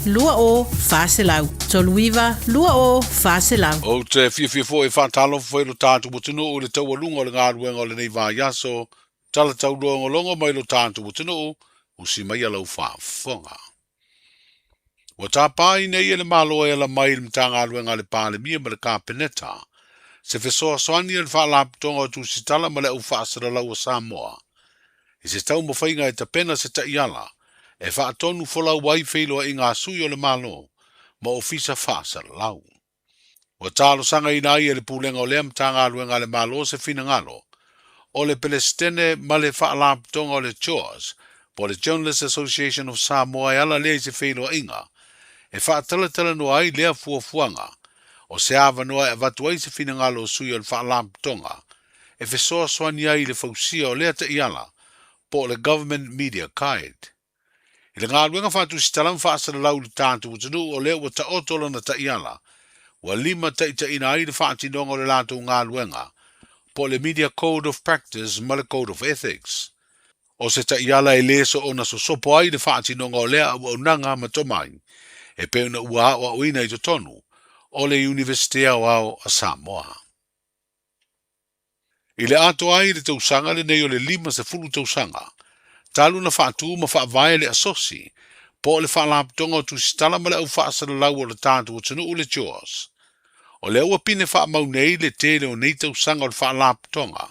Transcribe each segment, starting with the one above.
20 400. 39 20 400. Ou te fiafia foi e faatalofa foi i lo tatou atunuu i le taualuga o le galuega o lenei vaiaso, tala taulogologo mai lo tatou atunuu, usi maia lau faafofoga. Ua tapā nei e le Malo e ala mai i le Matagaluega a le Palemia ma le Kapeneta se fesoasoani a le Faalapotopotoga o Tusitala ma le Au Faasalalau a Samoa i se taumafaiga e tapena se taiala e faatonu folau ai feiloaiga a sui o le Malo ma ofisa faasalalau. Ua talosagaina ai e le Pulega o lea Matagaluega a le Malo se finagalo o le Pelesitene ma le Faalapotopotoga o le JAWS po o le Journalists Association of Samoa e ala lea i se feiloaiga e faatalatalanoa ai lea fuafuaga o se avanoa e avatu ai se finagalo o sui o le Faalapotopotoga e fesoasoani ai i le fausia o lea taiala po o le Government Media Guide. I le galuega faatusitala ma faasalalau i le tatou atunuu o lea ua taoto lana taiala, ua limataitaiina ai le faatinoga o le latou galuega po o le Media Code of Practice ma le Code of Ethics. O se taiala e lē soona sosopo ai le faatinoga o lea auaunaga ma tomai e pei ona ua aoaoina i totonu o le Iunivesite Aoao a Samoa. I le atoa ai i le tausaga lenei o le 50 tausaga, talu ona faatū ma faavae le Asosi, po o le Faalapotopotoga o Tusitala ma le Au Faasalalau o le tatou atunuu le JAWS. O lea ua pine faamau nei le tele o nei tausaga o le Faalapotopotoga,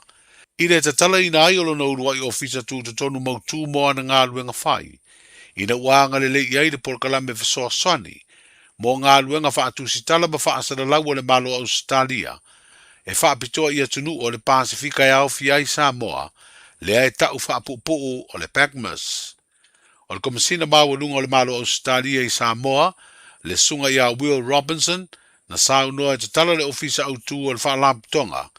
i le tatalaina ai o lona uluai ofisa tutotonu mautū mo ana galuega fai, ina ua agalelei i ai le polokalame fesoasoani mo galuega faatusitala ma faasalalau a le Malo o Ausetalia e faapitoa i atunuu o le Pasefika e aofia ai Samoa, lea e ta'u faapuupuu o le PACMAS. O le Komesina Maualuga o le Malo o Ausetalia i Samoa, le susuga ia Will Robinson, na saunoa e tatala le Ofisa Autū o le Faalapotopotoga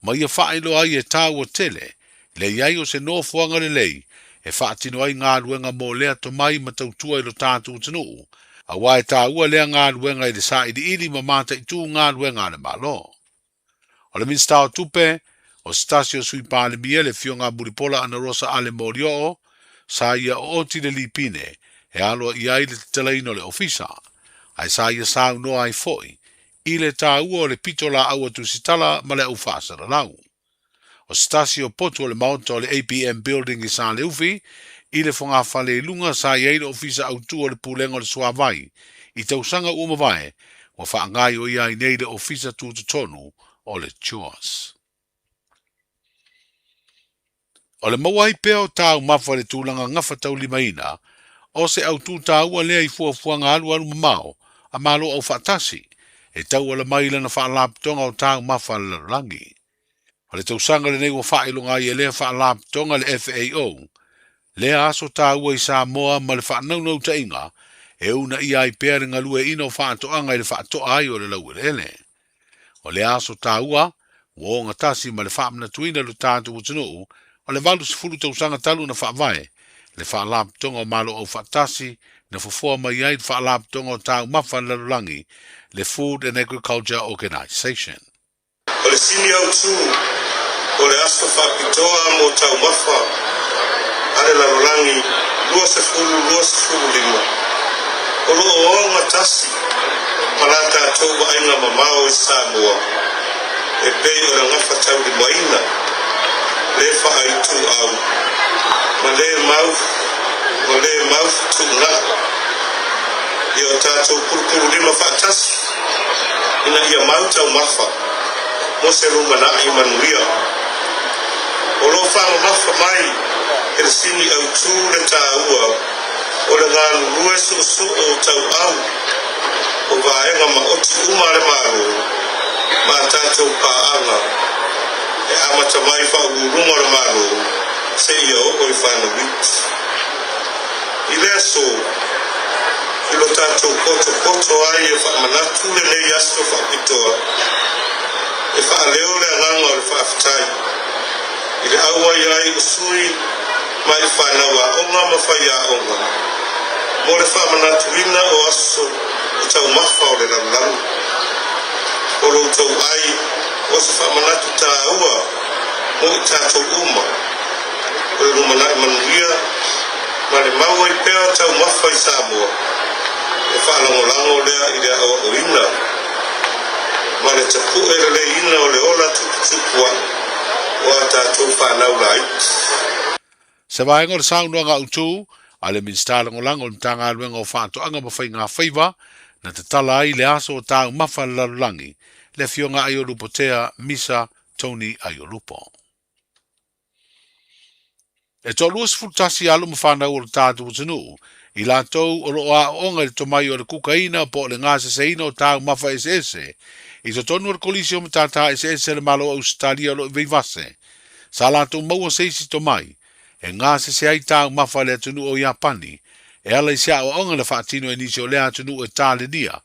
ma ia faailoa ai e tāua tele le i ai o se nofoaga lelei e faatino ai galuega mo lea tomai ma tautua i lo tatou atunuu, auā e tāua lea galuega i le sailiili ma mataitū galuega a le Malo. O le Minisita o Tupe, o se tasi o Sui Palemia, le Afioga a Mulipola Anarosa Ale Molioo, sa ia ooti le lipine e aloaia ai le tatalaina o le ofisa, ae sa ia saunoa ai foi i le tāua o le pitolaau a Tusitala ma le Au Faasalalau. O se tasi o potu o le maota o le APM Building i Saleufi, i le fogafale i luga sa i ai le Ofisa Autū o le Pulega o le Suavai i tausaga ua mavae, ua faagaioia ai nei le Ofisa Tutotonu o le CHORS. O le maua ai pea o taumafa i le tulaga gafataulimaina o se autū tāua lea i fuafuaga alualu mamao a Malo Aufaatasi e tauala mai i lana Faalapotopotoga o Taumafa a le Lalolagi. O le tausaga lenei ua faailoga ai e lea Faalapotopotoga le FAO lea aso tāua i Samoa ma le faanaunautaiga e uunaia ai pea le galueaiina o faatoaga i le faatoa ai o le laueleele. O lea aso tāua ua ogatasi ma le faamanatuina i lo tatou atunuu o le 80 tausaga talu ona faavae le Faalapotopotoga o Malo Aufaatasi na fofoa mai ai le Faalapotopotoga o Taumafa a le Lalolagi, le Food and Agriculture Organization. O le sini autū o le aso faapitoa mo taumafa a le lalolagi 2025, o lo o ogatasi ma la tatou vaaiga mamao i Samoa e pei o le gafataulimaina, le faaituau ma le mau ma le maufutuunai i o tatou pulupululima faatasi ina ia mau taumafa mo se lumanai manuia. O lo o faamamafa mai e le sini autū le tāua o le galulue suosoo tauau o vaega maoti uma a le Malo ma a tatou paaga e amata mai faauluuluga o le Malo seia oo i whānau iti. I le aso i lo tatou potopoto ai e faamanatu lenei aso faapitoa, e faaleo le agaga o le faafetai i le auai ai o sui mai whānau aoga ma whaiaoga mo le faamanatuina o aso o taumafa o le lalolagi. O lo outou ai o se faamanatu tāua mo i tatou uma, o le lumanai manuia ma le mau ai pea o taumafa i Samoa. E faalagolago lea i le aoaoina ma le tapuʻe leleiina o le ola tuputupu aʻe o a tatou fanau laiti. Se vaega o le saunoaga autu a le Minisita Lagolago o le Matagaluega o Faatoaga ma Faigafaiva na tatala ai le aso o taumafa a le lalolagi, le Afioga Aiolupotea Misa Tony Aiolupo. E toa-21 alo ma fanau o le tatou atunuu, i latou o lo o aooga i le tomai o le kukaina po o le gaseseina o taumafa eseese i totonu o le Kolisi o Matata Eseese a le Malo o Ausetalia o lo o i Vaivase, sa latou maua se isi tomai e gasese ai taumafa a le atunuu o Iapani e ala i se aoaoga na faatino e nisi o lea atunuu e talenia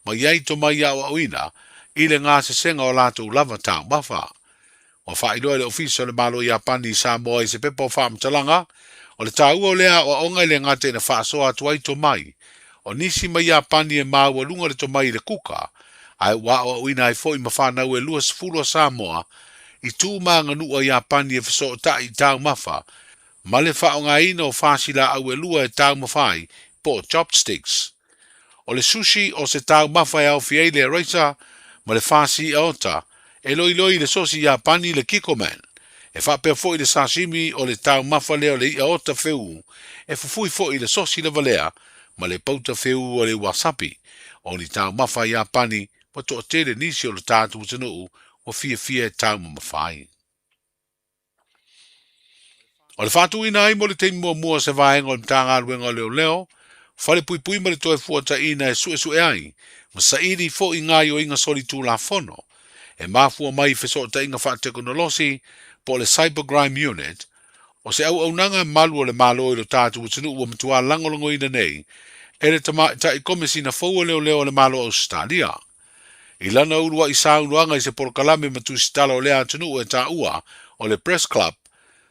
ma i ai tomai aoaoina i le gasesega o latou lava taumafa. Ua faailoa e le Ofisa o le Malo o Iapani i Samoa i se pepa o faamatalaga, o le taua o lea aoaoga e le gata ina faasoa atu ai tomai o nisi mai Iapani e maualuga le tomai i le kuka, ae ua aoaoina ai foi ma fanau e 20 a Samoa i tu ma aganuu a Iapani e fesootai i taumafa ma le faaaogaina o fasi laau e lua e taumafa ai po o chopsticks. O le sushi o se taumafa e aofia ai le araisa ma le fasi i'a ota e loiloi i le sosi Iapani le Kikkoman. E faapea foi le sashimi o le taumafa lea o le i'a ota feū e fufui foi i le sosi lava lea ma le pauta feū o le wasabi. O ni taumafa Iapani ua toatele nisi o le tatou atunuu ua fiafia e taumamafa ai. O le faatuina ai mo le taimi muamua o se vaega o le Matagaluega o Leoleo, Falepuipui ma le Toefuataiina e suesue ai ma saili foi gaoioiga solitulafono e mafua mai i fesootaiga faatekonolosi po o le Cybercrime Unit, o se auaunaga malu a le Malo i lo tatou atunuu ua matua lagolagoina nei e le Tamaitai Komesina fou o Leoleo a le Malo o Ausetalia. I lana uluai saunoaga i se polokalame ma tusitala o lea atunuu e taua o le Press Club,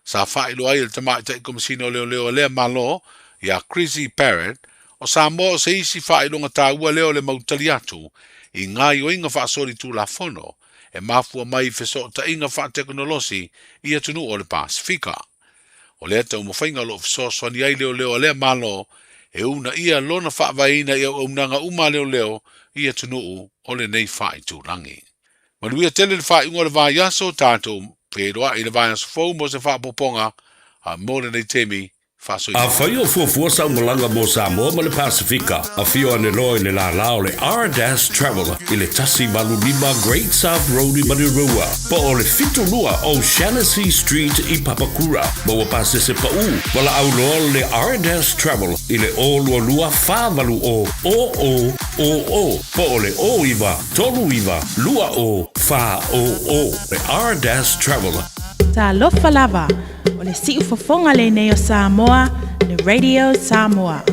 sa faailoa ai e le Tamaitai Komesina o Leoleo a lea Malo, ia Chrissie Parrett, o Samoa o se isi faailoga taua lea o le mau tali atu i gaoioiga faasolitulafono e mafua mai i fesootaiga faatekonolosi i atunuu o le Pasefika. O lea taumafaiga o lo o fesoasoani ai leoleo a lea Malo e uunaia lona faavaeina i auaunaga uma a leoleo i atunuu o lenei faaitulagi. Manuia tele le faaiuga o le vaiaso, tatou feiloai i le vaiaso fou mo se faaopoopoga mo lenei taimi. Faasoifua. Afai o fuafua sau malaga mo Samoa ma le Pasefika, afio ane loa i le lālā o le R-Dash Travel i le 185 Great South Road i Manurewa, po o le 72 O'Shannessy Street i Papakura. Maua pasese paʻū, valaau loa le R-Dash Travel i le 022 480 0000 po o le 09 39 20 400. Le R-Dash Travel. Talofa lava, o le siufofoga lenei o Samoa, le Radio Samoa.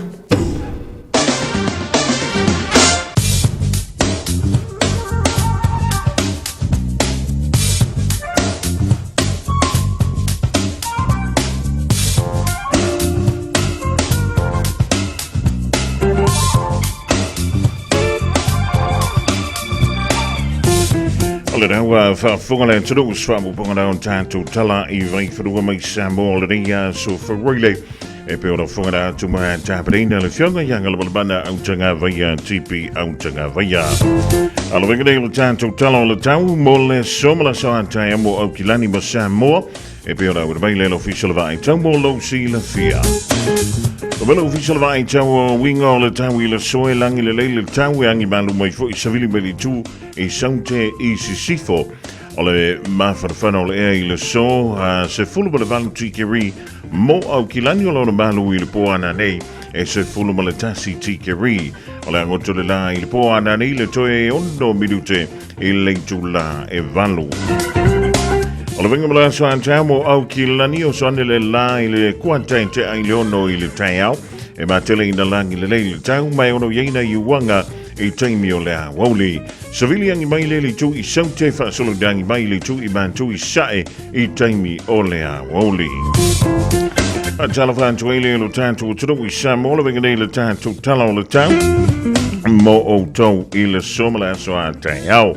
O le rau faafofoga le atunuu sfaamupoga na o tatou tala i Vaifanua mai Samoa lenei aso Faraile E pei ona fofoga atu ma tapenaina le fioga ia ngalamalabana au tanga vaia tipi au tanga vaia. Alo venga nei le tatou tala o le tau mo le soma la soa taia mo au kilani mo Samoa. E pei ona ua mai le ofisa le vaai tau mo lou silafia. O vela ofisa le vaai tau o winga o le tau i le soe langi le lei le tau e angi malu mai foi savili mai le tu i saute i sisifo. O le mafanafana o le ea i le so, 18 tikeri mo Aukilani o lona malu i le po ana nei e 11 tikeri. O le angoto le la i le po ana nei le toe 6 minute i le itula e valu. O le venga mala so antau mo Aukilani o so ane le la i le kuata i te ai le ono i le taiao. E matele ina langi le lei le tau mai ono iaina i uanga i taimi o le awauli. Savili angi mai le le tu i saute whaasolo dangi mai le tu i mantu i sae i taimi o le awauli. A tala whantu e le lo tātou tunu i Samoa le venga nei le tātou tala o le tau mo o tau i le soma le aso a te ao.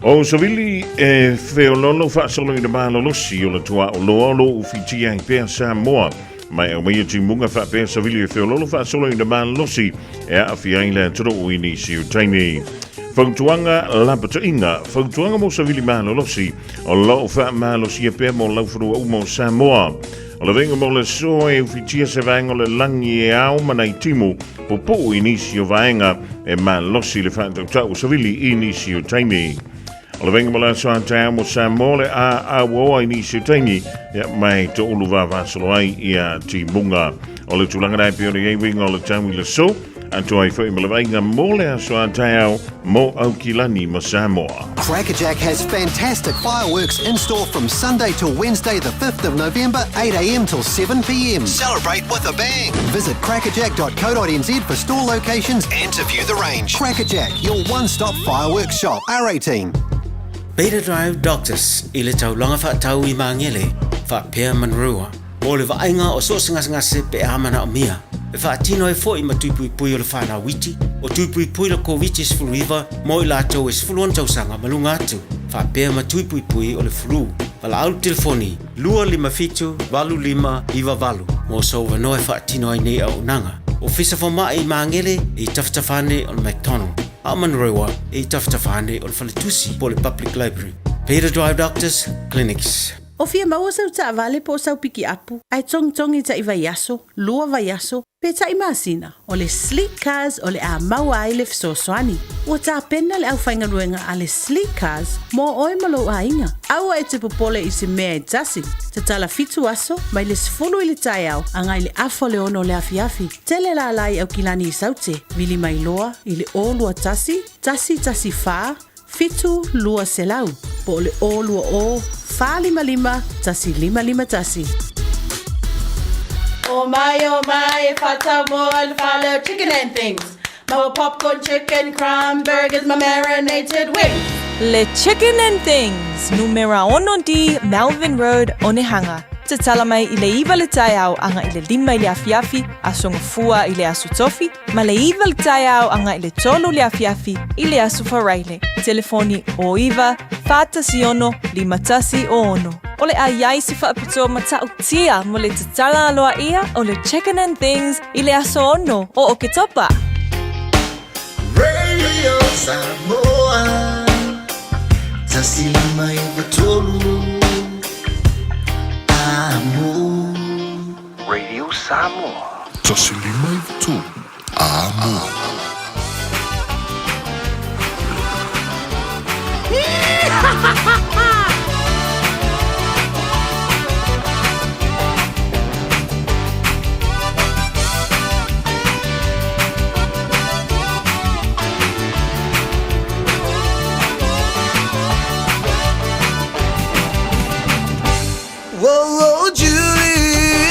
O Savili e wheololo whaasolo i le malolosi o le tua o loa o lo ufitia i pea Samoa. Ma e aumaia timuga faapea savili e feololo faasolo ina malosi e aafia ai le atunuu i nisi o taimi. Fautuaga lapataiga, fautuaga mo savili malolosi o lo o faamalosia pea mo laufanua uma o Samoa. O le veiga mo le aso e ufitia se vaega o le lagi e ao ma nai timu pupuu i nisi o vaega e malosi le faatautau o savili i nisi o taimi. O le veiga mo le aso a taeao mo Samoa le a auaoa i nisi o taimi ia mai toulu vavasolo ai ia timuga. O le tulaga la e pei ona i ai uiga o le tau i le aso, atoa ai foi ma le vaaiga mo le aso a taeao mo Aukilani ma Samoa. Crackerjack has fantastic fireworks in store from Sunday till Wednesday the 5th of November, 8am till 7pm. Celebrate with a bang! Visit crackerjack.co.nz for store locations and to view the range. Crackerjack, your one-stop fireworks shop. R18. Beta Drive Doctors i le taulaga faatau i Magele faapea Manurewa mo le vaaiga o so o se gasegase pe a manaomia e faatino ai foi ma tui puipui o le fanau iti, o tui puipui le Koviti-19 mo i latou e 16 tausaga ma luga atu, faapea ma tui puipui o le flu. Valaau le telefoni 257 8598 mo sou avanoa e faatino ai nei auaunaga. Ofisa Fomai i Magele e i tafatafa ane o le McDonald, a o Manurewa e i tafatafa ane o le Faletusi po o le Public Library. Beta Drive Doctors Clinics. O fia maua sau taavale po o sau pikiapu ae togitogi taʻi vaiaso, lua vaiaso, pe taʻi masina, o le Sleek Cars o le a maua ai le fesoasoani. Ua tapena le aufaigaluega a le Sleek Cars mo oe ma lou aiga. Aua e te popole i se mea e tasi. Tatala fitu aso, mai le 10 i le taeao agai le afa o le ono o le afiafi. Tele lala i Aukilani i Saute, vili mai loa i le 021 114 7 200 po o le 020 455 1551. Oh my, oh my, e whatau mo le whale chicken and things. Maua popcorn chicken, crumb burgers, ma marinated wings. Le Chicken and Things, numera ono D, Melvin Road, Onehunga. Tatala mai i le 9 le taeao agai i le 5 i le afiafi, Aso Gafua i le Aso Tofi, ma le 9 le taeao agai i le 3 le afiafi i le Aso Faraile. Telefoni 09 416 5106. O le a i ai se faapitoa matautia mo le tatala aloaia o le Chicken and Things i le aso 6 o Oketopa. Radio Samoa 1 5 9 3 Amo. Radio Samoa. 1 5 9 3 Amo. Whoa, whoa, Julie,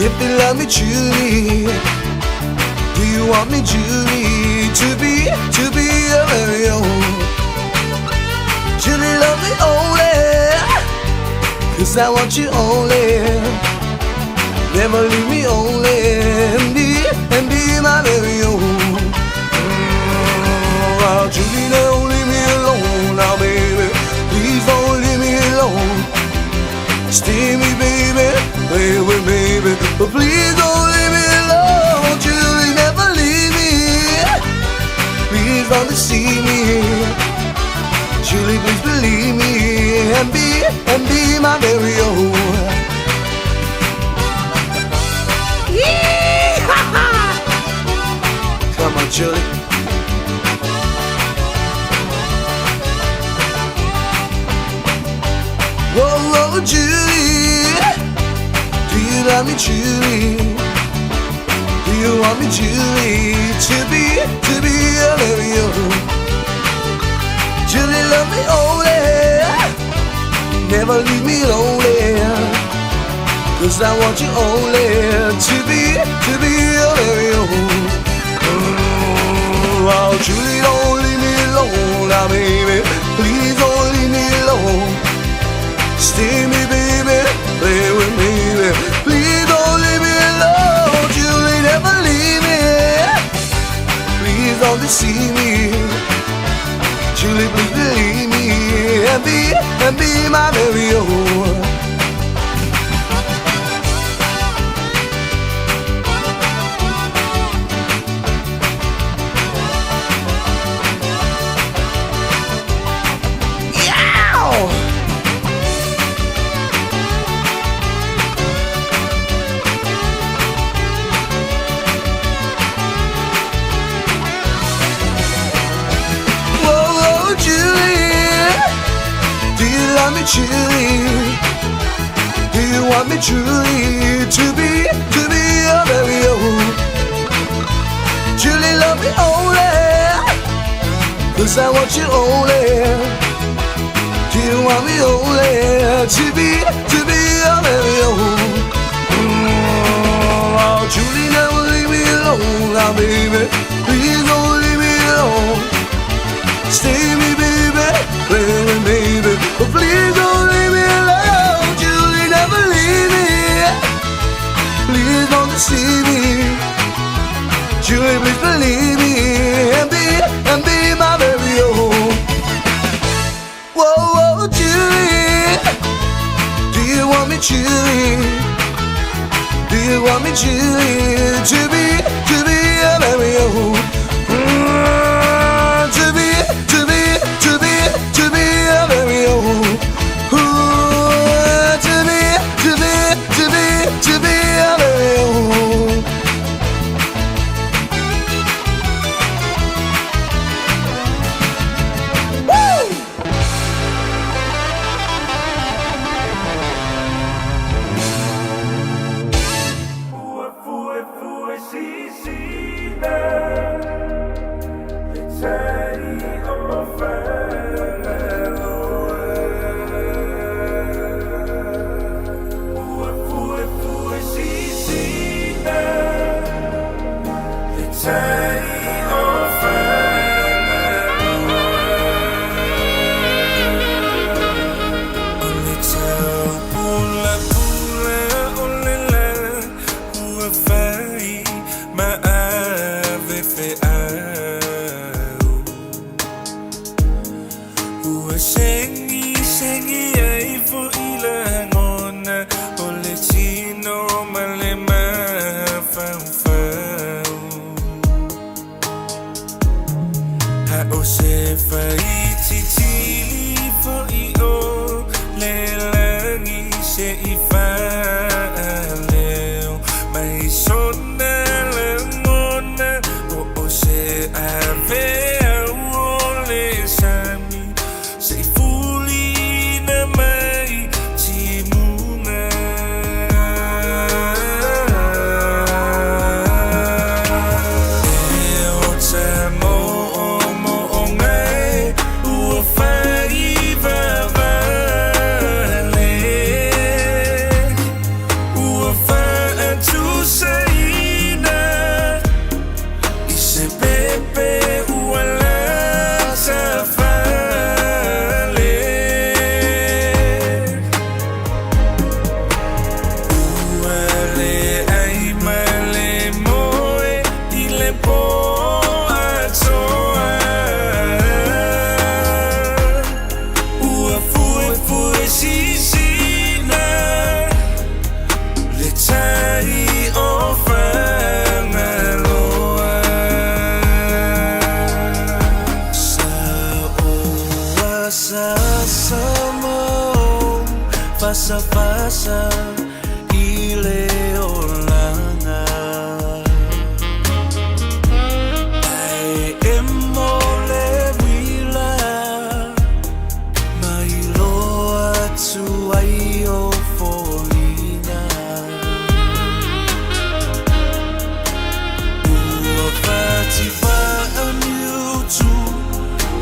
if you love me truly, do you want me, Julie, to be your very own? Julie, love me only, 'cause I want you only. Never leave me only, and be my very own. Oh, Julie, don't leave me alone now, baby. Please don't leave me alone. Stay me, baby, play with me, baby, but please don't leave me alone. Julie, never leave me. Please don't deceive me. Julie, please believe me and be my very own. Yee-haw! Come on, Julie. Whoa, whoa, Julie, do you love me, Julie? Do you want me, Julie, to be your very own? Julie, love me only, never leave me lonely. 'Cause I want you only to be your very own. Oh, Julie, don't leave me alone now, baby. Please don't leave me alone. Stay me, baby, play with me, baby. Please don't leave me alone. Julie, never leave me. Please don't deceive me. Julie, please believe me and be my very own. want me truly? Do you want me truly to be your very own? Julie, love me only, 'cause I want you only. Do you want me only to be your very own? Oh, Julie, never leave me alone now, baby. Please don't leave me alone. Stay me, baby, play with me, baby. But please don't leave me alone. Julie, never leave me. Please don't deceive me. Julie, please believe me and be my very own. Whoa, whoa, Julie, do you want me, Julie? Do you want me, Julie, to be your very own? To be, to be, to be, to be your very own. Ooh, to be, to be, to be, to be your very own. Woo!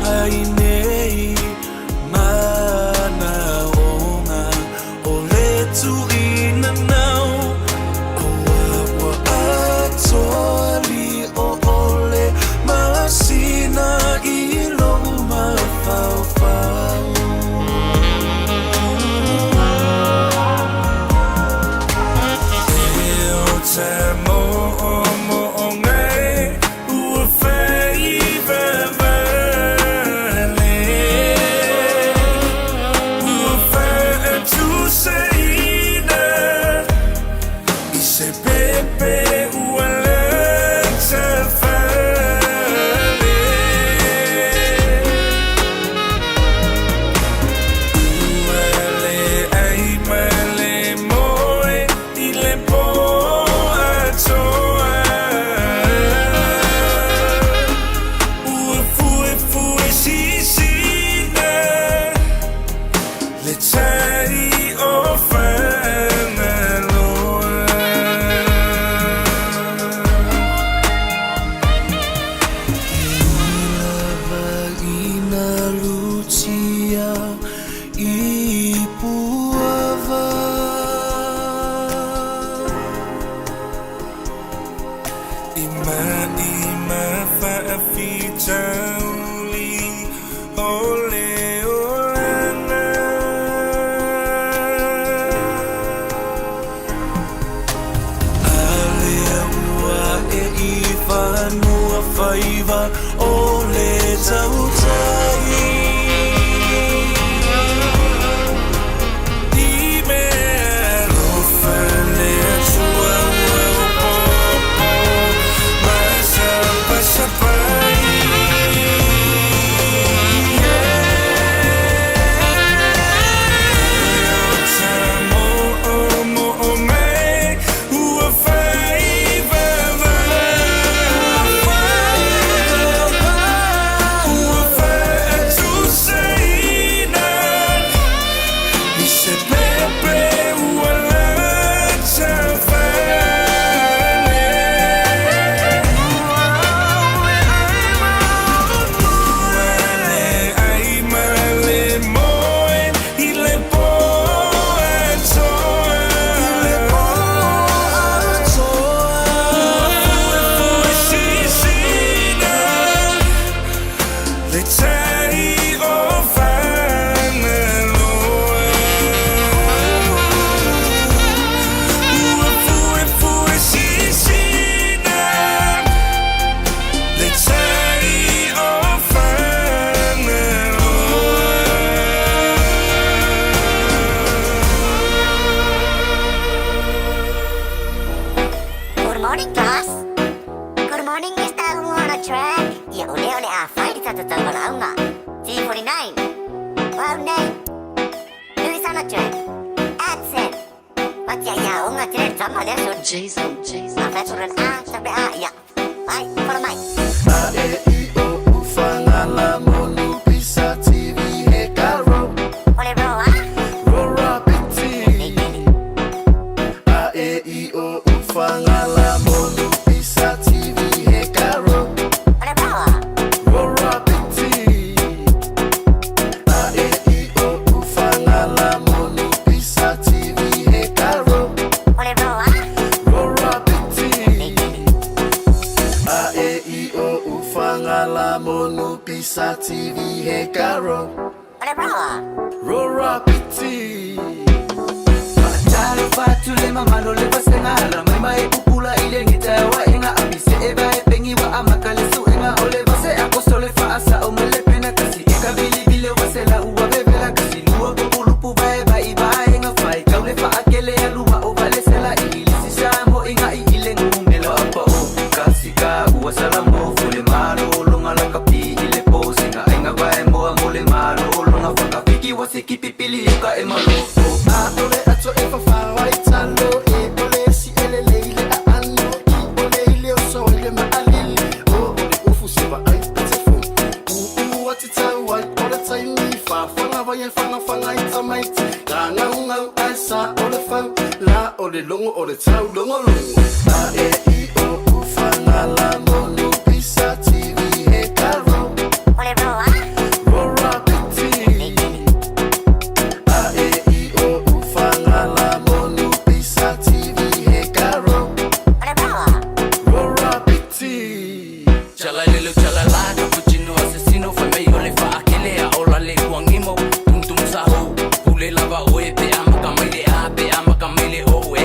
Ai nei mana onga o le tu. o le tautai. I mea alofa le Atua ua opopo ma sapasapai. Good morning, class. Good morning, Mr. Wanna Track. Ia o lea o le a fai le tatou taumalaoga. T49. Cloud name. Louis on a track. Accent. Fatia ia onga tele tama lea so. Jason, Jason. A fai a, tape a, ia. Ai, follow mai. A E I O U fangala monu pisa TV he karo. Ole roa. Rora piti. A E I O U fangala monu pisa TV he karo. Ole roa. Rora piti. A E I O U fangala monu pisa TV he karo. Ole roa. Rora piti. A E I O U fangala monu pisa TV he karo. Ole roa. Rora piti. Talo fatu le mamalo le vasengala mai mai pupula ile ngita wa enga apise e ba e pengi wa amakale su enga ole vase akosole fa asa o mele pena kasi e ka bili bile wasela uwa bebela kasi lua populupu ba e ba i ba enga fai kaule fa akele aluwa o vale sela i sisa mo inga i ile ngumelo apa o kasi ka uwa salamo fule malo longa la kapi ile posinga enga ba e moa mole malo longa fakafiki wasiki pipili ka e malo A ole ato e fafawa i talo e ole si ele leile a ano i ole ile o so ile ma alili o ole ufu se va ai te fu u u ati tau ai ole taimi fa fanga vai e fanga fanga i tamaiti la ngau ngau ai sa ole fau la ole longo ole tau longo longo A E I O U fanga la monu pisa TV he karo. Ole roa. Rora piti. A E I O U fangala monu pisa TV he karo. Ole roa. Rora piti. Chala lelo chala la cappuccino assassino fai mai ole fa akele a ola le kuangimo tum tum saho pule lava oe pe ama kamile a pe ama kamile o e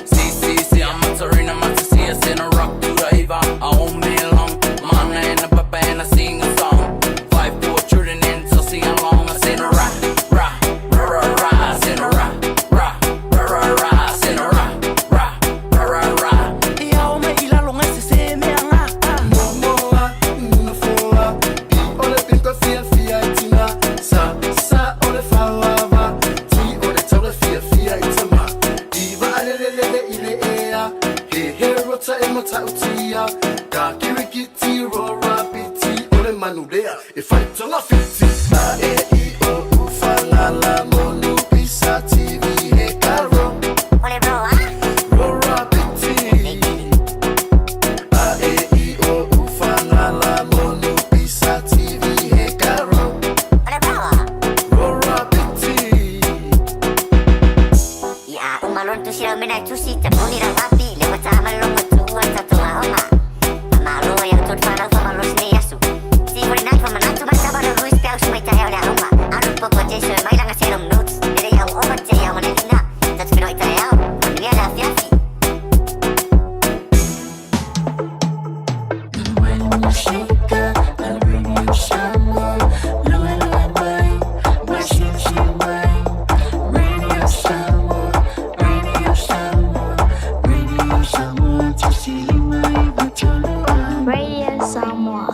si si si I'm a tarina matasi a send a rock to the eva I own me long mana and a papa and I sing a song 5 4 children and so sing along I send a ra ra ra ra ra I send a ra ra ra ra ra I send a ra ra ra ra ra Ia o mai ila longa se se me anga. Momoa, nunafoa, pi ole pinto fia fia i tina. Sa, sa ole fauava, ti ole taule fia fia i tama. Iwa alelelele ile ea, he he rota e mata utia. Ka kirikiti rora piti, ole manulea, e whaitonga fiti. A E I O U fangala monu pisa TV he karo. Ole roa. Rora piti. A E I O U fangala monu pisa TV he karo. Ole roa. Rora piti. Ia umalon tu sira mena tusi te puni ra wapi le wata malongo tu wata tu aonga. Malo ia tu whanau fa malo sine yasu. Si fori nai fa manatu mataba no ruis pe au sumai tahe o le aonga. Aru poko jesu e mailanga se rom notes. Nere iau oma te iau manelina. Tatu pino i tae au. Manuia le afiafi. When you shake Samoa.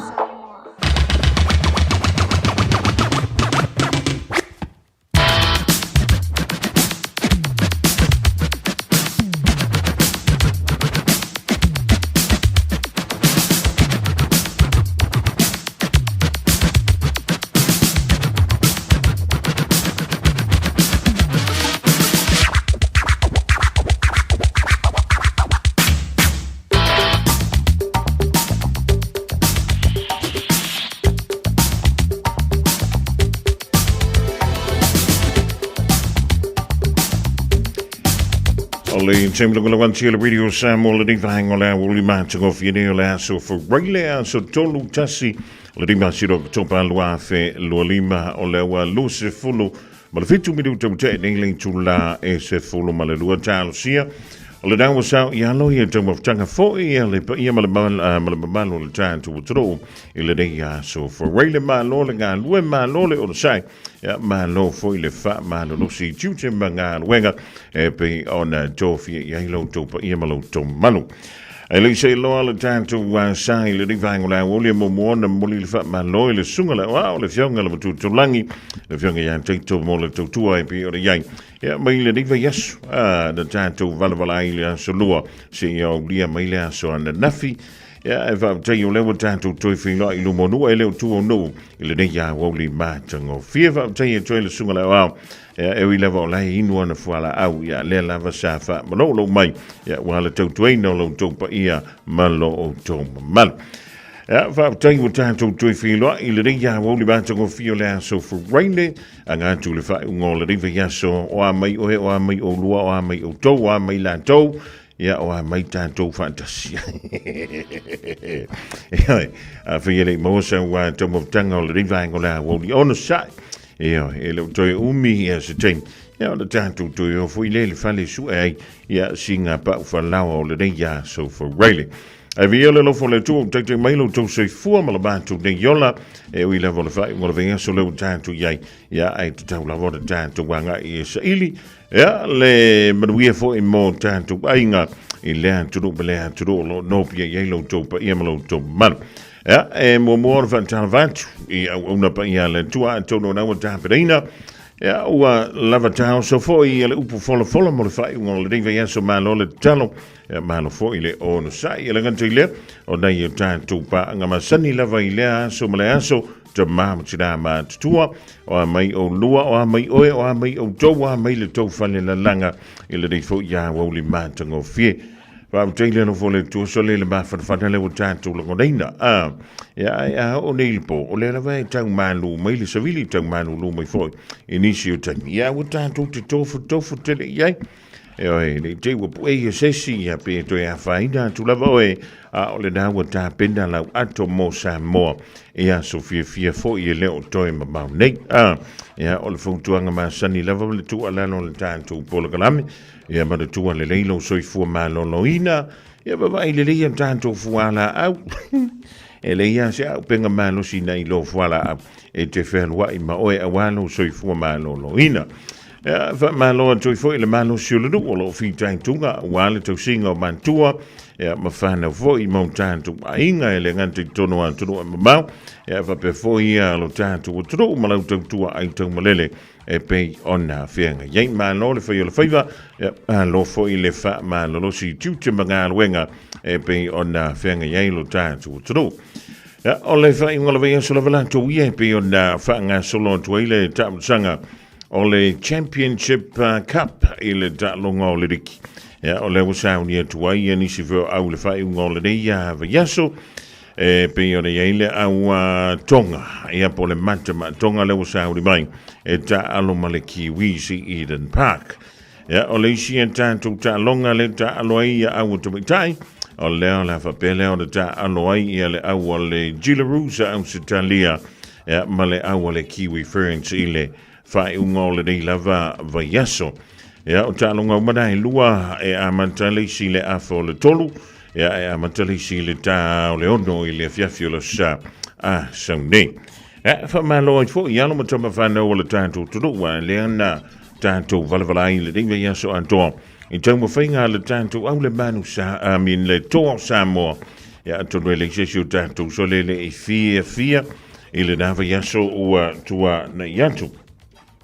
O le taimi lagolago atu i le Radio Samoa le vaega o le aoauli matagofie nei o le aso Faraile aso 31 le 5 Oketopa 2025 o le ua 27 minuta ua tea nei le itula e 12 talosia o le ua sao i alo ia taumafataga foi ia le paia ma le mamalu o le tatou atunuu i lenei aso Faraile. Malo le galue, malo le onosai, ia malo foi le faamalolosi i tiute ma galuega e pei ona tofia i ai lo outou paia ma lo outou mamalu. E le se iloa le tatou sa i lenei vaega o le aoauli e muamua ona momoli le faamalo i le susuga le aoao le Afioga i le Matua Taulagi, le Afioga ia Taito mo le tautua e pei ona i ai. Ia mai lenei vaiaso na tatou valavala ai i le aso Lua seia aulia mai le aso ananafi. Ia e faafetai o lea ua tatou toe feiloai i luma o nuu e le o tua o nuu i lenei aoauli matagofie. Faafetai atu ai le susuga le aoao. Ia, e ui lava o la e inu ana fualaau, ia lea lava sa faamalolo mai, ia ua le tautuaina o lo outou paia ma lo outou mamalu. Ia, faafetai ua tatou toe feiloai i lenei aoauli matagofie o le aso Faraile, aga atu i le faaiuga o lenei vaiaso, o a mai oe, o a mai oulua, o a mai outou, o a mai latou, ia o a mai tatou faatasi. Ioe, afai e le i maua sau taumafataga o lenei vaega o le aoauli, onosai, Ioe, e le o toe umi ia se taimi, ia ona tatou toe o foi lea i le fale e sue ai ia sina pau falaoa o lenei aso Faraile. Ae viia le alofa o le Atua ua taitai mai lo outou soifua ma le matou nei ola, e ui lava o le faaiuga o le vaiaso lea ua tatou i ai, ia ae tatau lava ona tatou agai e saili ia le manuia foi mo tatou aiga i lea atunuu ma lea atunuu o lo o nofia i ai lo outou paia ma lo outou mamalu. Ia, e muamua ona faatalofa atu i auauna paia a le Atua atonu o lena ua tapenaina. Ia, ua lava taoso foi le upu folafola mo le faaiuga o lenei vaiaso. Malo le tatalo, ia, malo foi le onosai. E le gata i lea, o nai o tatou paaga masani lava i lea aso ma le aso, tama ma tina matutua, o a mai oulua, o a mai oe, o a mai outou, o a mai le tou falelalaga i lenei foi aoauli matagofie. Faafetai le alofa o le Atua sole le mafanafana lea ua tatou lagonaina. A, ia, ae a oo nei i le po, o lea lava e tau malu mai le savili, tau malulu mai foi i nisi o taimi. Ia, ua tatou te tofutofu tele i ai. Ioe, ne i te i ua pu'e ia se isi, ia pe toe afaina atu lava oe, a o lena ua tapena lau ato mo Samoa i aso fiafia foi e le o toe mamao nei. A, ia, o le fautuaga masani lava ma le tuualalo a le tatou polokalame, Ia manatua lelei lou soifua maloloina, ia vavaai lelei a tatou fualaau. E leai lava se auupega malosi nai lo fualaau e te fealuai ma oe aua lou soifua maloloina. Ia, faamalo atu ai foi i le malosi o le nuu o lo o fitaituga aua le tausiga o matua ia, ma fanau foi ma o tatou aiga e le gata i totonu o atunuu e mamao, ia, faapea foi ia lo tatou atunuu ma lau tautua aitaumalele e pei ona feagai ai. Malo le fai o le faiva, ia, malo foi le faamalolosi i tiute ma galuega e pei ona feagai ai lo tatou atunuu. Ia, o le faaiuga o le vaiaso lava latou ia e pei ona faagasolo atu ai le taamilosaga o le Championship Cup i le taaloga o le liki. Ia, o lea ua sauni atu ai ia nisi foi o au i le faaiuga o lenei vaiaso. E pei ona i ai le au Tonga, ia po o le matamaatoga lea ua sauni mai e taaalo ma le Kiwis i Eden Park. Ia, o le isi a tatou taaloga lea e taaalo ai ia au o tamaitai, o lea o le a faapea lea ona taaalo ai ia le au a le Jillaroos a Ausetalia, ia, ma le au a le Kiwi Ferns i le faaiuga o lenei lava vaiaso. Ia, o taaloga uma na e lua e amata le isi i le afa o le 3, ia, e amata le isi i le ta o le 6 i le afiafi o le aso Sa a sau nei. Ia, faamalo ai foi i alo ma tama whanau o le tatou atunuu, a lea na tatou valavala ai i lenei vaiaso atoa i taumafaiga a le tatou au le manu sa, I mean, le toa o Samoa. Ia, atonu e leai se isi o tatou uso le le i fiafia i lena vaiaso ua tuanai atu.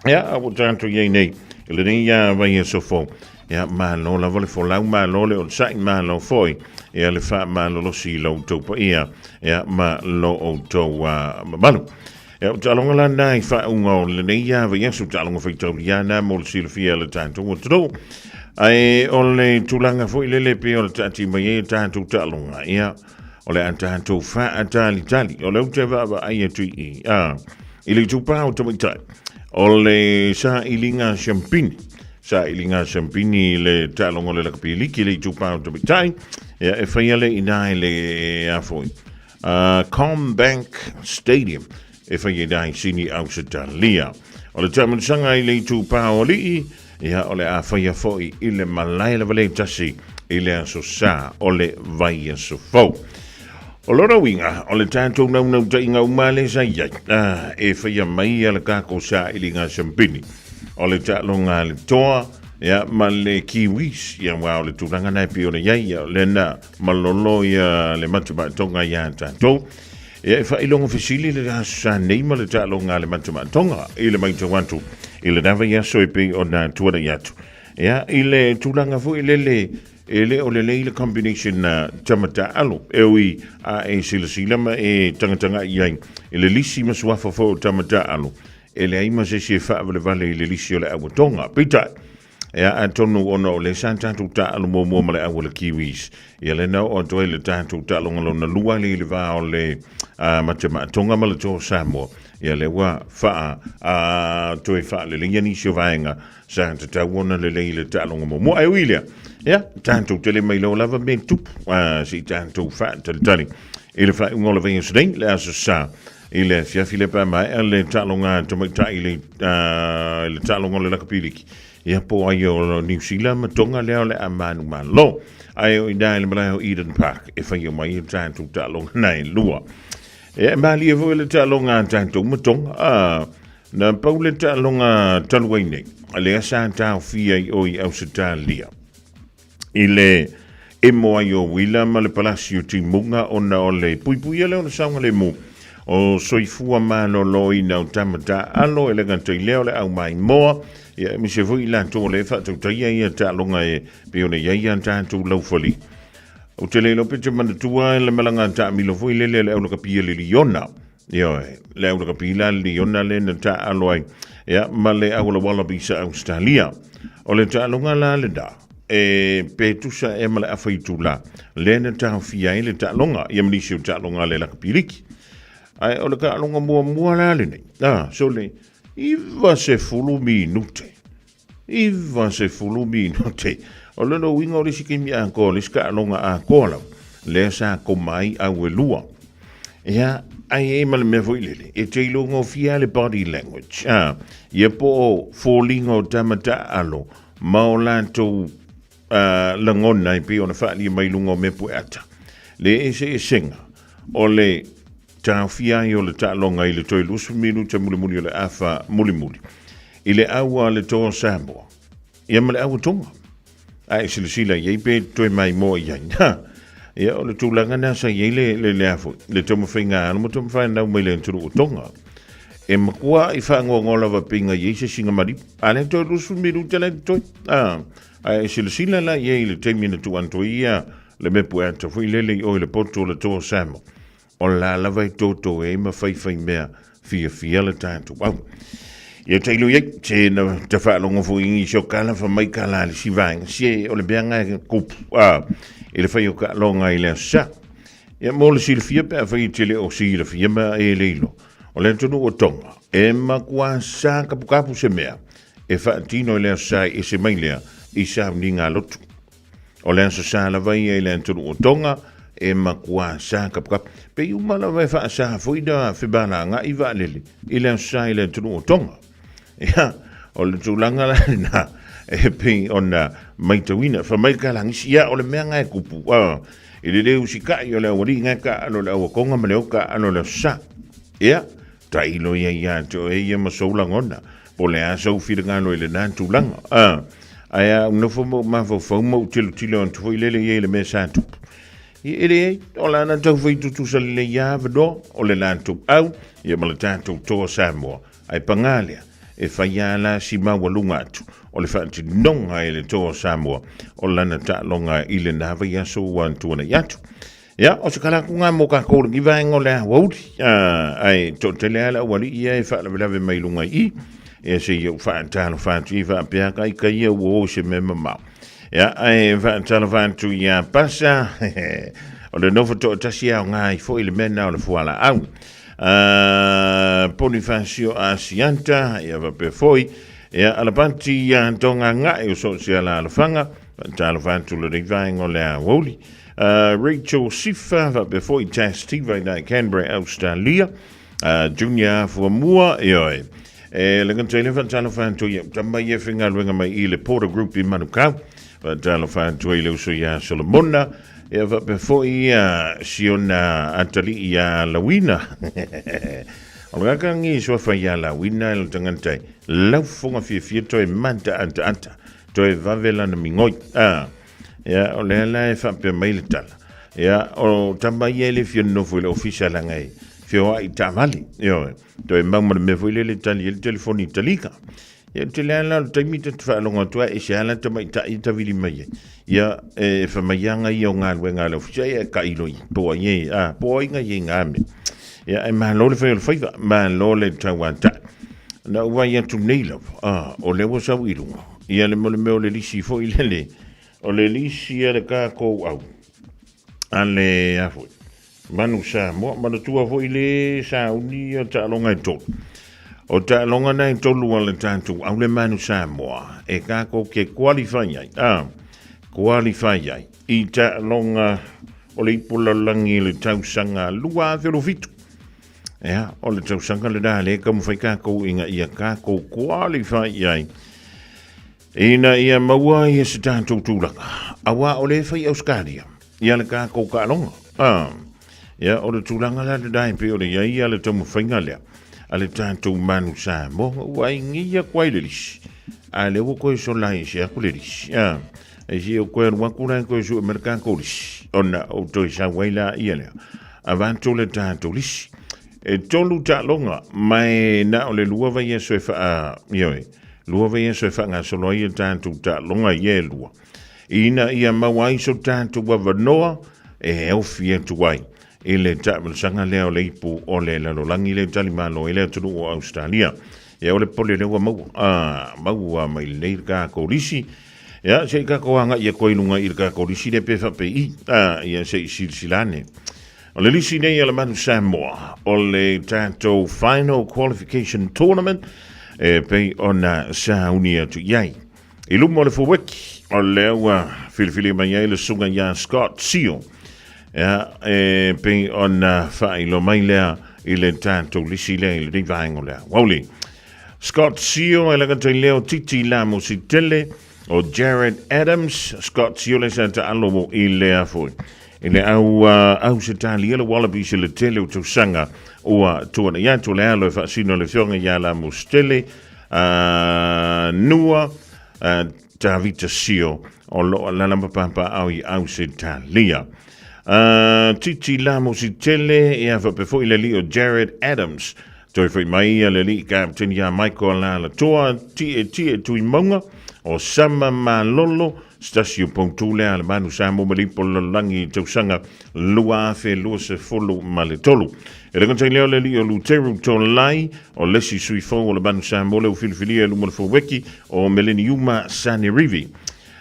Ia, a ua tatou i ai nei i lenei vaiaso fou. Ia, malo lava le folau, malo le onosai, malo foi ia le faamalolosi i lo outou paia, ia, ma lo outou mamalu. Ia, o taaloga la na i faauga o lenei vaiaso, taaloga faitaulia na mo le silafia e le tatou atunuu. Ae o le tulaga foi lele pei o le taati mai ai tatou taaloga, ia, o le a tatou faatalitali. O lea ou te vaavaai atu i i, a, i le itupa o tamaitai, o le sailiga siampini, sailiga siampini i le taaloga o le lakapi liki i le itupa o tamaitai, ia, e faia le ina i le a foi, CommBank Stadium e fai ai i Sini Ausetalia. O le taamilosaga i le itupa o alii, ia o le a faia foi i le malae lava le tasi i le aso Sa o le vaiaso fou. O lona uiga, o le tatou naunautaiga uma lea sa i ai, e faia mai ia le kako sailiga siampini. O le taaloga a le toa, ia, ma le Kiwis, ia, aua o le tulaga na e pei ona i ai, ia, o lea na malolo ia le matamaatoga iā tatou. Ia e faailoga fesili le aso sa nei ma le taaloga a le matamaatoga i le matau atu i lena vaiaso e pei ona tuanai atu. Ia i le tulaga foi lele e le o lelei le combination na tama taalo e ui a e silasila ma e tagatagai i ai i le lisi ma suafa foi o tama taalo e leai ma se isi e faavalevale i le lisi o le auatoga. Peitai, Ia, atonu ona o lea sa tatou taalo muamua ma le au a le Kiwis. Ia lea na oo atu ai le tatou taaloga lona lua lea i le va o le Matemaatoga ma le Toa Samoa. Ia lea ua faa, toe faaleleia nisi o vaega sa tatau ona lelei i le taaloga muamua. Ae ui i lea, ia, tatou te le mailoa lava mea e tupu, se i tatou faatalitali i le faaiuga o le vaiaso nei, le Aso Sa, i le afiafi lea pe a maea le taaloga tamaitai i le, i le taaloga o le lakapiliki, ia po o ai o Niu Sila ma Tonga lea o le a manumalo. Ae o i ina i le malae o Eden Park e faia mai ai le tatou taaloga na e lua. Ia e malie foi le taaloga a tatou ma Tonga. Na pau le taaloga talu ai nei, lea sa taofia i o i Ausetalia. I le emo ai o uila ma le palasi o timuga ona o le puipuia lea o le saogalemu o soifua maloloina o tama taaalo e le gata i lea o le au maimoa, ia aemaise foi i latou o lea e faatautaia ia taaloga e pei ona i ai a tatou laufali. Ou te le iloa pe te manatua le malaga taamilo foi lele a le aulakapi a le Liona. Ioe, le aulakapi la le Liona lea na taaalo ai, ia, ma le auala Wallabies a Australia. O le taaloga la lena, e pe tusa ea ma le afa itula, lea na taofia ai le taaloga, ia ma nisi o taaloga a le lakapi liki. Ae o le taaloga muamua la lenei, a, sole, 90 minute. 90 minute. O lona uiga o le isi taimi atoa, o le isi taaloga atoa lava, lea sa koma ai au e lua. Ia, ai e ma le mea foi lele, e te iloa gofie lava le body language, a, ia po o foliga o tama taaalo ma o latou lagona e pei ona faaalia mai luga o mea pueata. Le eseesega o le taofia ai o le taaloga i le toe 20 minute mulimuli o le afa mulimuli i le au a le Toa Samoa, ia ma le au a Tonga. A e silasila i ai pe toe maimoa i ai. Ha! Ia, o le tulaga na sa i ai le, le, le a foi, le taumafaiga a alo ma taumafai mai le atunuu o Tonga. E matua i faangoangoa lava pei na i ai se sina maliu. A lea toe 20 minute le toe. A, a e silasila la i ai i le taimi na tuu atu ai ia le mea pueata foi lele i o i le poto o le Toa Samoa. O la lava e toto ai ma faifai mea fiafia le tatou au. Ia tailo i ai, se na te faalogo foi i nisi o kala fa mai kala a le si vaega, se o le mea nga e kupu, a, i le fai o taaloga i le aso Sa. Ia mo le silafia pe afai e te le o silafia ma e le iloa, o le atunuu o Tonga, e matua sa kapukapu se mea e faatino i le aso Sa e ese mai lea i sauniga a lotu. O le aso sa lava ia i le atunuu o Tonga, e matua sa kapukapu. Pei uma lava e faasa foi na femalagaai vaalele i le aso sa i le atunuu o Tonga. Ia, o le tulaga la lena e pei ona maitauina. Fai mai le kalagisi, ia, o le mea nga e kupu, i le le usikai o le aualii nga e kaalo i le auakonga ma le au kaalo i le aso sa. Ia, tailo ia ia te oe ia ma sou lagona, po o le a sou finagalo i lena tulaga. Ae a ou nofo ma ou mafaufau ma ou tilotilo atu foi lele i ai i le mea sa tupu. Ia e leai, o le ana taufai tutusa lelei lava avanoa o le latou au ia ma le tatou Toa Samoa. Ae pagā lea, e fai lava la si maualuga atu o le faatinoga e le Toa Samoa o lana taaloga i lena vaiaso ua tuanai atu. Ia, o se kalakuga mo kākou i lenei vaega o le aoauli, ae toatele lava le aualii ia e faalavelave mai luga i i, ia se i ou faatalofa atu i faapea ka ia ua o i se mea mamao. Ia, ae faatalofa atu ia Pasa, o le nofo toatasi e aoga ai foi le mea na o le fualaau. Ponifasio Asiata, ia faapea foi, ia Alapati ia Tonga Ngae o so o se alaalafaga, faatalofa atu lenei vaega o le aoauli. Rachel Sifa, faapea foi Tass Tiva i na Canberra, Australia. Junior Fuamua, ioe. E le gata i le faatalofa atu i au tama ia e faigaluega mai i le Porter Group i Manukau. Faatalofa atu ai le uso ia Solomona, ia faapea foi ia siona atalii ia Lawina. O le kaka ngi suafa ia Lawina e le tagata e laufofoga fiafia toe mata ataata, toe vave lana migoi. Ah. Ia, o lea la e faapea mai le tala. Ia, o tama ia e le fia nonofo i le ofisa leaga e feoai i taavale. Ioe, toe mau ma le mea foi lele e tali ai le telefoni i talika. Ia, o te lea la o le taimi ta te faalogo atu ai, e ese lava la tamaitai e tavili mai ai. Ia, e fai mai aga ia o galuega a le ofisa, ia e tailo i po ai e, a, po ai ngai e ngā mea. Ia, e malo le fai o le faiva, malo le tauata'i. Na ou vaai atu nei lava, a, o lea ua sau i luga. Ia le mo le mea o le lisi foi lele, o le lisi a le kākou au, a le, a foi, Manu Samoa, manatua foi le sauni o taaloga e tolu. O taaloga na e tolu a le tātou au le Manu Samoa, e kākou ke qualify ai, a, qualify ai, i taaloga o le ipu lalolagi i le tausaga 2027. Ea, o le tausaga lena lea e taumafai kākou ina ia kākou qualify i ai, ina ia maua ai e se tātou tulaga, auā o le fai Australia, ia le kākou taaloga. Ah, ia, o le tulaga la lena e pei o le iai ia le taumafaiga lea, a le tātou Manu Samoa, ua ingia atu ai le lisi, a lea ua toe sola ai se aku le lisi. Ah, e si o koe alu atu la e toe sue mai le kākou lisi, ona o toe sau ai la ia lea. Avatu le tatou lisi. E tolu taaloga, ma e na o le lua vaiaso e faa, ioe, lua vaiaso e faagasolo ai e tatou taaloga ia e lua. Ina ia maua ai so tatou avanoa e ofi atu ai i le taamilosaga lea o le ipu o le lalolagi le talimalo i le atunuu o Australia. Ia o le pole lea ua maua, a, maua mai lelei le tatou lisi. Ia, se i tatou agai atu ai i luga i le tatou lisi lea pe faapei, a, ia se i silasila ane. O le lisi nei a le Manu Samoa, o le tatou Final Qualification Tournament, e pei ona sauni atu i ai. I luma o le Foweki, o lea ua filifili mai ai le susuga ia Scott Seal, ia, e pei ona faailoa mai lea i le tatou lisi lea i lenei vaega o le aoauli. Scott Sio e lagata i leo Titi La Musitele o Jared Adams. Scott Sio le sa taalo mo i lea foi. I le au, au se talia le Wallabies i le tele o tausaga ua tuana i atu le alo e faasino le fionga ia La Musitele nua Tavita Sio o lo alala mapapa au i au se talia. Titi La Musitele ia faapea foi le alii o Jared Adams. Toe foi mai ia le alii Captain ia Michael Alatoa, Tie Tie Tuimauga, o Sama Malolo, se tasi o poutu lea a le Manu Samoa ma Lipo Lalolagi i tausaga 2023. E le gata i lea o le alii o Luteru Tolai, o le isi sui fou o le Manu Samoa lea ua filifilia i luma o le Foweki o Meleniuma Sanerivi.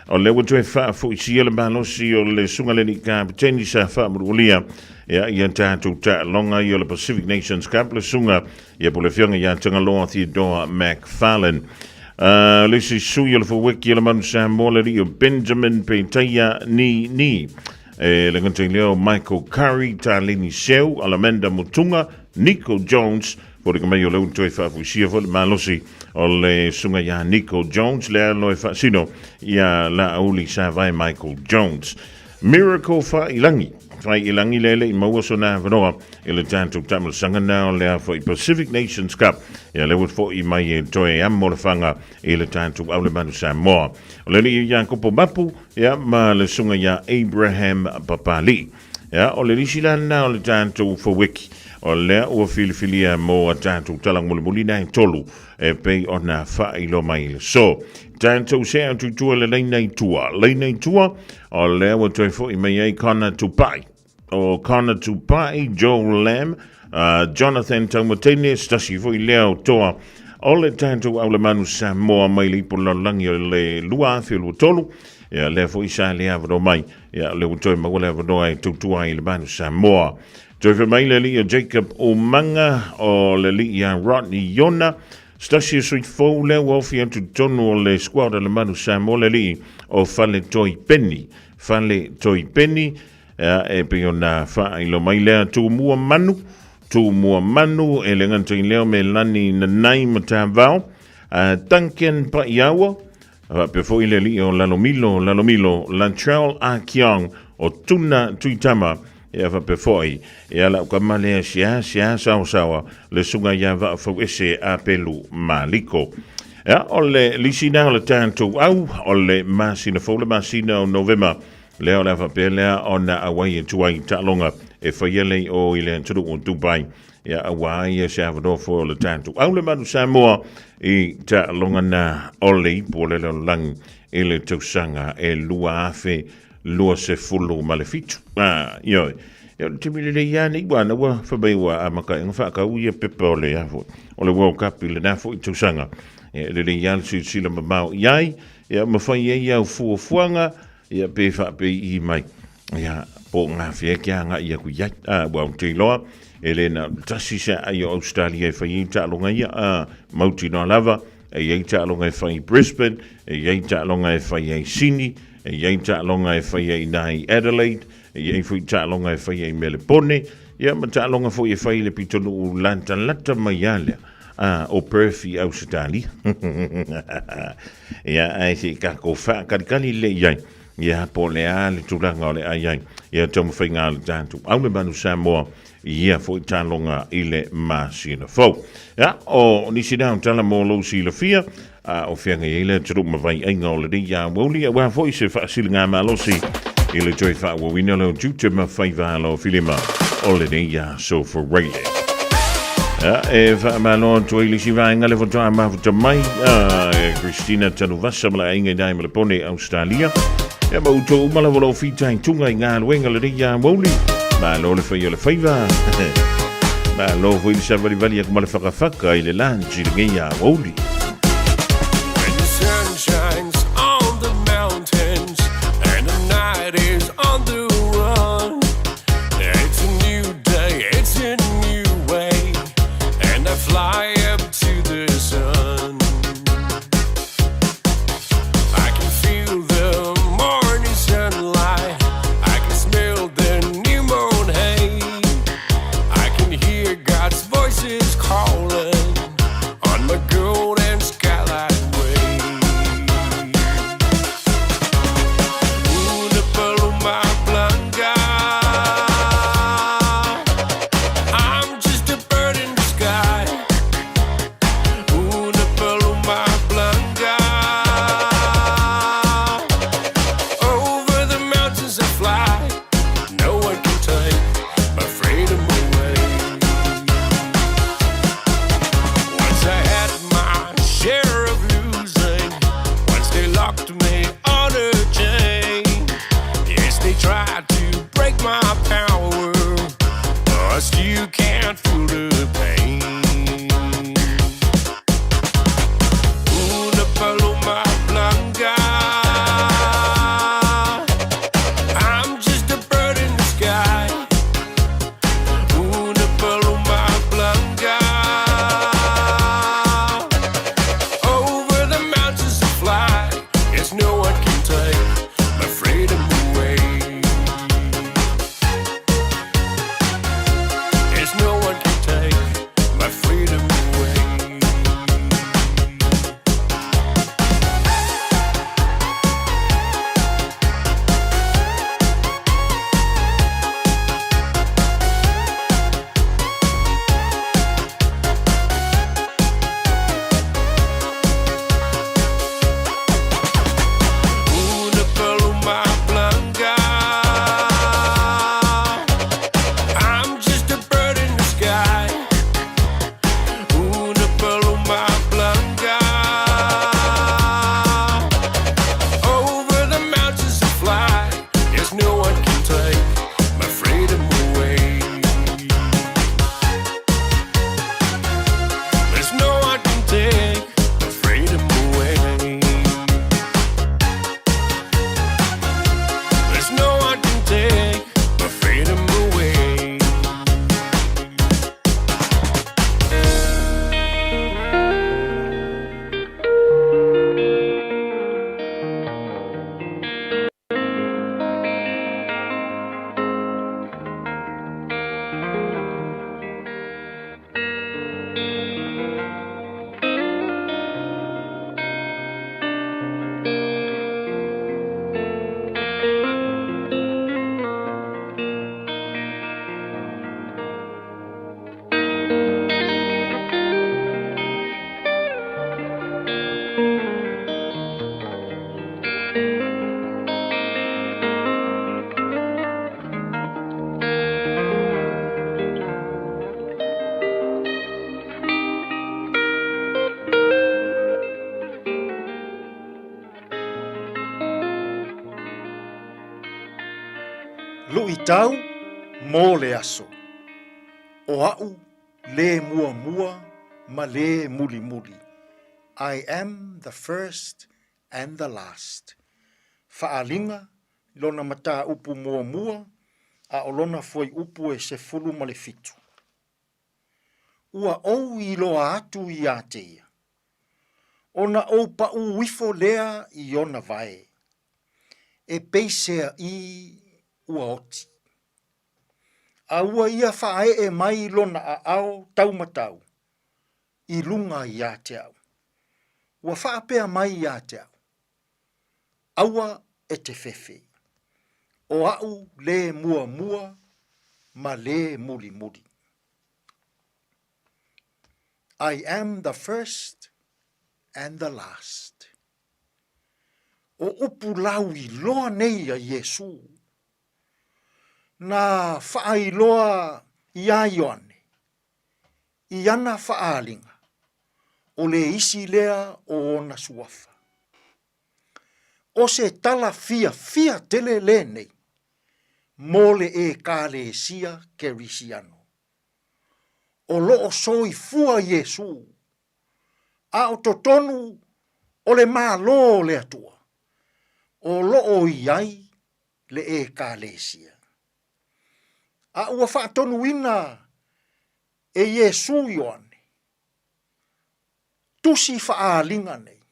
O lea ua toe faafoisia le malosi o le Susuga i le Alii Kapeteni sa faamuluulia ia ia tatou taaloga ia o le Pacific Nations Cup le Susuga ia po le Afioga ia Tagaloa Theodore McFarlane. Le isi sui o le Foweki o le Manu Samoa le alii o Benjamin Peitaia Ni Ni. E le gata i lea o Michael Curry, Taleni Seu, Alamanda Mutunga, Nico Jones, Foliga mai o lea ua toe faafuisia foi le malosi o le susuga ia Nico Jones, le alo e faasino ia Laauli Savae Michael Jones. Miracle Faiilagi. Faiilagi le le i maua sona avanoa i le tatou taamilosaga na o lea foi Pacific Nations Cup. Ia lea ua foi mai e toe amo le faga i le tatou au le Manu Samoa. O le alii ia Iakopo Mapu ia ma le susuga ia Abraham Papali'i. Ia, o le lisi la lena o le tatou Faweki, o lea ua filifilia mo a tatou tala mulimuli na e tolu e pei ona faailoa mai i le so. Tatou see atu i tua i le laina i tua. Laina i tua, o lea ua toe foi mai ai Connor Tupai. O Connor Tupai, Joel Lam, Jonathan Taumateine, se tasi foi lea o toa o le tatou Aulemanu Samoa mai le ipu lalolagi o le 2023. Ia, lea foi sa le avanoa mai. Ia, lea ua toe maua le avanoa e tautua ai i le Manu Samoa. Toe fai mai le alii o Jacob Umaga, o le alii ia Rodney Iona, se tasi o sui fou lea ua ofi atu i totonu o le squad a le Manu Samoa, le alii o Faletoi Peni. Faletoi Peni, ia, e pei ona faailoa mai lea, Tumua Manu, Tumua Manu, e le gata i lea o Melani Nanai Matavao, Duncan Paiaua, faapea foi le alii o Lalomilo, Lalomilo, Latrell Akiong, o Tuna Tuitama, ia faapea foi, ia lau kama lea sia sia saosaoa, le susuga ia Vaafauese Apelu Maliko. Ia, o le lisi na o le tatou au, o le masina fou, le masina o Novema, lea o le a faapea lea ona auai atu ai taaloga e faia lei o i le atunuu o Dubai, ia aua ia se avanoa foi o le tatou au le Manu Samoa i taaloga na o le ipu o le lalolagi i le tausaga e 2027. Ah, ioe. Ia, o le taimi lelei lava nei, ua ana ua fai mai ua amata ai ona faatau ia pepa o le a foi, o le World Cup i lena foi tausaga. Ia, e lelei lava le silasila mamao i ai, ia ma fai ai au fuafuaga, ia pe faapei mai. Ia, po o gafea e te agai atu i ai. A, ua ou te iloa, e le na o le tasi se aai o Australia e fai ai taaloga ia, a, mautinoa lava, e i ai taaloga e fai i Brisbane, e i ai taaloga e fai ai i Sydney, e i ai taaloga e fai ai i ina i Adelaide, e i ai foi taaloga e fai ai i Melepone, ia ma taaloga foi e fai i le pitonuu latalata mai a lea, a, o Perth i Ausetalia. Ia, ae se i tatou faatalikali lelei i ai. Ia, po o le a le tulaga o le a i ai ia taumafaiga a le tatou au le Manu Samoa i ia foi taloga i le masina fou. Ia, o nisi na o tala mo lou silafia, a o feagai ai le atunuu ma vaiaiga o lenei aoauli, aua foi se faasiligamalosi i le toe faaauauina o lou tiute ma faiva alo filima o lenei aso Friday. Ia, e faamalo atu ai le isi vaega le faatoa mafuta mai a Christina Tanuvasa ma le aiga i nai Melepone, Australia. Ia ma outou uma lava o lo o fitaituga i galuega lenei aoauli. Malo le fai o le faiva. Malo foi le savalivali atu ma le fakafaka i le lunch i lenei aoauli. When the sun shines on the mountains and the night is on the run, it's a new day, it's a new way, and I fly up to the sun. I can feel the morning sunlight, I can smell the new moon hay. I can hear God's voices calling on my golden Faitau mo le aso. O a'u le muamua ma le mulimuli. I am the first and the last. Faaaliga lona mataupu muamua a o lona fuaiupu e 17. Ua ou iloa atu iā te ia, ona ou paʻū ifo lea i ona vae, e peiseaʻī ua oti. A ua ia faaee mai lona aao taumatau i luga iā te au. Ua faapea mai iā te au, Aua e te fefe, o aʻu lē muamua ma lē mulimuli. I am the first and the last. O upu lauiloa nei a Iesū, na faailoa iā Ioane i ana faaaliga, o le isi lea o ona suafa. O se tala fiafia tele lenei mo le Ekalesia Kerisiano. O lo o soifua Iesū, a o totonu o le Malo o le Atua, o lo o i ai le Ekalesia. A ua faatonuina e Iesū Ioane, tusi faaaliga nei,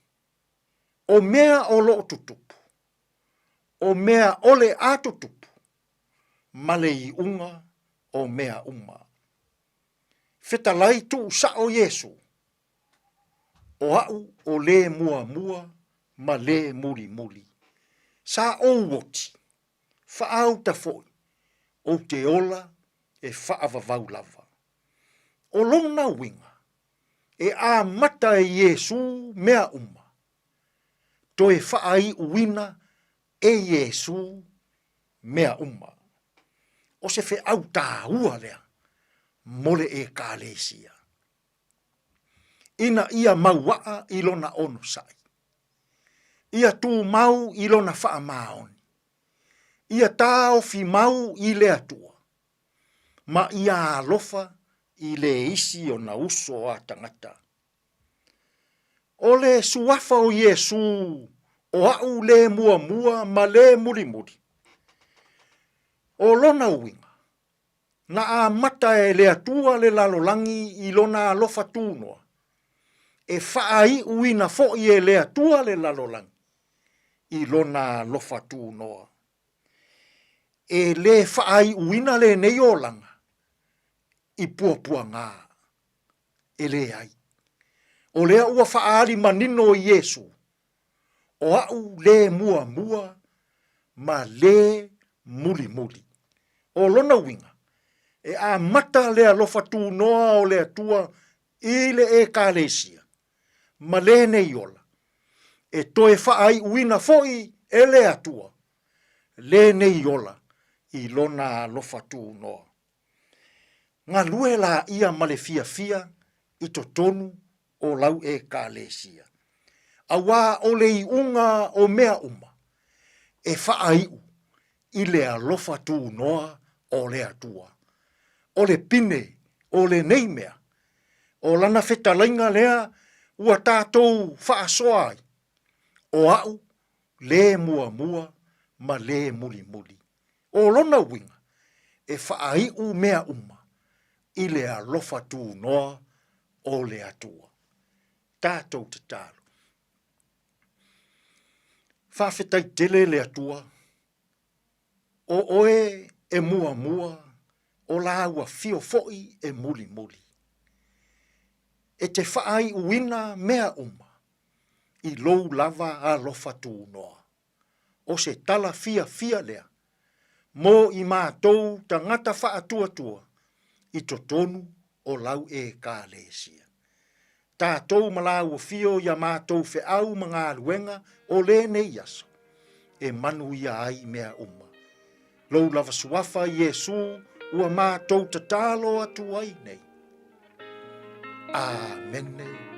o mea o lo o tutupu, o mea o le a tutupu, ma le iuga o mea uma. Fetalai tuusao Iesu, o aʻu o le muamua ma le mulimuli. Sa ou oti, faauta foi, ou te ola e faavavau lava. O lona uiga, e amata e Iesū mea uma, toe faaiuina e Iesū mea uma. O se feau tāua lea mo le Ekalesia. Ina ia mauaa i lona onosai, ia tumau i lona faamaoni, ia taofi mau i le Atua, ma ia alofa i le isi ona uso a tagata. O le suafa o Iesū o aʻu le muamua ma le mulimuli. O lona uiga, na amata e le Atua le lalolagi i lona alofa tunoa, e faaiuina foi e le Atua le lalolagi i lona alofa tunoa. E lē faaiuina lenei olaga i puapuagā, e leai. O lea ua faaali manino i Iesū, o aʻu lē muamua ma lē mulimuli. O lona uiga, e amata le alofa tunoa o le Atua i le Ekalesia ma lenei ola, e toe faaiuina foi e le Atua lenei ola i lona alofa tunoa. Galue laia ma le fiafia i totonu o lau Ekalesia, auā o le iuga o mea uma e faaiu i le alofa tunoa o le Atua. O le pine o lenei mea, o lana fetalaiga lea ua tatou faasoa ai, o aʻu le muamua ma le mulimuli. O lona uiga, e faaiu mea uma i le alofa tunoa o le Atua. Tatou tatalo. Faafetai tele le Atua, o oe e muamua, o lāua fio foi e mulimuli. E te faaiuina mea uma i lou lava alofa tunoa. O se tala fiafia lea mo i matou tagata faatuatua i totonu o lau Ekalesia. Tatou ma lāua fio i a matou feau ma galuega o lenei aso, e manuia ai mea uma. Lou lava suafa Iesū ua matou tatalo atu ai nei. Amene.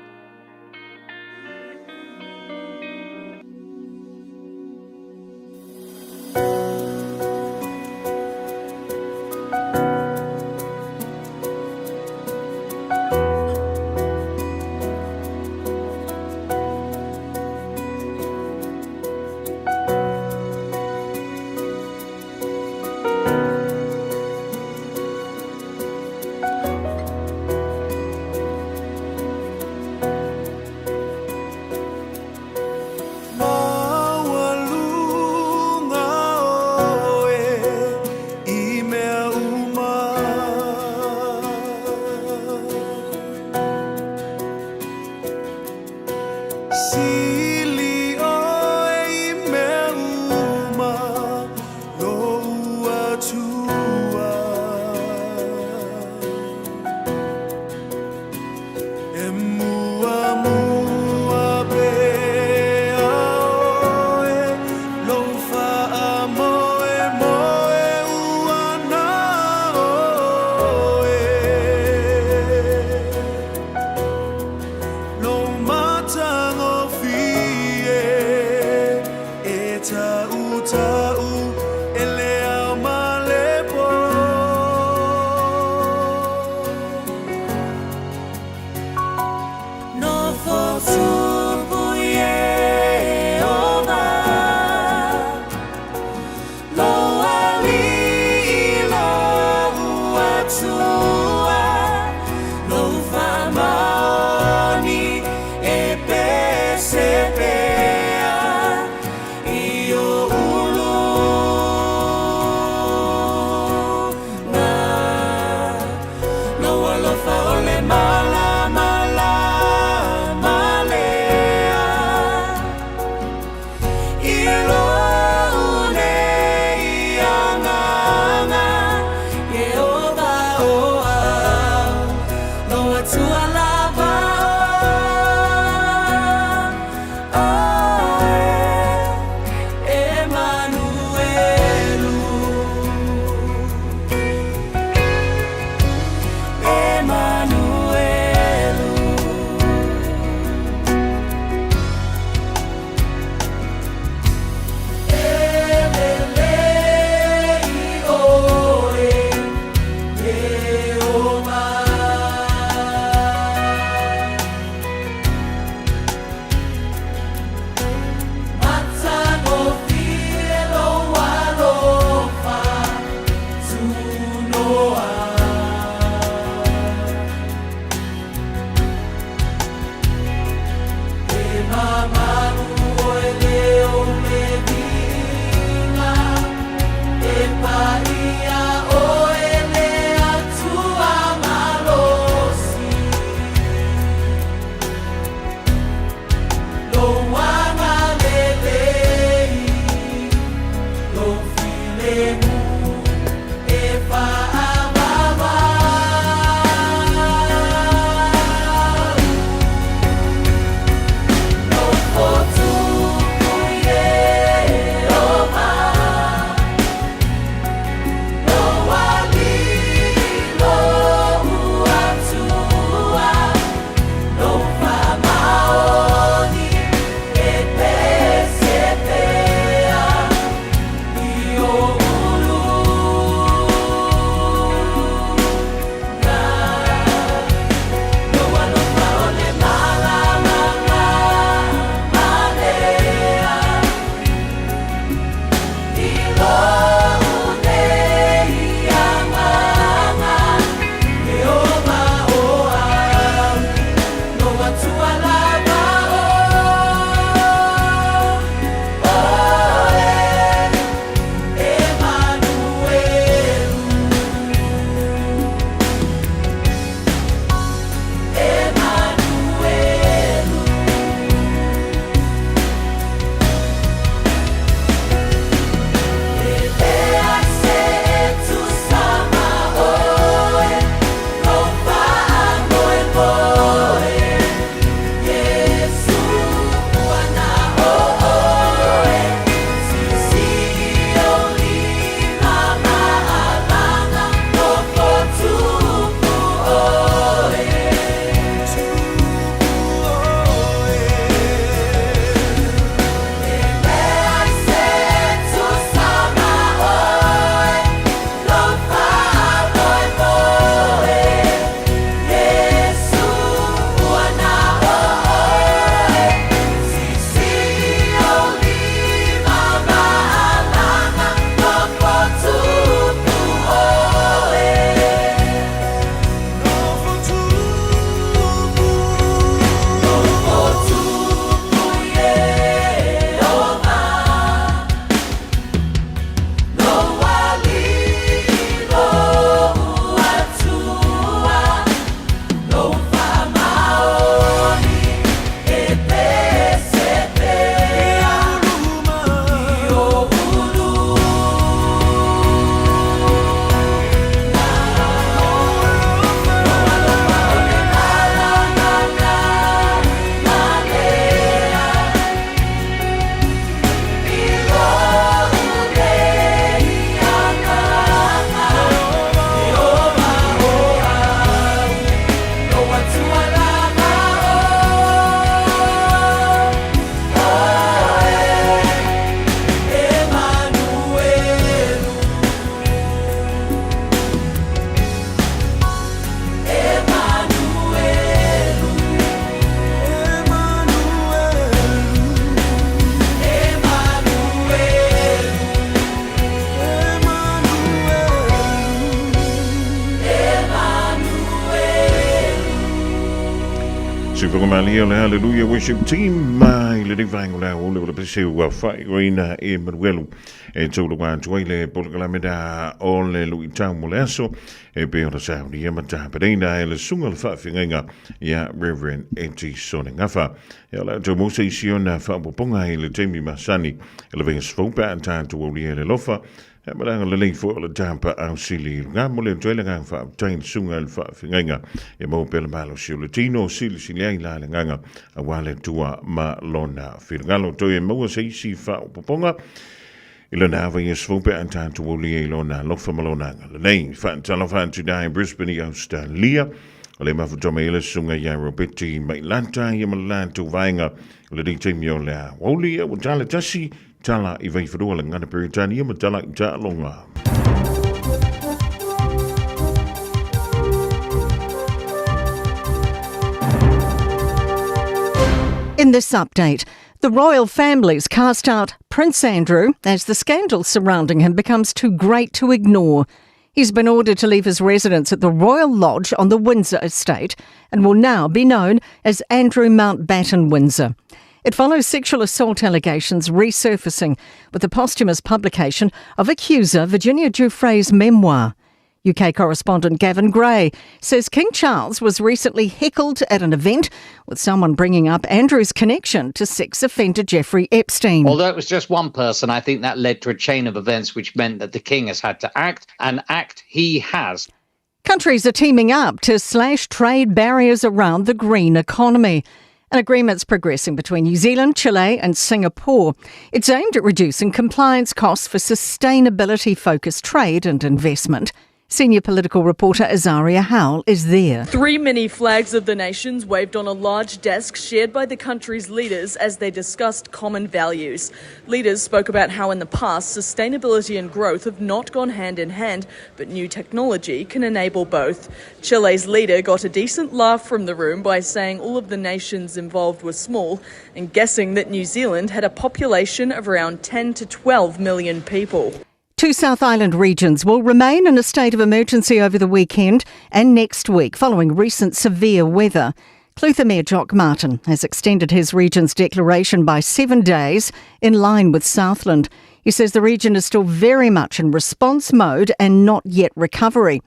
Atua lava oe, Emanuelu. Emanuelu. E lelei oe, Ieova. Matagofie lou alofa tunoa. E mamalu oe le ou le viiga, e paia oe le Atua malosi. Lou agalelei, lou filemu e faavavau. Nofo tupu Ieova, Lou Alii, lou Atua, lou faamaoni e pese pea i o uluga. Lou alofa o le malamala malea i lou nei agaga, Ieova o au, lou Atua lava oe, Emanuelu. Emanuelu. E leai se e tusa ma oe, lou faamoemoe, Iesu ua na o oe, Siisii ou lima ma alaga, nofo tupu oe. E leai se e tusa ma oe, lou faamoemoe, Iesu ua na o oe, Siisii ou lima ma alaga, nofo tupu oe. Nofo tupu, nofo tupu Ieova, Lou Alii, lou Atua, lou faamaoni e pese pea i o uluga. Lou alofa o le malamala malea i lou nei agaga, Ieova o au, lou Atua lava oe, Emanuelu. Emanuelu. Emanuelu. Emanuelu. Sifuga malia le Hallelujah Worship Team mai le vaenga o le aoauli o le pese ua faaigoaina Emanuelu e taulaga atu ai le polokalame da o le luitau mo le aso e pei ona saunia ma tapenaina e le susuga i le faafeagaiga ia Reverend Eti Sonegafa. Ia o le a tou maua se isi ona faaopoopoga i le taimi masani i le vaiaso fou pe a tatou aulia i le alofa. Ia ma le agalelei foi o le tapaau sili i luga mo le atu ai le agaga faafetai i le susuga i le faafeagaiga ia maua pea le malosi o le tino silisili ai la le agaga aua le Atua ma lona finagalo. Toe maua se isi faaopoopoga i lona ava i aso fou pe a tatou aulia i lona alofa ma lona agalelei. Faatalofa atu i Brisbane i Australia, o le mafutoa mai ai le susuga ia Robeti Mailata ia ma le latou vaega o lenei taimi o le aoauli ia ua tala tasi tala i Vaifanua le Gagana Peretania ma tala i Taaloga. In this update, the royal family's cast out Prince Andrew as the scandal surrounding him becomes too great to ignore. He's been ordered to leave his residence at the Royal Lodge on the Windsor estate and will now be known as Andrew Mountbatten Windsor. It follows sexual assault allegations resurfacing with the posthumous publication of accuser Virginia Giuffre's memoir. UK correspondent Gavin Gray says King Charles was recently heckled at an event with someone bringing up Andrew's connection to sex offender Jeffrey Epstein. Although it was just one person, I think that led to a chain of events which meant that the king has had to act, and act he has. Countries are teaming up to slash trade barriers around the green economy. An agreement's progressing between New Zealand, Chile, and Singapore. It's aimed at reducing compliance costs for sustainability focused trade and investment. Senior political reporter Azaria Howell is there. Three mini flags of the nations waved on a large desk shared by the country's leaders as they discussed common values. Leaders spoke about how in the past sustainability and growth have not gone hand in hand, but new technology can enable both. Chile's leader got a decent laugh from the room by saying all of the nations involved were small and guessing that New Zealand had a population of around 10 to 12 million people. Two South Island regions will remain in a state of emergency over the weekend and next week following recent severe weather. Clutha Mayor Jock Martin has extended his region's declaration by seven days in line with Southland. He says the region is still very much in response mode and not yet recovery.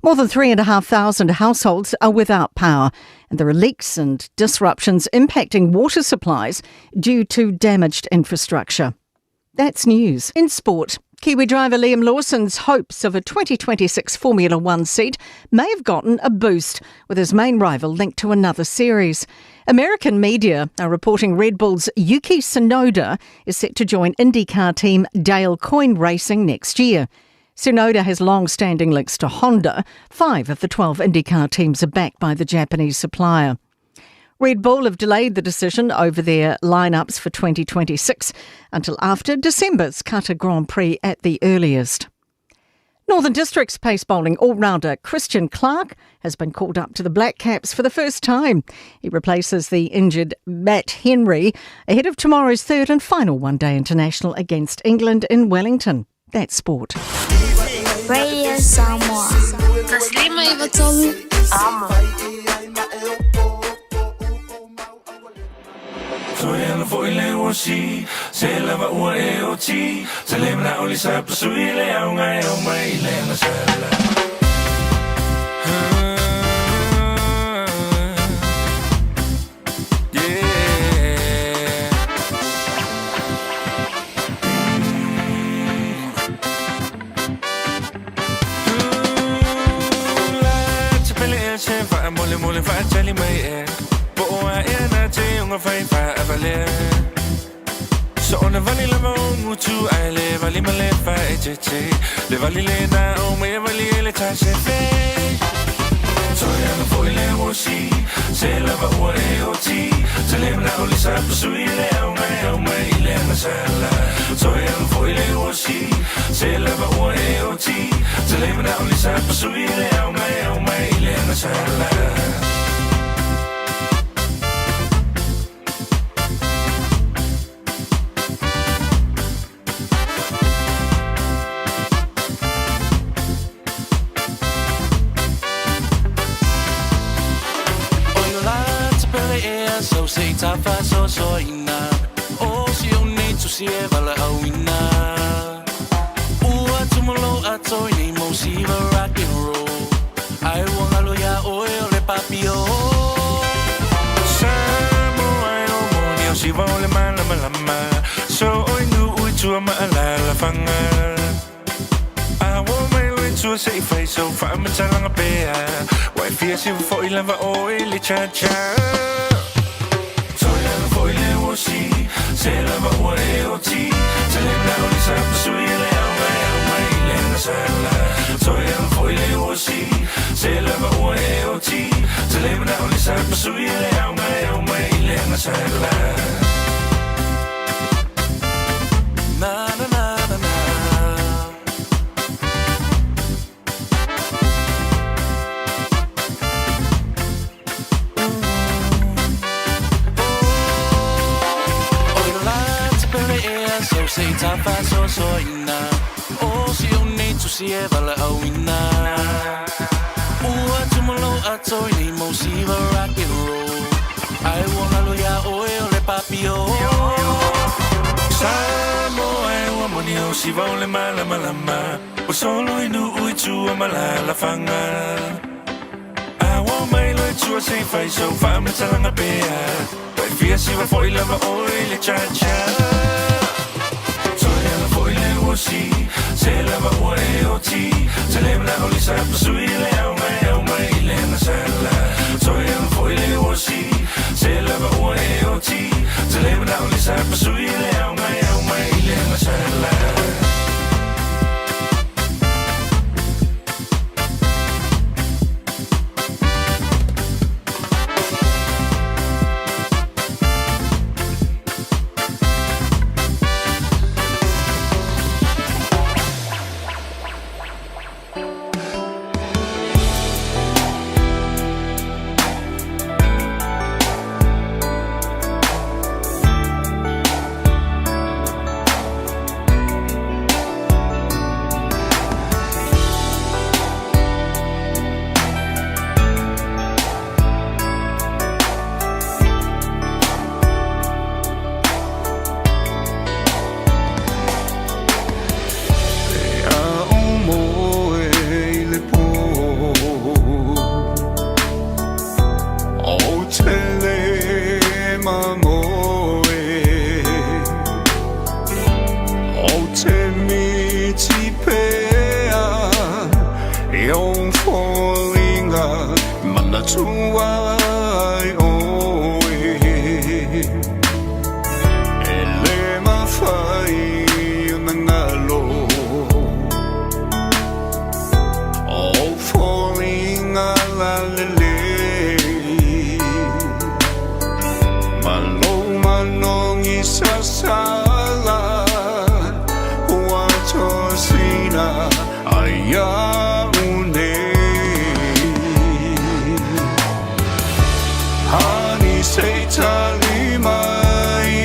More than 3,500 households are without power, and there are leaks and disruptions impacting water supplies due to damaged infrastructure. That's news. In sport, Kiwi driver Liam Lawson's hopes of a 2026 Formula One seat may have gotten a boost, with his main rival linked to another series. American media are reporting Red Bull's Yuki Tsunoda is set to join IndyCar team Dale Coyne Racing next year. Tsunoda has long standing links to Honda. Five of the 12 IndyCar teams are backed by the Japanese supplier. Red Bull have delayed the decision over their lineups for 2026 until after December's Qatar Grand Prix at the earliest. Northern District's pace bowling all-rounder Christian Clark has been called up to the Black Caps for the first time. He replaces the injured Matt Henry ahead of tomorrow's third and final one-day international against England in Wellington. That's sport. Radio Samoa. Taslima Ivatolu. Amo. Toe ana foi le uasi, se lava ua e oti, se le mana o lisa pasui le au ngai au mai le na sala. Mole mole fa tali mai e Po o a e na te unga fai fa avale So ona vali lava o ngutu ai le vali ma le fa e te te Le vali le na o me vali e le ta se fe Toi ana foi le osi Se lava ua e o ti Se le mana o le sa pasui le au mai au mai le na sala Toi ana foi le osi Se lava ua e o ti Se le mana o le sa pasui le au mai au mai le na sala So se ta fa so so ina O si o nei tu si e vala au ina Ua tumolo a toi nei mo si va rock and roll Ai wangalo ya oe o le papio Samoa e o moni o si va o le malama lama So oi nu ui tua ma ala la fanga tua se i fai sau faamatalaga pea. Ua e fia siva foʻi lava oe le chacha. Toe lava foʻi le uosi, se lava ua e oti. Te le mana o le sa pasui le au mai au mai le agasala. Toe lava foʻi le uosi, se lava ua e oti. Te le mana o le sa pasui le au mai au mai le agasala. Na na na na na. O le la te pele ea sau se i tafa soasoaina. O si o nei tusi e valaauina. Ua tumalo ato i nei mau siva rock and roll. Ai ua ngalo ia oe o le papio. Samoa e ua moni au siva o le malamalama. Ua solo i nuu i tua ma lalafaga. A ua mai loa i tua se i fai sau faamatalaga pea. Ua e fia siva foʻi lava oe le chacha. Toe ala foʻi le uosi, se lava ua e oti. Te le manao le sa pasui le au mai au mai le agasala. Toe ala foʻi le uosi, se lava ua e oti. Te le manao le sa pasui le au mai au mai le agasala. E a o moe i le pō O te le mamoe O te miti pea I o foliga Manatua ai oe E le mafai ona galo O foliga lalelei Ma lou manogi sasala Ua tosina ai iaʻu nei Hani se i tali mai.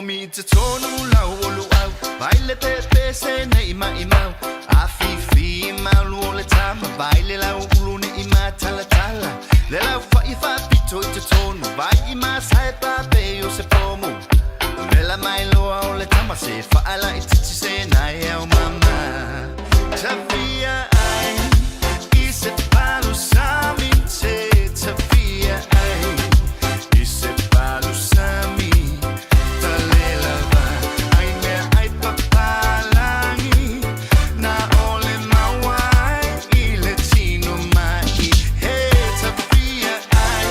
Momi i totonu lau o luau Vai le pepe se nei mai mau A fifi malu o le tama Vai le lau ulu ne i matalatala Le lau whai whapito i totonu Vai i masae pape o se pomu Vela mai loa o le tama Se whaala i titi se nai au mama Tawhia ai I se palu sami te Tawhia ai I se palu sami Talelava ai mea ai papalangi Na ole maua ai i le tino mai He tawhia ai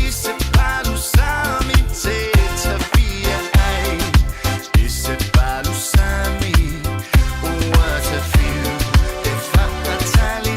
I se palu sami te Tawhia ai I se palu sami Ua te whiu e whaatalitali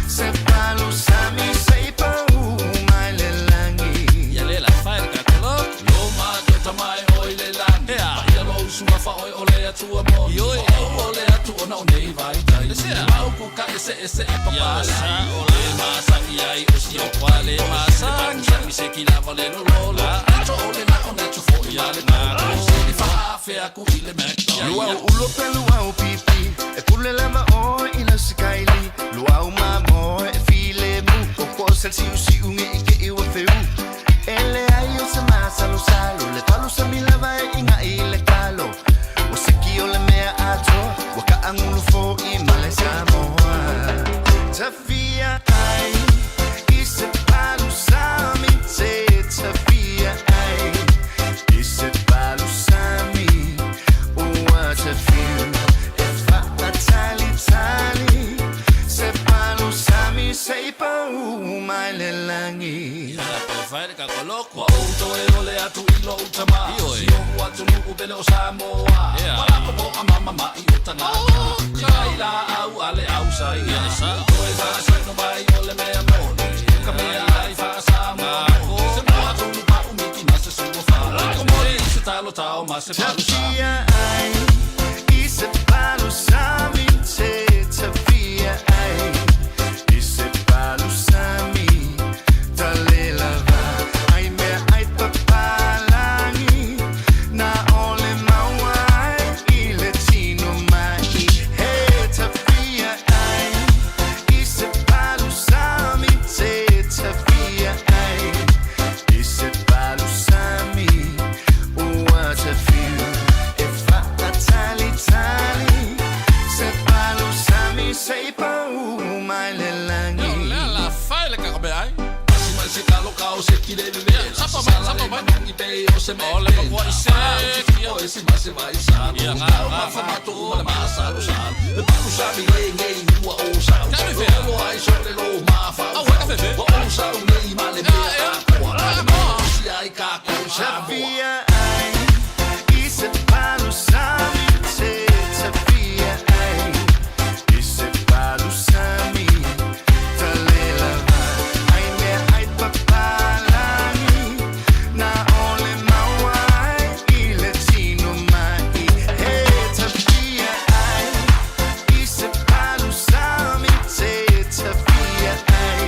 Se palu sami se i pau mai le langi Ia le la fai le kakolo Lo ma tota mai oi le langi Ea Ia lo usunga fa oi o le atua mo Ioi O o le atu ona o nei vai tai Le sea Mau ku ka ese ese e papa Ia sa o le ma sa i ai o si o kwa le ma sa Ngia mi se ki lava le lo lo la Ato o le na o na tu fo i ale na I fa a ku i le McDonald's Luau ulo pe luau pipi E pule lava o i lau sikaili Luau ma mo e file mu O ko sel siu siu nge i ke iwa feu Ele ai o se masalo salo Le palu sa mi lava e inga i le kalo O seki o le mea atoa Wa ka angulu fo i male Samoa Tawhia ai I se palu sami te Tawhia ai I se palu sami Ua te whiu e whaatalitali Se palu sami se i pau mai le langi Ia la pe fai le kakolo Kua ou toe o le atu i lo utama Si o ua tunu upele o Samoa Wala ko po a mama ma i o tangata I kai la au a le au sa ia Toe sa sa no mai o le mea moni Ka mea ai fa Samoa Se moa tunu pa umiki ma se sua fa Ko mori i se talo tao ma se palu sami Tawhia ai I se palu sami te Tawhia ai I se palu sami Talelava ai mea ai papalangi Na ole maua ai i le tino mai He tawhia ai I se palu sami te Tawhia ai I se palu sami Ua te whiu e whaatalitali Se palu sami se i pau mai le langi Le la fai le kakome ai Pasi mai se kalo kao se ki le le Sapa mai sapa mai ngi pe o se me O le pakua i se ki o e se ma se vai sa Ia nga nga fa ma tu ma le ma sa lo sa Le palu sami le nge ua o sa Lo lo ai so le lo ma fa o O o sa o nei ma le mea a koa Le ma o si ai ka ko Samoa Tawhia ai I se palu sami te Tawhia ai I se palu sami Talelava ai mea ai papalangi Na ole maua ai i le tino mai He tawhia ai I se palu sami te Tawhia ai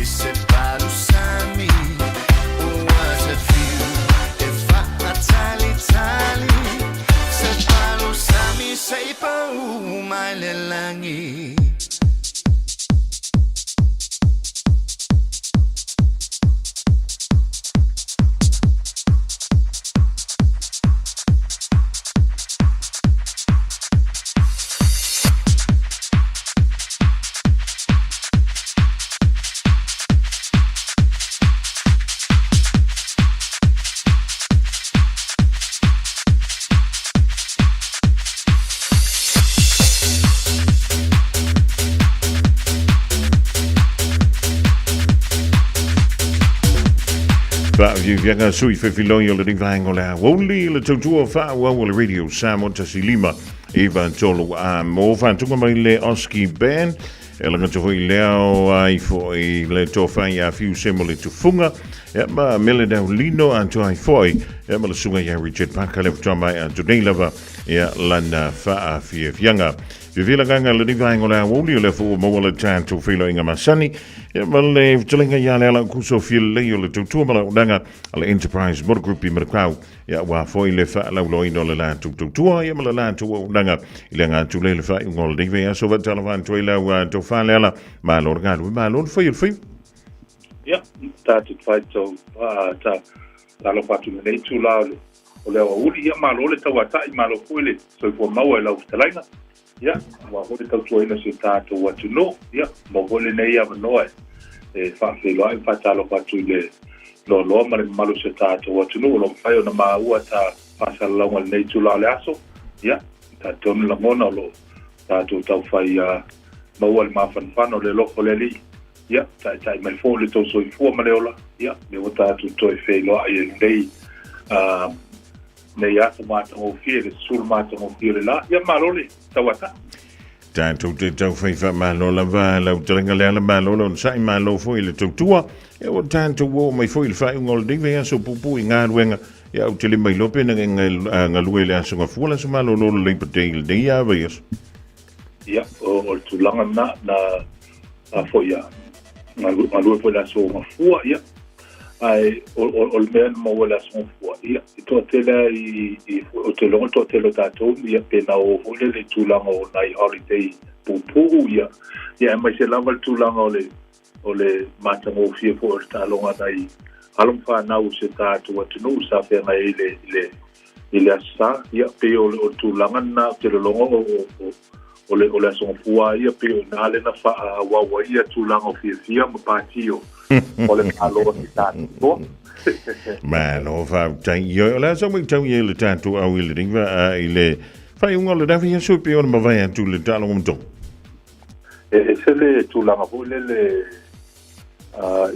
I se palu sami Ua te whiu e whaatalitali Se palu sami se i pau mai le langi Faafiafiaga sui fefiloi o lenei vaega o le aoauli le tautua faaauau o le Radio Samoa 15 9 3 a mo faatuga mai le Oski Band e laga foi lea o ai foi le tofa ia fiu se mo le tufunga ia ma mele daulino atoa ai foi ia ma le suga ia Richard Parker le fatoa mai a tunei lava ia lana faafiafiaga. Fiafia le agaga i lenei vaega o le aoauli, o lea foi ua maua le tatou feiloaiga masani, ia ma le fetalaiga ia Leala Kuso Fialelei o le tautua ma le auaunaga a le Enterprise Motor Group i Manukau, ia aua foi le faalauiloaina o le latou tautua ia ma le latou auaunaga i le aga atu lea i le faaiuga o lenei vaiaso. Faatalofa atu ai lau tofa Leala, malo le galue, malo le fai o le faiva. Ia, tatou faitau, ta talofa atu i lenei itula o le o le aoauli, ia malo le tauata'i, malo foi le soifua maua i lau fetalaiga, ia, aua foi le tautuaina o si o tatou atunuu, ia, maua foi lenei avanoa e faafeiloai ma faatalofa atu i le loaloa ma le mamalu o si o tatou atunuu o lo o mafai ona maua ta faasalalauga i lenei itula o le aso, ia, talitonu lagona o lo o tatou taufai maua le mafanafana o le alofa o le Alii, ia, taitai mai foi le tou soifua ma le ola, ia, lea ua tatou toe feiloai i lenei, nei aso matagofie, le susulu matagofie o le la, ia, malo le tauata'i. Tatou te taufai faamalo lava lau talega Leala, malo le onosai, malo foi le tautua. Ia ua tatou oo mai foi i le faaiuga o lenei vaiaso puupuu i galuega. Ia ou te le mailoa pe na galue i le Aso Gafua, le Aso Malolo, le Labor Day i lenei lava vaiaso. Ia, o le tulaga lena, na a foi a galue foi le aso Gafua, ia. Ae o le mea na maua i le aso Gafua, ia, e toatele lava i, ou te iloa o le toatele o tatou, ia, pe na o foi lele i tulaga o nai holiday puupuu, ia, ia, aemaise lava le tulaga o le, o le matagofie foi o le taaloga a nai alo ma fanau o si o tatou atunuu sa feagai ai i le, i le Aso Sa, ia, pei o le tulaga lena ou te lologa o le Aso Gafua ia, pei o i ina lea na faaauau ai ia tulaga o fiafia ma pati o le Malo i tatou. Malo faafetai. Ioe, o le a sau matau i ai le tatou au i le riva i le faaiuga o le vaiaso e pei ona mavae atu i le taaloga matoa. E ese le tulaga foi lele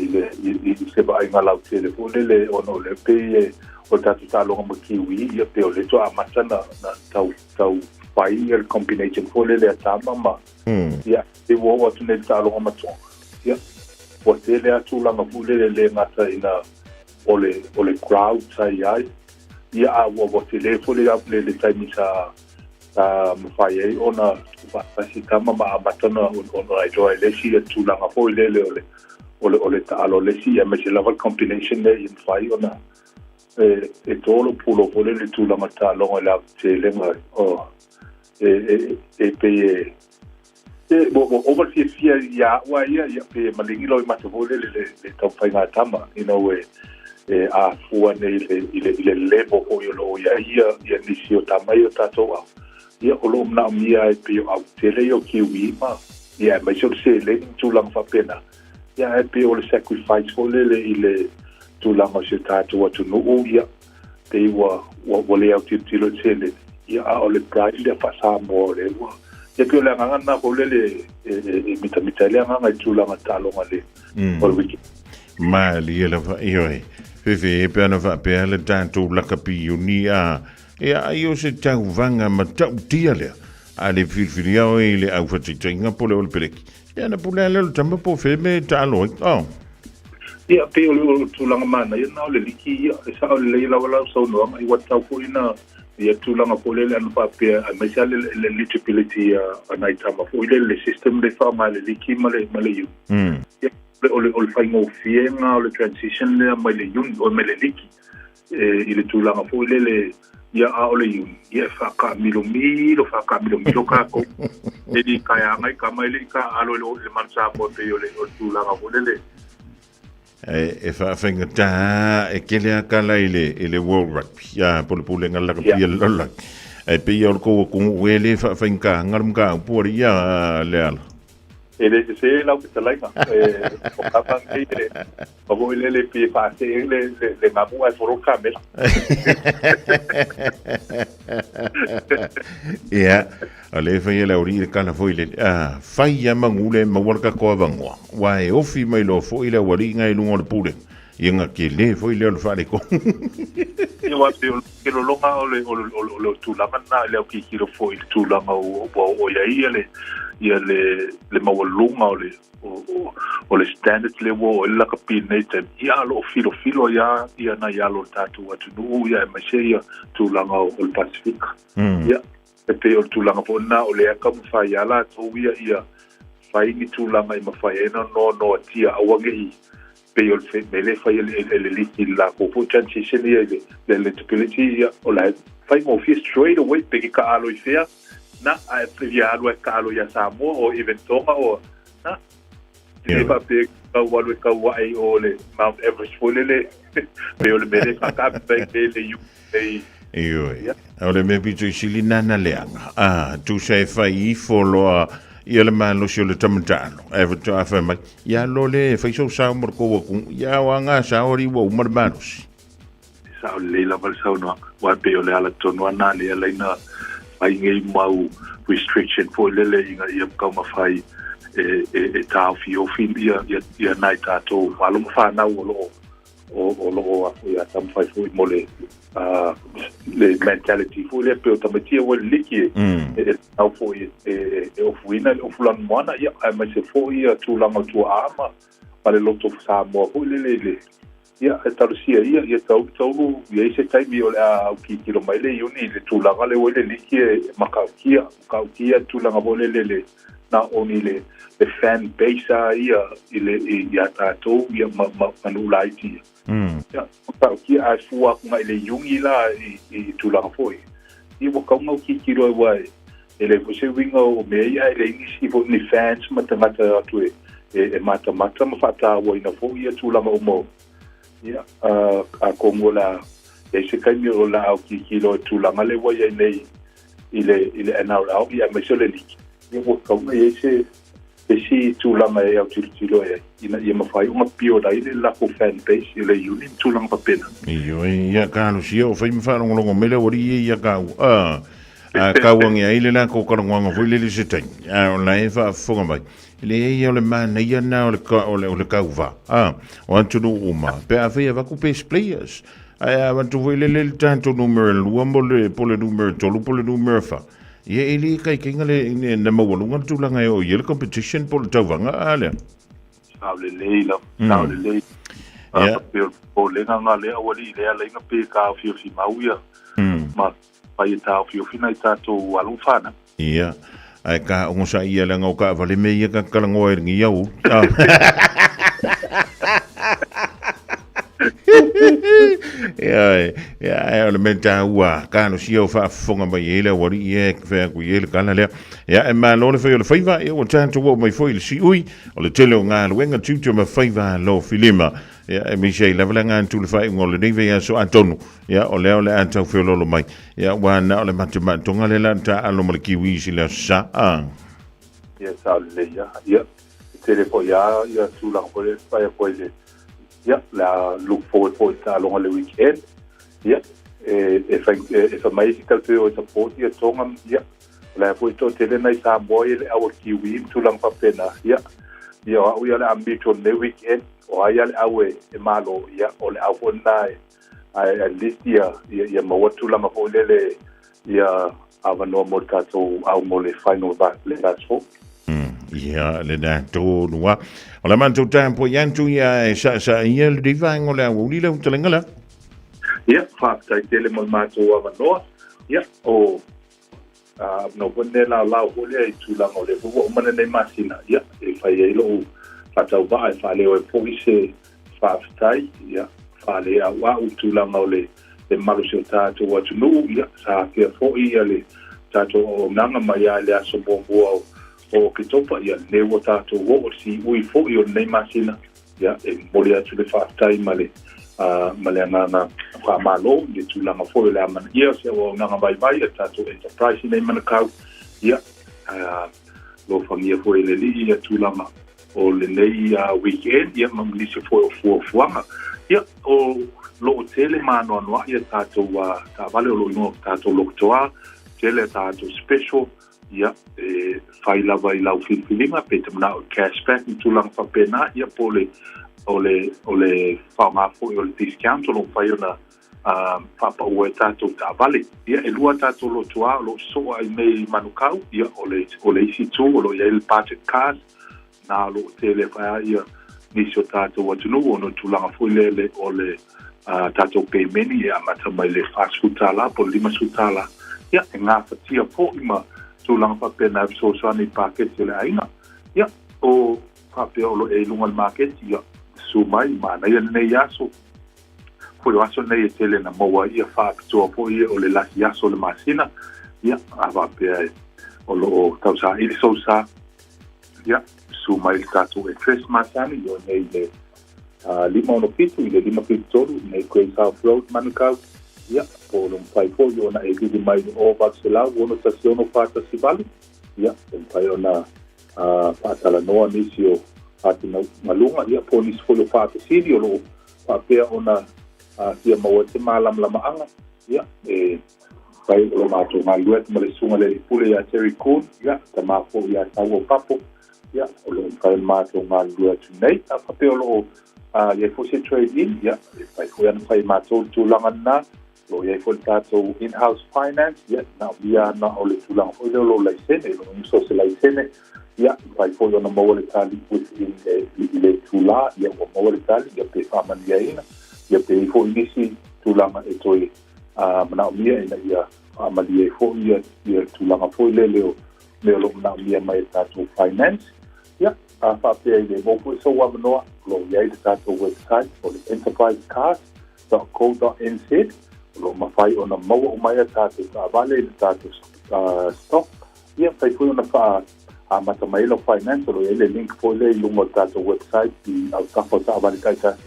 i le i se vaaiga lautele foi lele ona o lea pei e o le tatou taaloga ma Kiwi ia pei o lea toe amata na tau tau fai ia le combination foi lele a tama ma ia e ua oo atu nei i le taaloga ma Tonga ia ua tele lava tulaga foi lele le gata ina o le o le crowd sa i ai ia a ua tele foi le le taimi sa sa mafai ai ona tuufaatasi tama ma amata ona ona iloa e le isi ia tulaga foi lele o le o le o le taalo a le isi aemaise lava le combination lea ia mafai ona e e to lou pulou foi lele i le tulaga o le taaloga i le aotelega o e e e pei e e ua ua ova le fiafia ia au a ia ia pei e maligi loimata foi lele le le taumafaiga a tama you know e e afua nei i le i le i le level foi o lo o i ai ia ia nisi o tama ia o tatou au ia o lo o manaomia ai pei o au tele ia o Kiwi ma ia aemaise o le seleni ma tulaga faapena ia ae pei o le sacrifice foi lele i le tulaga o si o tatou atunuu ia pei ua ua ua le autilotilo i le seleni ia a o le pride lea faa-Samoa o lea ua ia pei o le agaga lena foi lele e, e, e mitamita ai le agaga i tulaga taaloga le o le weekend. Malie lava, ioe. Fefe pe ana faapea le tatou lakapi uni a e ai o se tauvaga matautia lea a le filifilia oe i le au fataitaiga po le ole peleki. Ia na pule ale o le tama po fe me taalo ai. Oh. Ia, pei o le tulaga manaia lena o le liki ia, e sao lelei lava lau saunoaga, ua tatau foi ona ia tulaga foi lele ana faapea, aemaise lava le eligibility a nai tama foi lele, le system lea e faaaoga e le liki ma le ma le uni. Ia, o le o le faigofie lena o le transition lea mai le uni, oi mai le liki i le tulaga foi lele, ia a o le uni, ia e faakaamilomilo, faakaamilomilo kākou. E li kaeaga i kama e le i taaalo i le Manu Samoa pei o le tulaga foi lele. E faafaigata e tele lava tala i le, i le World Rugby, a po o le Pulega o le Lakapi a le Lalolagi. Ae pei o le tou atunuu ea lea e faafaigataina le mataupu alii a Leala. E le sese lau fetalaiga. O kama nei e ma foi lele pei e faasee le, le, le gamu ae folo le kamela. Ia, o lea e fai e le aualii le tala foi lele, a fai lava manu le maua le tatou avanoa, aua e ofi mai loa foi le aualii na i luga o le pulega, ia ona tele foi lea o le faaletonu. Ia, aua pei o le lologa o le, o le, o le tulaga lena i le autilotilo foi i le tulaga ua oo i ai ia le, ia le, le maualuga o le, o le standard lea ua oo i ai le lakapi i lenei taimi, ia a o lo o filofilo ai lava ia nai alo o le tatou atunuu, ia aemaise ia tulaga o le Pasefika. Ia. E pei o le tulaga foi lena o lea e taumafai lava latou ia ia fai ni tulaga e mafai ai ona noanoatia aua ne i pei o le mea lea e fai e le liki i le latou foi transition ia i le eligibility ia o la e faigofie straight away pe ke taalo i fea na ae ia alu ae taalo ia Samoa or even Tonga or na e le faapea tau alu e tau ae i o le Mount Everest foi lele pei o le mea lea e faataape ai le UK. Ioe. O le mea pito i sili nana leaga. A, tusa e fai ifo loa ia le malosi o le tamatalo. Ae faatoa fai mai, ia lo le e fai sou sao mo le kou aku. Ia o anga sao ali ua uma le malosi. Sao lelei lava le saunoaga. Aua e pei o le ala tonu lava lena lea e ala ai ona fai nei mau restriction foi lele ina ia taumafai e, e, e taofiofi ia, ia, ia nai tatou alo ma fanau o lo o o, o lo o ia taumafai foi mo le le mentality foi lea pei o tamaiti ua le liki e, e, e tau foi e, e, e ofuina le ofu lanumoana ia aemaise foi ia tulaga o tuaa ma, ma le loto Samoa foi lele i le ia e talosia ia ia taulu taulu ia i se taimi o le a aukitilo mai le Iuni i le tulaga lea ua i le liki e matautia matautia tulaga foi lele le na oni le le fan base a ia i le ia tatou ia ma ma ma nuu laiti ia. Ia, matautia ae fua atu ngai le Iuni la i i tulaga foi. Ia ua tatau ona autitilo ai aua e leai foi se uiga o mea ia ae leai nisi foi ni fans ma tagata atu e e matamata ma faatauaina foi ia tulaga uma o ia atonu o le a i ai se taimi o le a autitilo i tulaga lea ua i ai nei i le i le NRL ia aemaise o le liki ia ua tatau ona i ai se isi tulaga e autilotilo i ai ina ia mafai ona build ai le latou fan base i le uni ma tulaga faapena. Ioe, ia talosia o fai ma faalogologo mai le aualii ia ia kau. A, a kauangi ai le latou talanoaga foi lele se taimi. A o la e faafofoga mai. E leai o le manaia lena o le, o le, o le tauva. A, o atunuu uma, pe afai e avatu best players. Ae a avatu foi lele le tatou numera 2 mo le, po le numera 3 po le numera 4. Ia e le ikaikaina le, le, le maualuga le tulaga e oo i ai le competition po o le tauvaga a lea. Sao lelei lava, sao lelei. Yeah. Pei o le popolega nga lea aualii lea ala ai na pe taofiofi mau ia ma fai e taofiofi nai tatou alo ma fanau. Ia. Ae ka ogosaʻi ia leaga o taavale mea ia ta te talanoa ai i lenei aoauli. Ia, ia, ae o le mea taua, talosia o faafofoga mai ai le aualii ia e fai atu i ai le tala lea. Ia, e malo le fai o le faiva, ia ua tatou oo mai foi i le siui o le tele o galuega, tiute ma faiva alofilima. Ia, e misi ai lava le agaga tu le faaiuga o lenei vaiaso atonu. Ia, o lea o le a tau feoloolo mai. Ia, ua na o le matematoga lea la taalo ma le Kiwis i le aso Sa. Ah. Ia, sao lelei ia. Ia, e tele foi lava ia tulaga foi lea e fai atu ai le ia, le a look forward foi i le taaloga le weekend. Ia, e, e fai, e, e fai mai si tau te o e support ia Tonga, ia, o la foi toatele nai Samoa ia le au a Kiwi ma tulaga faapena. Ia, ia o au ia o le a mutual lenei weekend, o ai a le au e, e malo, ia, o le au foi lena e, ae at least ia, ia, ia maua tulaga foi lele ia avanoa mo le tatou au mo le final va, le last four. Ia, le na tonu a. O le matou tapo i atu ia e sa sa ia le vaenga o le aoauli le utalenga la. Ia, faafetai tele mo le matou avanoa. Ia, o no foi lenei laolao foi lea i tulaga o lea foi ua uma lenei masina, ia, e fai ai lou faatauvaa e faaleo ai foi se faafetai, ia, faaleauau i tulaga o le le malosi o tatou atunuu, ia, sa afea foi ia le tatou auaunaga mai lava i le aso muamua o o Oketopa, ia, lenei ua tatou oo i le siui foi o lenei masina, Ia, e momoli atu le faafetai ma le, ma le agaga faamalo i le tulaga foi o le amanaia o se auaunaga vaivai a le tatou enterprise i nei Manukau. Ia, alofagia foi e le Alii ia tulaga o lenei weekend, ia ma nisi foi o fuafuaga. Ia, o lo o tele ma anoanoai a tatou taavale o lo o igoa o tatou lotoa, tele a tatou special, Ia, e fai lava i lau filifiliga, pe te manao i cashback ma tulaga faapena, ia po o le, o le, o le faaaoga foi o le discount o lo o mafai ona faapaua e tatou taavale. Ia, e lua tatou lotoa o lo o sosoo ai nei i Manukau, ia, o le, o le isi itu o lo o i ai le budget cars, na o lo o tele fai lava ia nisi o tatou atunuu ona o le tulaga foi lele o le tatou pemeni e amata mai le $40 po o le $50. Ia, e gafatia foi ma tulaga faapena e fesoasoani i paketi a le aiga. Ia, o faapea o lo o i ai i luga o le maketi, ia, susu mai, manaia lenei aso. Foi o aso nei e tele na maua ai ia faapitoa foi ia o le lasi aso o le masina. Ia, a faapea e o lo o tausaili sou sa, ia, susu mai i le tatou address masani, ia o nei le 567 i le 573 i nei Great South Road, Manukau. Ia, po o lo mafai foi ona e vili mai i le 0800 6 4 1 8. Ia, e mafai ona faatalanoa nisi o atugaluga, ia, po o nisi foi o faafesili o lo o faapea ona fia maua ai se malamalamaaga, ia, e fai o lo matou galulue atu ma le Susuga i le Alii Pule ia Terry Kuhn, ia, tama foi ia Tauau Papo, ia, o lo o mafai ona matou galulue atu nei. A faapea o lo o i ai foi se trade-in, ia, e mafai foi ona fai e matou le tulaga lena. O lo o i ai foi le tatou in-house finance, ia, na o ia na o le tulaga foi lea o lou laisene, o lona uso o se laisene, ia, mafai foi ona maua le tali within i le itulā, ia, ua maua le tali, ia, pe faamanuiaina, ia, pe i ai foi nisi tulaga e toe manaomia ina ia faamalie ai foi ia, ia le tulaga foi lele o mea o lo o manaomia mai e le tatou finance. Ia, a faapea e le maua foi sou avanoa, o lo o i ai le tatou website o le enterprisecars .co.nz, o lo o mafai ona maua uma ai a tatou taavale i le tatou stock. Ia, mafai foi ona faaamata mai ai lau finance, o lo o i ai le link foi lea i luga o le tatou website i autafa o taavale taitasi,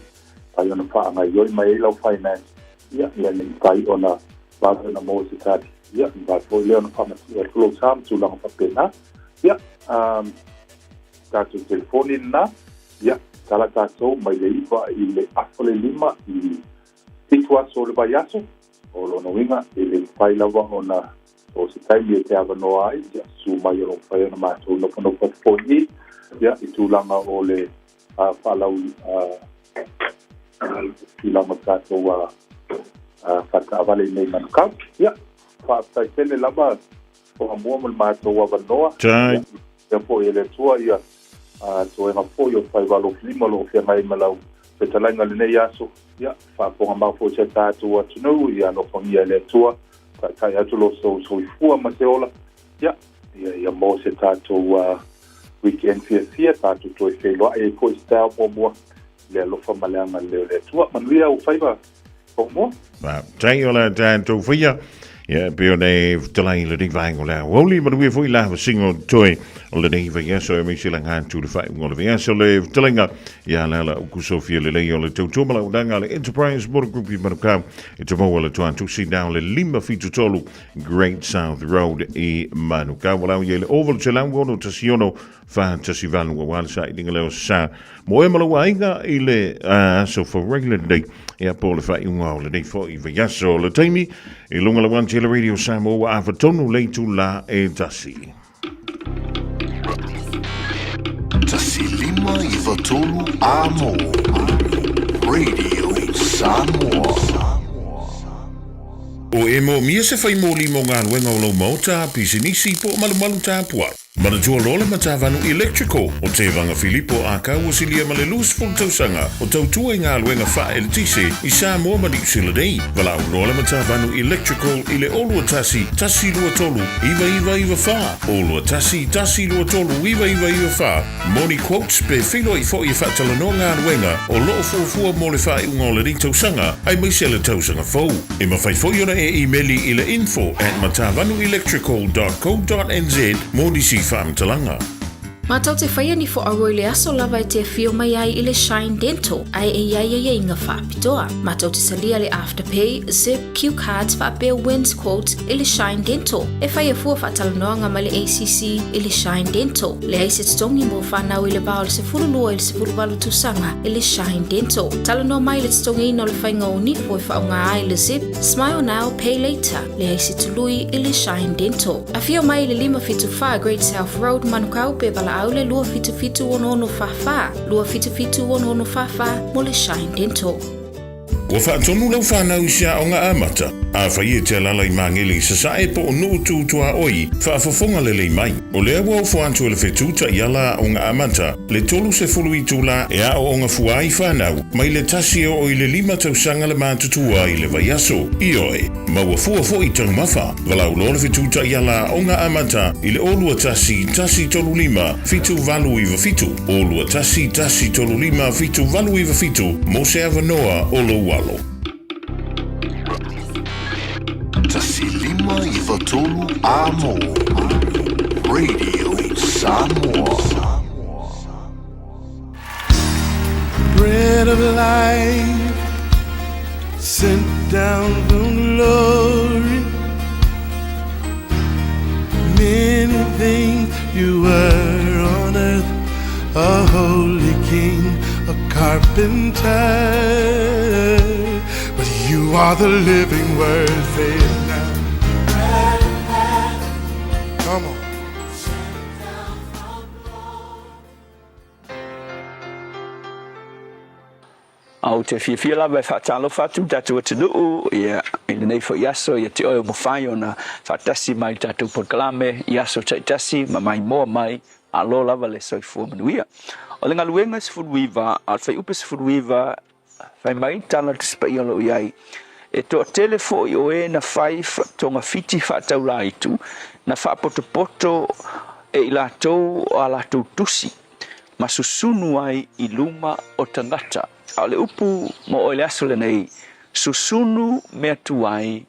mafai ona faagaoioi mai ai lau finance, ia, ia ne i mafai ona vave ona maua se tali. Ia, mafai foi lea ona faamatuu atu lou sa ma tulaga faapena. Ia, um, tatou telefoni lena, Ia, tala tatou mai le 9 i le afa le 5 i 7 aso o le vaiaso, o lona uiga e le mafai lava ona o se taimi e te avanoa ai, ia, susu mai o lo o mafai ona matou nofonofo atu foi i i, ia, i tulaga o le faalau, tulaga o tatou faataavale i nei Manukau. Ia, faafetai tele lava Toamua mo le matou avanoa. Tai. Ia foi e le Atua ia toega foi o Faiva-alofilima o lo o feagai ma lau fetalaiga i lenei aso. Ia, faafofoga mau foi si a tatou atunuu, ia alofagia e le Atua, taitai atu lo sou soifua ma se ola. Ia, ia, ia maua se tatou weekend fiafia, tatou toe feiloai ai foi i se taeao muamua, le alofa ma le agalelei o le Atua. Manuia ou faiva. Toamua. Faafetai o le tatou faia. Ia, e pei ona e fetalai i lenei vaega o le aoauli, manuia foi la vasinga o totoe o lenei vaiaso aemaise la gatu i le faaiuga o le vaiaso le fetalaiga ia le ala uku Sofia lelei o le tautua ma launaga a le Enterprise Motor Group i Manukau e te maua le tuatusi na o le 573 Great South Road i Manukau. Walau i le Oval 161 418 aua le sailiga lea o sa mo e ma lou aiga i le aso faurai lenei ia po le faaiuga o lenei foi vaiaso o le taimi i luga le One Tele Radio Samoa ua afa tonu le itula e tasi. 1593 Amo Radio Samoa. O e moomia se fai moli mo galuega o lou maota, pisinisi po o malumalu tapuai. Manatua loa le Matavanu Electrical o Tevaga Filipo a kau o silia ma le 20 tausaga o tautua i galuega faa-eletise i Samoa ma Niu Sila nei. Valaau loa le Matavanu Electrical i le 021 123 9994, 021 123 9994 mo ni quotes pe feiloai foi e faatalanoa galuega o lo o fuafua mo le faaiuga o lenei tausaga aemaise le tausaga fou. E mafai foi ona e imeli i le info@matavanuelectrical.co.nz mo nisi faamatalaga. Matou te whaia ni fo aua i le aso lava e te awhio mai ai i le Shine Dental ae e iai ai inga whaapitoa. Matou te salia le Afterpay, Zip, Q Cards whaapea Wins Quotes i le Shine Dental. E whaia fua whaatalanoanga mai le ACC i le Shine Dental. Leai se totogi mo whanau i le va o le 12 i le 18 tausaga i le Shine Dental. Talanoa mai le totogiina o le faiga o nifo e faaaoga ai le Zip, Smile Now, Pay Later, leai se tului i le Shine Dental. Afio mai i le 574 Great South Road, Manukau pe valaau le 277 6644, 277 6644 mo le Shine Dental. Ua faatonu lau fanau i se aoga amata. Afai e te alaala i Magele i Sasae po o Nuu Tu Tuaoi, faafofoga lelei mai. O lea ua ofo atu e le Fetu Taiala Aoga Amata le 30 itula e aooga fua ai fanau mai le tasi e oo i le lima tausaga le matutua i le vaiaso. Ioe, maua fua foi taumafa. Valaau loa le Fetu Taiala Aoga Amata i le 0 21 135 7897, 0 21 135 7897 mo se avanoa o lou alo. 153 Amo Radio Samoa. Bread of life sent down from glory. Many things you were on earth, a holy king, a carpenter. But you are the living word, say it now. Come on. A ou te fiafia lava e faatalofa atu i le tatou atunuu ia i lenei foi aso ia te oe o mafai ona faatasi mai i le tatou polokalame i aso taitasi ma maimoa mai malo lava le soifua manuia. O le galuega 19 a o le fuaiupu 19 fai mai le tala Tusi Paia o lo o i ai, E toatele foi o e na fai togafiti faataulaitu na faapotopoto e i latou a latou tusi ma susunu ai i luma o tagata. A o le upu mo oe le aso lenei, susunu mea tuai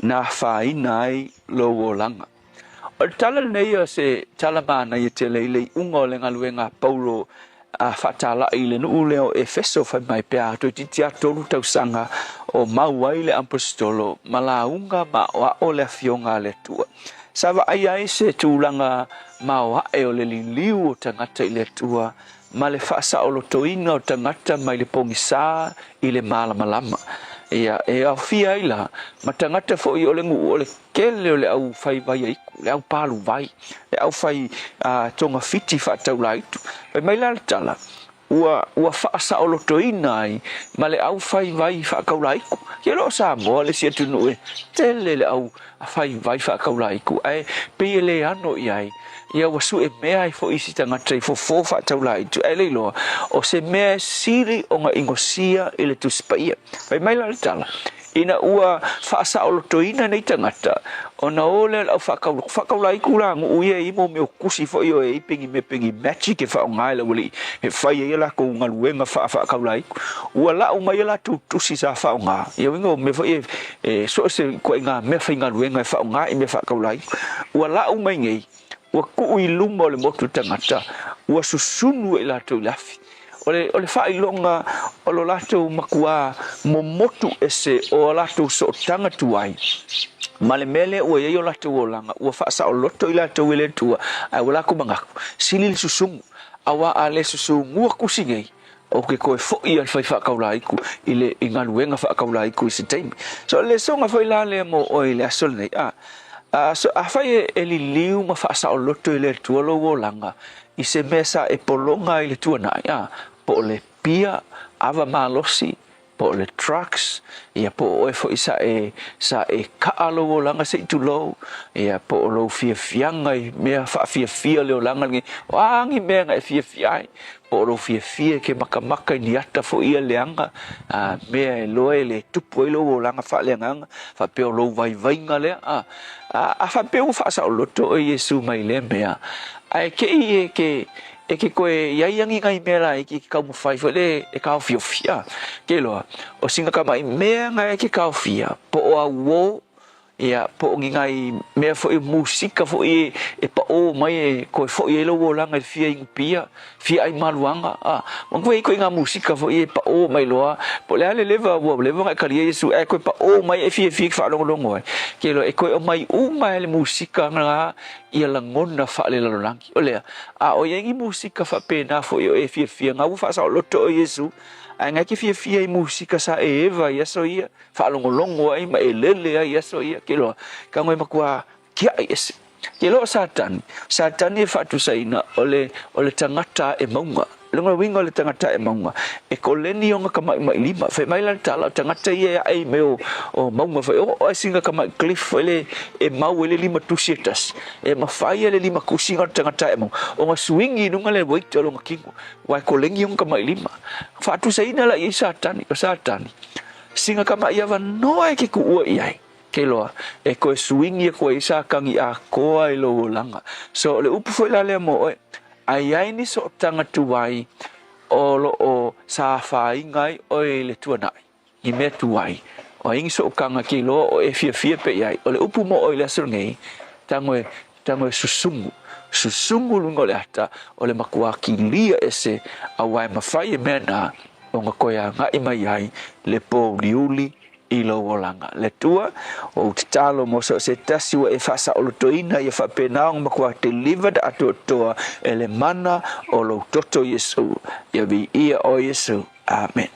na afaina ai lou olaga. O le tala lenei o se tala manaia tele i le iuga o le galuega a Paulo a faatalai i le nuu lea o Efeso fai mai pe a toeitiiti lava tolu tausaga o mau ai le aposetolo ma lauga ma aoao le Afioga a le Atua. Sa vaaia ai se tulaga maoae o le liliu o tagata i le Atua ma le faasaolotoina o tagata mai le pogisa i le malamalama. Ia, e aofia ai la ma tagata foi o le nuu o le tele o le au fai vaiaiku, le au palu vai, le au fai togafiti faataulaitu. Fai mai la le tala, ua, ua faasaolotoina ai ma le au fai vai faakaulaiku. Ia loa o Samoa le isi atunuu e tele le au fai vai faakaulaiku, ae pei e le ano i ai, ia ua sue mea ai foi isi tagata i fofo faataulaitu, ae le iloa o se mea e sili ona inosia i le Tusi Paia. Fai mai la le tala, Ina ua faasaolotoina nei tagata, ona o lea o le au faakaulaiku la nuu ia i mo mea o kusi foi o e i pengi mea pengi magic e faaaoga e le aualii e fai ai a latou galuega faafaakaulaiku. Ua lau mai a latou tusi sa faaaoga, ia uiga o mea foi e so o se ituaiga mea faigaluega e faaaoga i mea faakaulaiku. Ua lau mai nei, ua tuu i luma o le motu tagata, ua susunu e i latou i le afi. O le, o le faailoga o lo latou makuā momotu ese o a latou sootaga tuai, ma le mea lea ua i ai o latou olaga, ua faasaoloto i latou e le Atua, ae ua lakou manatu, sili le susugu, auā a le susugua kusi nei, ou te toe foi a le fai faakaulaiku i le i galuega faakaulaiku i se taimi. So, o le lesoga foi la lea mo oe i le aso lenei, a, a, so, afai e, e liliu ma faasaoloto e le Atua lou olaga, I se mea sa e pologa ai le tuanai, a, po o le pia, ava malosi, po o le drugs, ia po o oe foi sa e, sa e kaa lou olaga se i tulou, ia po o lou fiafiaga i mea faafiafia o le olaga lenei, o a ni mea na e fiafia ai, po o lou fiafia e ke makamaka i ni ata foi ia leaga, a, mea e loa e le tupu ai lou olaga faaleagaga, faapea o lou vaivaiga lea, a, a, a faapea ua faasaoloto oe Iesu mai lea mea, Ae te i e ke e ke koe i ai angi ngai mea laiti e ke taumafai foi le e taofiofi, a. Ke iloa, o sina tamai mea na e ke taofia, po o auō, ia, po o ni nai mea foi musika foi e e paʻō mai e koe foi ai lou olaga i le fia inu pia, fia ʻai maluaga, a. Manatua e i ai koe i ngā musika foi e paʻō mai loa, po o le a le leva ua leva ona e kalia Iesu ae toe paʻō mai e fiafia e ke faalogologo ai. Ke iloa, e toe aumai uma e le musika na ia lagona faalelalolagi. O lea, a o i ai ni musika faapena foi o e fiafia, na ua faasaoloto oe Iesu, ae na e te fiafia i musika sa e eva i aso ia, faalogologo ai ma e lele ai i aso ia, ke iloa, tago e matua tiai ese. Ke iloa o Satani, Satani e faatusaina o le, o le tagata e mauga. Le uiga o le tagata ae mauga, e koleni ona kamaʻimaʻilima. Fai mai la le tala, o tagata ia e aʻe i mea o, o mauga foi, o ai sina kamaʻi cliff foi le e mau ai le lima tusi e tasi. E mafai e le lima kusi o le tagata ae mauga ona suigi i luga le weight o lona kino, aua e koleni ona kamaʻilima. Faatusaina la i ai Satani, o Satani, sina kamaʻi avanoa e ke kuʻua i ai. Ke loa, e koe suigi aku ai sa kagi atoa i lou olaga. So, o le upu foi la lea mo oe, a i ai ni sootaga tuai o lo o sa afaina ai oe i le tuanai, i mea tuai, o ai ni sootaga ke iloa o e fiafia pe i ai. O le upu mo oe i le aso lenei, tago e, tago e susugu, susugu luga o le ata, o le matua kilia ese, aua e mafai e mea na ona toe agai mai ai le pouliuli i lou olaga. Le Atua, ua ou tatalo mo so o se tasi ua e faasaolotoina ia faapena ona matua delivered atoatoa e le mana o lou toto Iesu. Ia viia oe Iesu. Amen.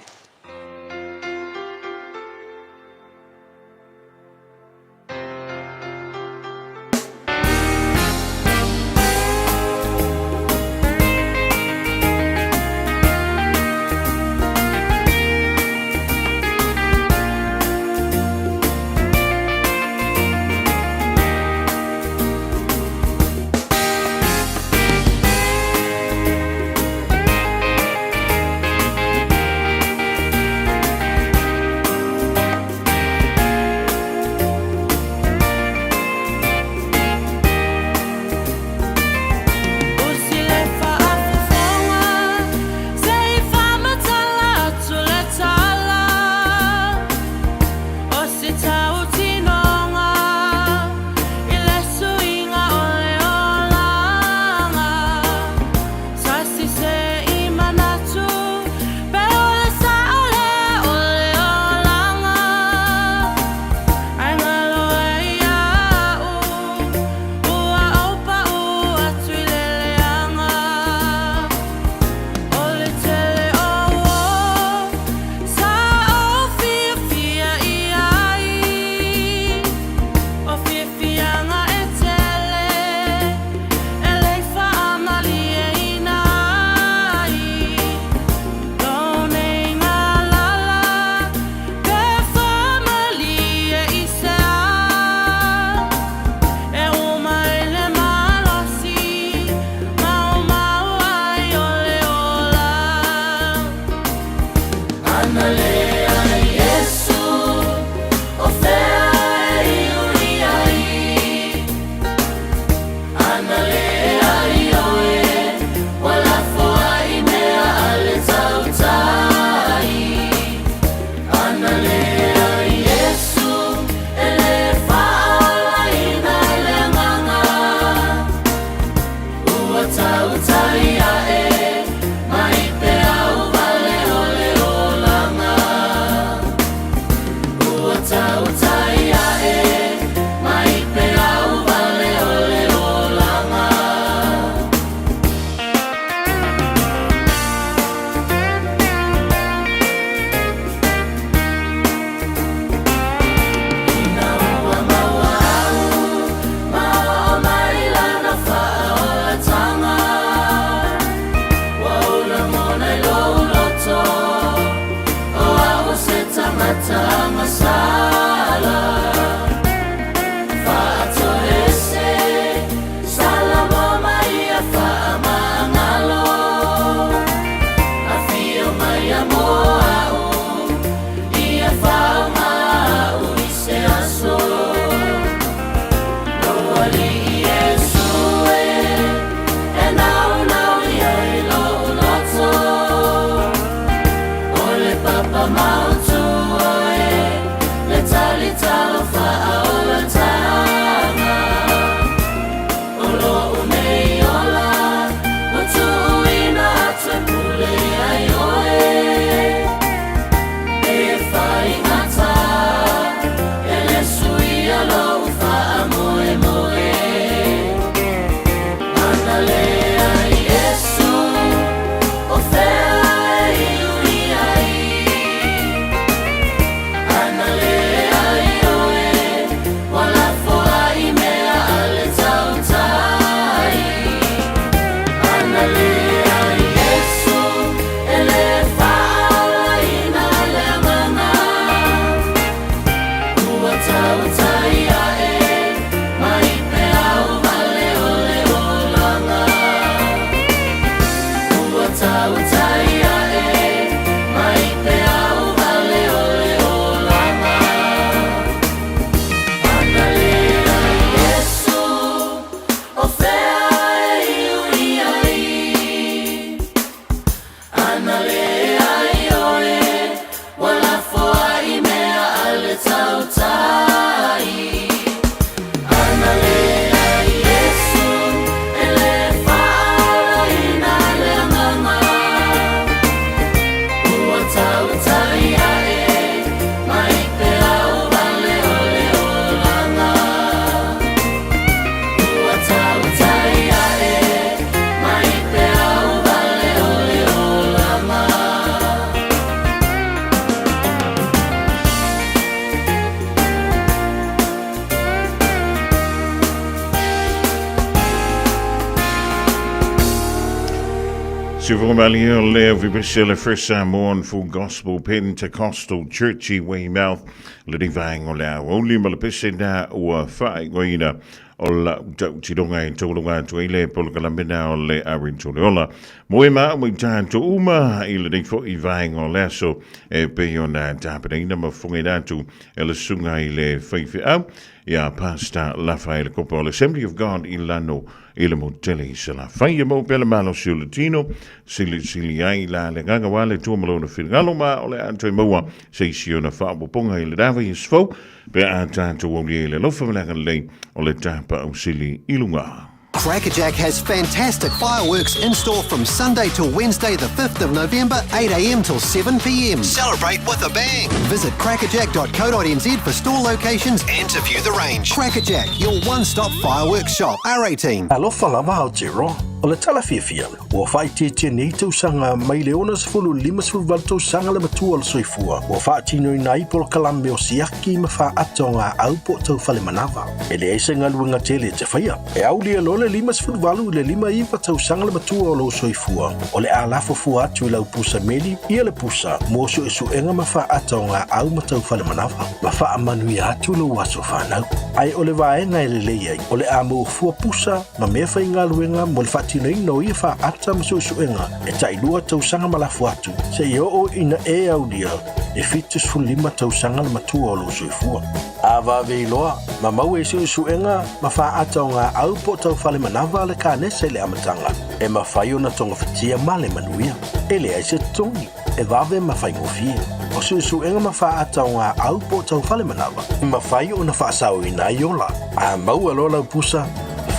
Sifomalia o le vipese le Fresh Samoan Full Gospel Pentecostal Church i Weymouth, le nei vaenga o le aoauli ma le pese na ua faaigoaina o lau tautiloga e tauluga atu ai le polokalame o le Arintoleola. Mo e ma mai tātou uma i le nei foi vaenga o le aso e pei ona tapenaina ma fofogaina atu e le susuga i le faifeau ia Pastor Lafaele Kopa o le Assembly of God i Lano i le Motele i Salafai. E mau pea le malosi o le tino, silisili ai la le agaga wa le Atua ma lona finagalo ma o le a toe maua se isi ona faaopoopoga i le lava i aso fou pe a tātou aulia i le alofa ma le agalelei o le tapaau sili i luga. Crackerjack has fantastic fireworks in store from Sunday till Wednesday, the 5th of November, 8am till 7pm. Celebrate with a bang! Visit crackerjack.co.nz for store locations and to view the range. Crackerjack, your one stop fireworks shop. R18. Alofa lava Aotearoa, o le tala fiafia, ua faaitiitia nei tausaga mai le 60 i le 58 tausaga le matua o le soifua, ua faatinoina ai polokalame o siaki ma faaata o gaau po o taufale manava. E leai se galuega tele e te faia. E aulia loa le 58 i le 59 tausaga le matua o lou soifua, o le a lafo fua atu i lau pusa meli ia le pusa mo suesuega ma faaata o gaau ma taufale manava, ma faamanuia atu lou aso fanau. Ae o le vaega e lelei ai, o le a maua fua pusa ma mea faigaluega mo le faatinoina o ia faaata ma suesuega e tailua tausaga ma lafo atu, seia oo ina e aulia e 75 tausaga le matua o lou soifua. A vave iloa, ma maua i suesuega ma faaata o gaau po o taufale manava le kanesa i le amataga, e mafai ona togafitia ma le manuia. E leai se totogi, e vave ma faigofie. O suesuega ma faaata o gaau po o taufale manava, e mafai ona faasaoina ai ola. A maua loa lau pusa,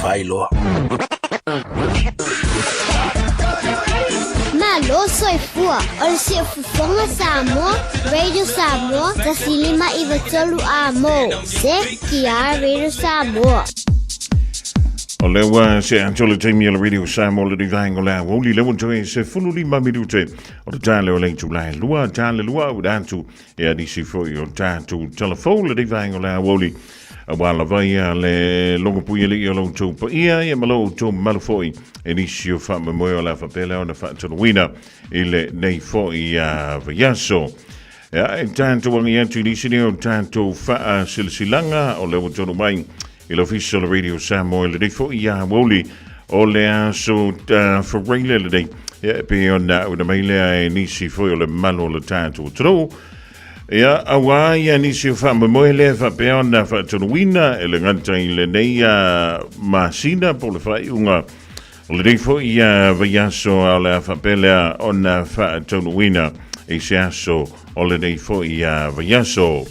fai loa. Malo soifua, o le siufofoga Samoa, Radio Samoa, 105 93 A mo, CKR Radio Samoa. O lea ua se atu le taimi o le Radio Samoa le vaenga o le aoauli le ua toe se 15 minute o le tale o le itula e lua tale lua ua atu e a nisi foi o tatou telefon le vaenga o le aoauli aua lava ia le logopui alii o lo outou paia ia ma lo outou mamalu foi e nisi o faamoemoe o le a faapea lea ona faatanuina i lenei foi vaiaso. Ia, e tatou agi atu i nisi nei o tatou faasilasilaga o lea ua tonu mai i le ofisa o le Radio Samoa i lenei foi aoauli o le aso Fereile lenei. Ia, e pei ona auina mai lea e nisi foi o le mamalu o le tatou atunuu. Ia, auā ia nisi o faamoemoe lea faapea ona faatonuina e le gata i lenei masina po o le faaiuga o lenei foi vaiaso a o le a faapea lea ona faataunuuina i se aso o lenei foi vaiaso.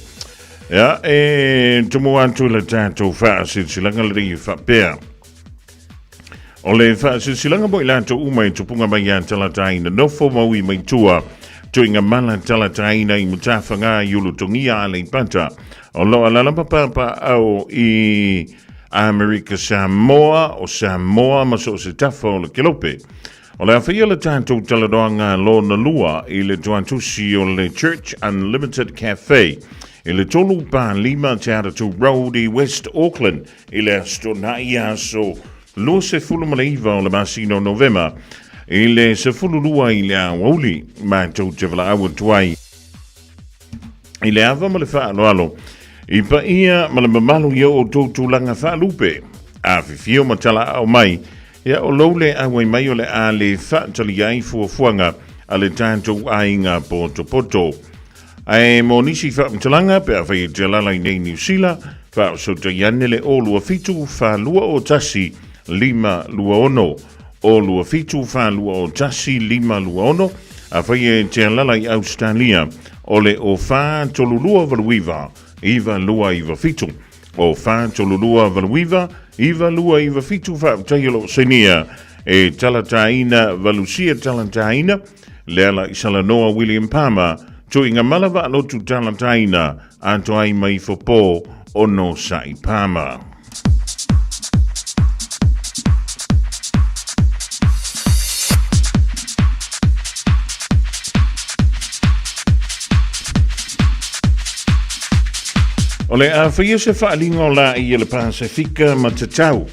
Ia, e tumu atu le tatou faasilasilaga lenei e faapea. O le faasilasilaga mo i latou uma e tupuga mai ia Talataina nofo maui mai tua, tuiga mala Talataina i Matafaga i Ulutogia Aleipata, o lo alala ma papaau i Amerika Samoa, o Samoa ma so o se tafa o le kelope. O le a faia le tatou talanoaga lona lua i le tuatusi o le Church Unlimited Cafe i le 3 pa 5 Te Atatū Road i West Auckland i le Aso Toonai aso 29 o le masina o Novema i le 12 i le aoauli. Matou te valaau atu ai i le ava ma le faaaloalo i paia ma le mamalu i o outou tulaga faalupe. Afifio ma talaao mai, ia o lou le auai mai o le a le faatalia ai fuafuaga a le tatou aiga potopoto. Ae mo nisi faamatalaga pe afai e te alaala i nei Niu Sila, faaosootai ane le 027 421 526. 027 421 526. Afai e te alaala i Ausetalia, o le 04 32 89 9297. 04 32 89 9297 Faafetai o lo o sainia e Talataina Valusia Talataina, Leala i Salanoa William Palmer, Tuiga Mala Vaalotu Talataina, atoa ai mai Fopo ono Sa'i Palmer. O le a faia se faaaliga o la'i e le Pasefika ma tatau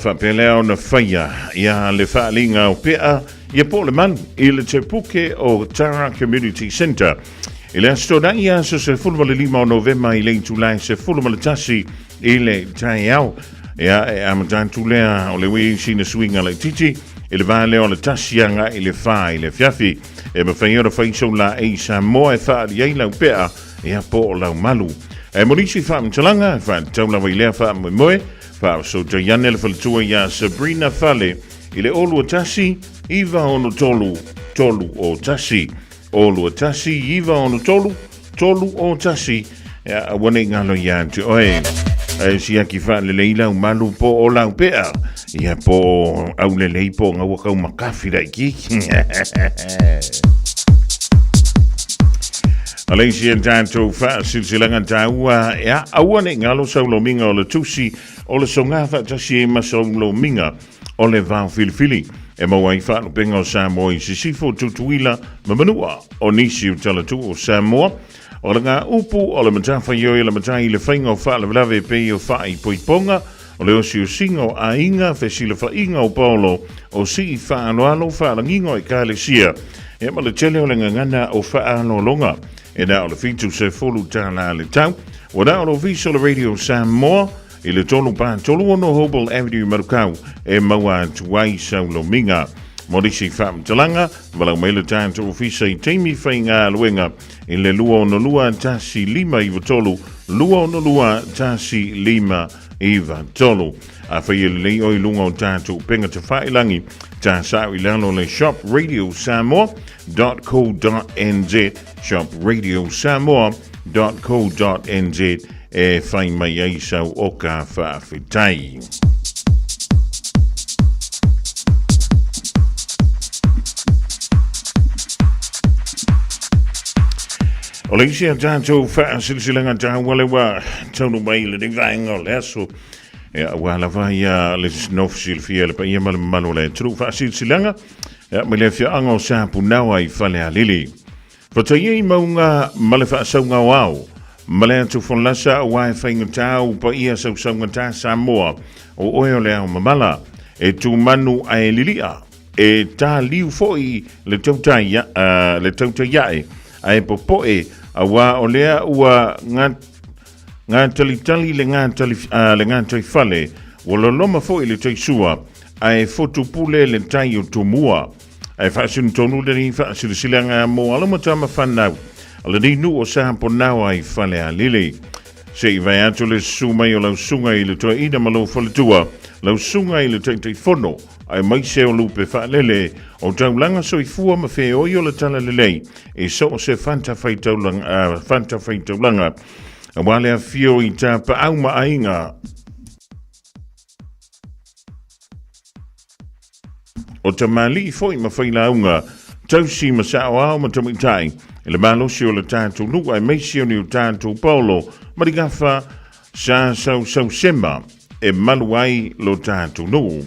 faapea lea ona faia ia le faaaliga o pea. Ia po o le malu i le Tepuke o Tara Community Centre. I le Aso Toonai aso 15 o Novema i le itula e 11 i le taeao. Ia, e amata atu lea o le ui sina suiga laitiiti i le va lea o le tasi agai i le fa i le afiafi. E mafai ona fai sou laei Samoa e faaali ai lau pea, ia po o lau malu. E mo nisi faamatalaga, e faatatau lava i lea faamoemoe, faaosoutai ane le faletua iā Sabrina Fale i le 021 963 301. 021 963 301. Ia, aua ne i galo ia te oe. Ae siaki faalelei lau malu po o lau pea. Ia po o aulelei po o gaua kau makafi laitiiti. O le isi a tatou faasilasilaga taua, ia, aua ne i galo sau lomiga o le tusi o le soga faatasi ai ma sau lomiga o le vao filifili e maua ai faalupega o Samoa i Sisifo, Tutuila ma Manua. O nisi o talatuu o Samoa, o le gaupu o le matafaioi o le matai i le faiga o faalavelave e pei o faaipoipoga, o le osiosiga o aiga, fesilafaiga o paolo, o sii faaaloalo, faalagiga o ekalesia, ia ma le tele o le gagana o faaaloaloga. E na o le $70 le tau. Ua na o le Ofisa o le Radio Samoa i le 336 Hobel Avenue Manukau e maua atu ai sau lomiga. Mo nisi faamatalaga, valaau mai le tatou ofisa i taimi faigaluega i le 262 1593, 262 1593. Afai e lelei oe i luga o tatou upega tafailagi, tasao i lalo le shopradiosamoa.co.nz, shopradiosamoa.co.nz e fai mai ai sau oka faafetai. O le isi a tatou faasilasilaga taua lea ua taunuu mai i lenei vaega o le aso, ia, aua lava ia le nofo silafia e le paia ma le mamalu o le atunuu. Faasilasilaga, ia, mai le afioaga o Sapunaoa i Falealili. Fataia i mauga ma le faasauga o ao, ma le atu folasa aua e faigata ou paia sausaugata Samoa, o oe o le ao mamala, e tumanu ae lilia, e tāliu foi le tautai, le tautai ae, ae popoe, aua o lea ua Gatalitali le gatali, le gataifale, ua loloma foi le taisua, ae fotupule le tai o Tumua. Ae faasino tonu lenei faasilasilaga mo alo ma tama fanau a lenei nuu o Saponaoa i Falealili. Se i vae atu le susu mai o lau susuga i le toeaina ma lou faletua, lau susuga i le Taitaifono, aemaise o lupe faalele o taulaga soifua ma feoi o le talalelei i so o se fatafaitaulaga, fatafaitaulaga aua le afio i tapaau ma aiga o tamalii foi ma failauga, tausi ma saoao ma tamaitai, i le malosi o le tatou nuu aemaise o ni o tatou paolo ma ni gafa sa sausausema e malu ai lo tatou nuu.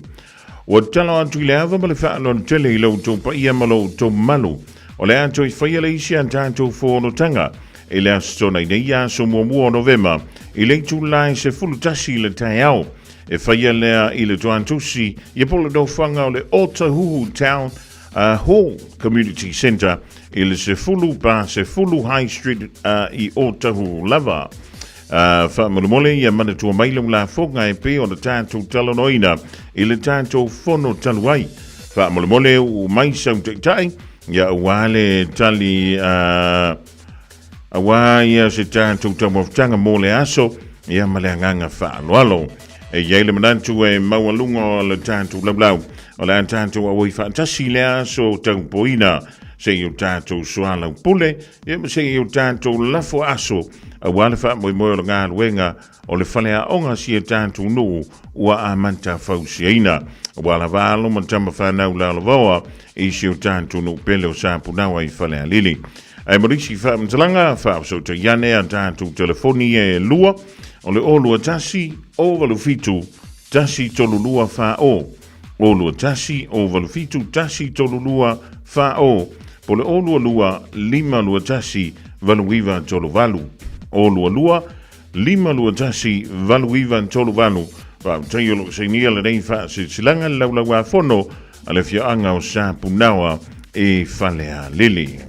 Ua tatalo atu i le ava ma le faaaloalo tele i lo outou paia ma lo outou mamalu, o le a toe faia le isi a tatou fonotaga i le Aso Toonai nei, aso muamua o Novema, i le itula e 11 i le taeao. E faia lea i le Toantusi ia po o le nofoaga o le Otahuhu Town Hall Community Centre i le 10:10 High Street i Otahuhu lava. Faamolemole ia manatua mai lau lafoga e pei ona tatou talanoaina i le tatou fono talu ai. Faamolemole uu mai sau taitai ia aua le tali aua ia se tatou taumaufataga mo le aso ia ma le agaga faaaloalo. E i ai le manatu e maualuga o le tatou laulau o le a tatou auai faatasi i le aso taupoina se i o tatou soalaupule ia ma se i o tatou lafo aso aua le faamoemoe o le galuega o le faleaoga si e tatou nuu ua amata fausiaina. Ua lava alo ma tama fanau lalovaoa i si o tatou nuu pele o Sapunaoa i Falealili. Ae mo nisi faamatalaga, faafesootai ane a tatou telefoni e lua, o le 021 087 132 40, 021 087 132 40, po o le 022 521 8938, 022 521 8938. Faafetai o lo o sainia lenei faasilasilaga i le Laulau-a-Fono a le afioaga o Sapunaoa i Falealili.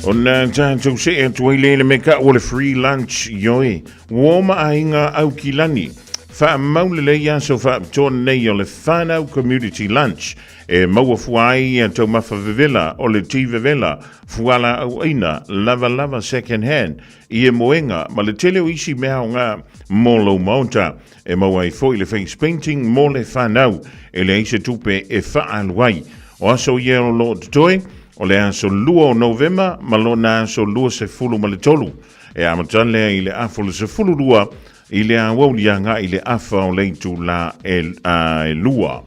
Ona tatou see atu ai lea i le mea kau o le free lunch ioe. Ua o ma aiga Aukilani. Faamau lelei aso faapitoa nei o le Whanau Community Lunch e maua fua ai ia taumafa vevela o le ti vevela, fualaau aina, lavalava second hand, ie moega ma le tele o isi mea aoga mo lou maota. E maua ai foi le face painting mo le whanau e leai se tupe e faaalu ai. O aso ia o loo totoe, o le aso 2 o Novema ma lona aso 23. E amata lea i le afa o le 12 i le aoauli agai i le afa o le itulā e 2.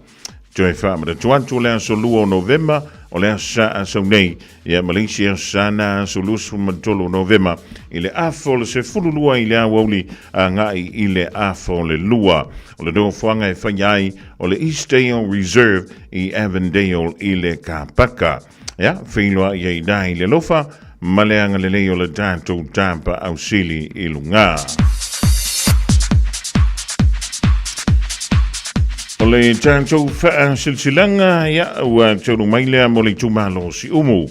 Toe faamanatu atu o le aso 2 o Novema, o le aso sa asau nei, ia ma le isi aso sa na aso 23 o Novema, i le afa o le 12 i le aoauli agai i le afa o le 2. O le nofoaga e faia ai o le Eastdale Reserve i Avondale i le kapaka. Ia, feiloai ai inā i le alofa ma le agalelei o le tatou tapa ausili i luga. O le tatou faasilasilaga, ia, ua taunuu mai lea mo le itumalo o Siumu.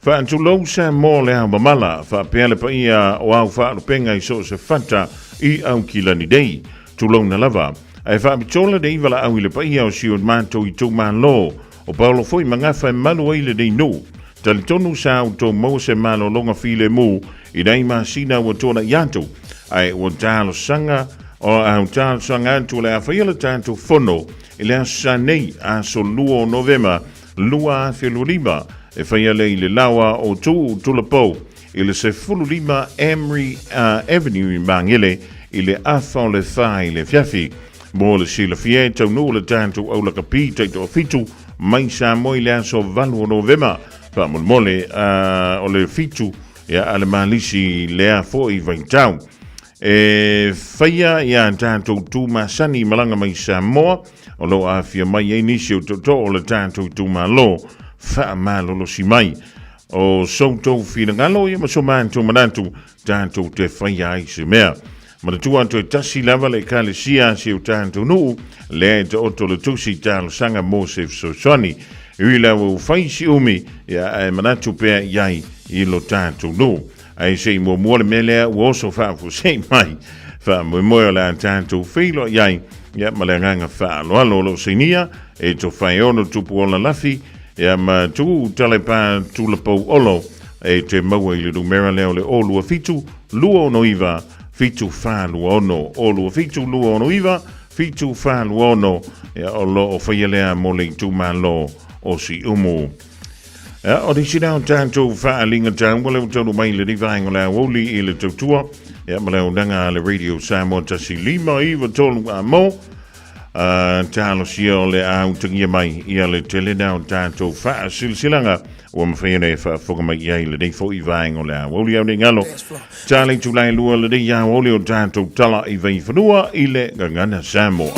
Faatulou Samoa o le ao mamala, faapea le paia o au faalupega i so o se fata i Aukilani nei. Tulouna lava. Ae faapitola nei valaau i le paia o si o matou itumalo O Paolo foi ma gafa e malu ai lenei nuu. Talitonu sa outou maua se malologa filemu i nai masina ua tuanai atu, ae ua talosaga o au talosaga atu o le a faia le tatou fono i le aso sa nei, aso 2 o Novema 2025, e faia lea i le laoa o Tuu Tulapou i le 15 Amory Avenue i Magele i le afa o le 4 i le afiafi. Mo le silafia e taunuu le tatou aulakapi taitoafitu mai Samoa i le aso 8 o Novema. Faamolemole o le 7 ia a le malisi lea foi vaitau. E faia ia tatou tu masani malaga mai Samoa o lo o aafia mai ai nisi o tootoo o le tatou itumalo faamalolosi mai. O so outou finagalo ia ma so matou manatu tatou te faia ai se mea. Manatua atu e tasi lava le Ekalesia a si o tatou nuu, lea e taoto le tusi talosaga mo se fesoasoani. E ui lava ua fai si umi, ia ae manatu pea i ai i lo tatou nuu. Ae se i muamua le mea lea ua oso faafuasei mai. Faamoemoe o le a tatou feiloai ai, ia ma le agaga faaaloalo o lo o sainia e Tofaeono Tupuola Lafi, ia ma Tuu Talepa Tulapou Olo, e te maua i le numera lea o le 027 269 7426, 027 269 7426, ia o lo o faia lea mo le itumalo o Siumu. Ia, o nisi lea o tatou faaaliga taua lea ua taunuu mai i lenei vaega o le aoauli i le tautua, ia ma le auaunaga a le Radio Samoa 1593 a mo. Talosia o le a utagia mai ia le tele na o tatou faasilasilaga ua mafai ona e faafofoga mai i ai lenei foi vaega o le aoauli au nei galo. Ta le itula e lua lenei aoauli o tatou tala i Vaifanua i le Gagana Samoa.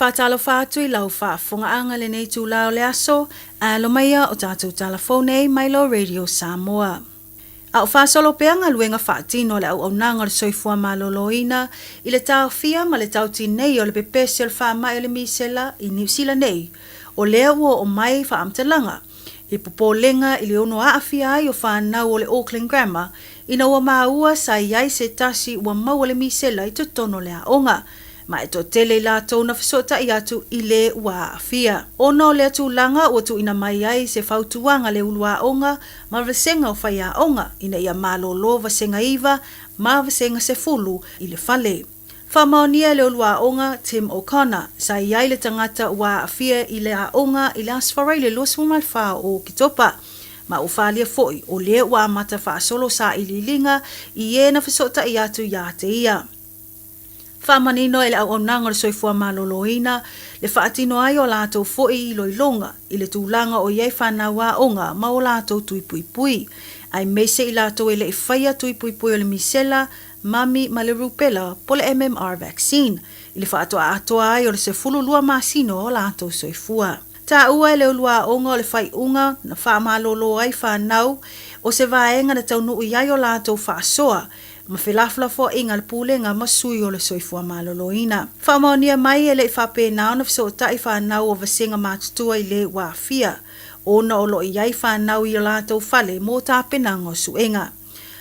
faatalofa atu i lau faafofogaaga i lenei itulā o le aso, alo maia o tatou tala fou nei mai lo Radio Samoa. A o faasolo pea galuega faatino a le auaunaga o le soifua maloloina i le taofia ma le tautinei o le pepesi o le faamai o le misela i Niu Sila nei, o lea ua oo mai faamatalaga i popolega i le ono aafia ai o fanau o le Auckland Grammar ina ua maua sa i ai se tasi ua maua le misela i totonu o le aoga ma e toatele i latou na fesootai atu i le ua aafia. Ona o lea tulaga ua tuuina mai ai se fautuaga le ulu aoga ma vasega o faiaoga ina ia malolo vasega 9 ma vasega 10 i le fale. Faamaonia e le ulu aoga Tim O'Connor sa i ai le tagata ua aafia i le aoga i le Aso Faraile 24 o Oketopa, ma ua faaalia foi o lea ua amata faasolo sailiiliga i e na fesootai atu ia te ia. Faamanino e le auaunaga o le soifua maloloina le faatino ai o latou foi iloiloga i le tulaga o i ai fanau aoga ma o latou tui puipui, aemaise i latou e le i faia tui puipui o le misela, mami ma le rupela po le MMR vaccine, i le faatoa atoa ai o le 12 masina o latou soifua. Taua e le uluaoga o le faaiuga na faamalolo ai fanau o se vaega na taunuu i ai o latou faasoa ma felafolafoaiga a le Pulega ma sui o le Soifua Maloloina. Faamaonia mai e le i faapena ona fesootai fanau o vasega matutua i le ua aafia, ona o lo o i ai fanau i o latou fale mo tapenaga o suega.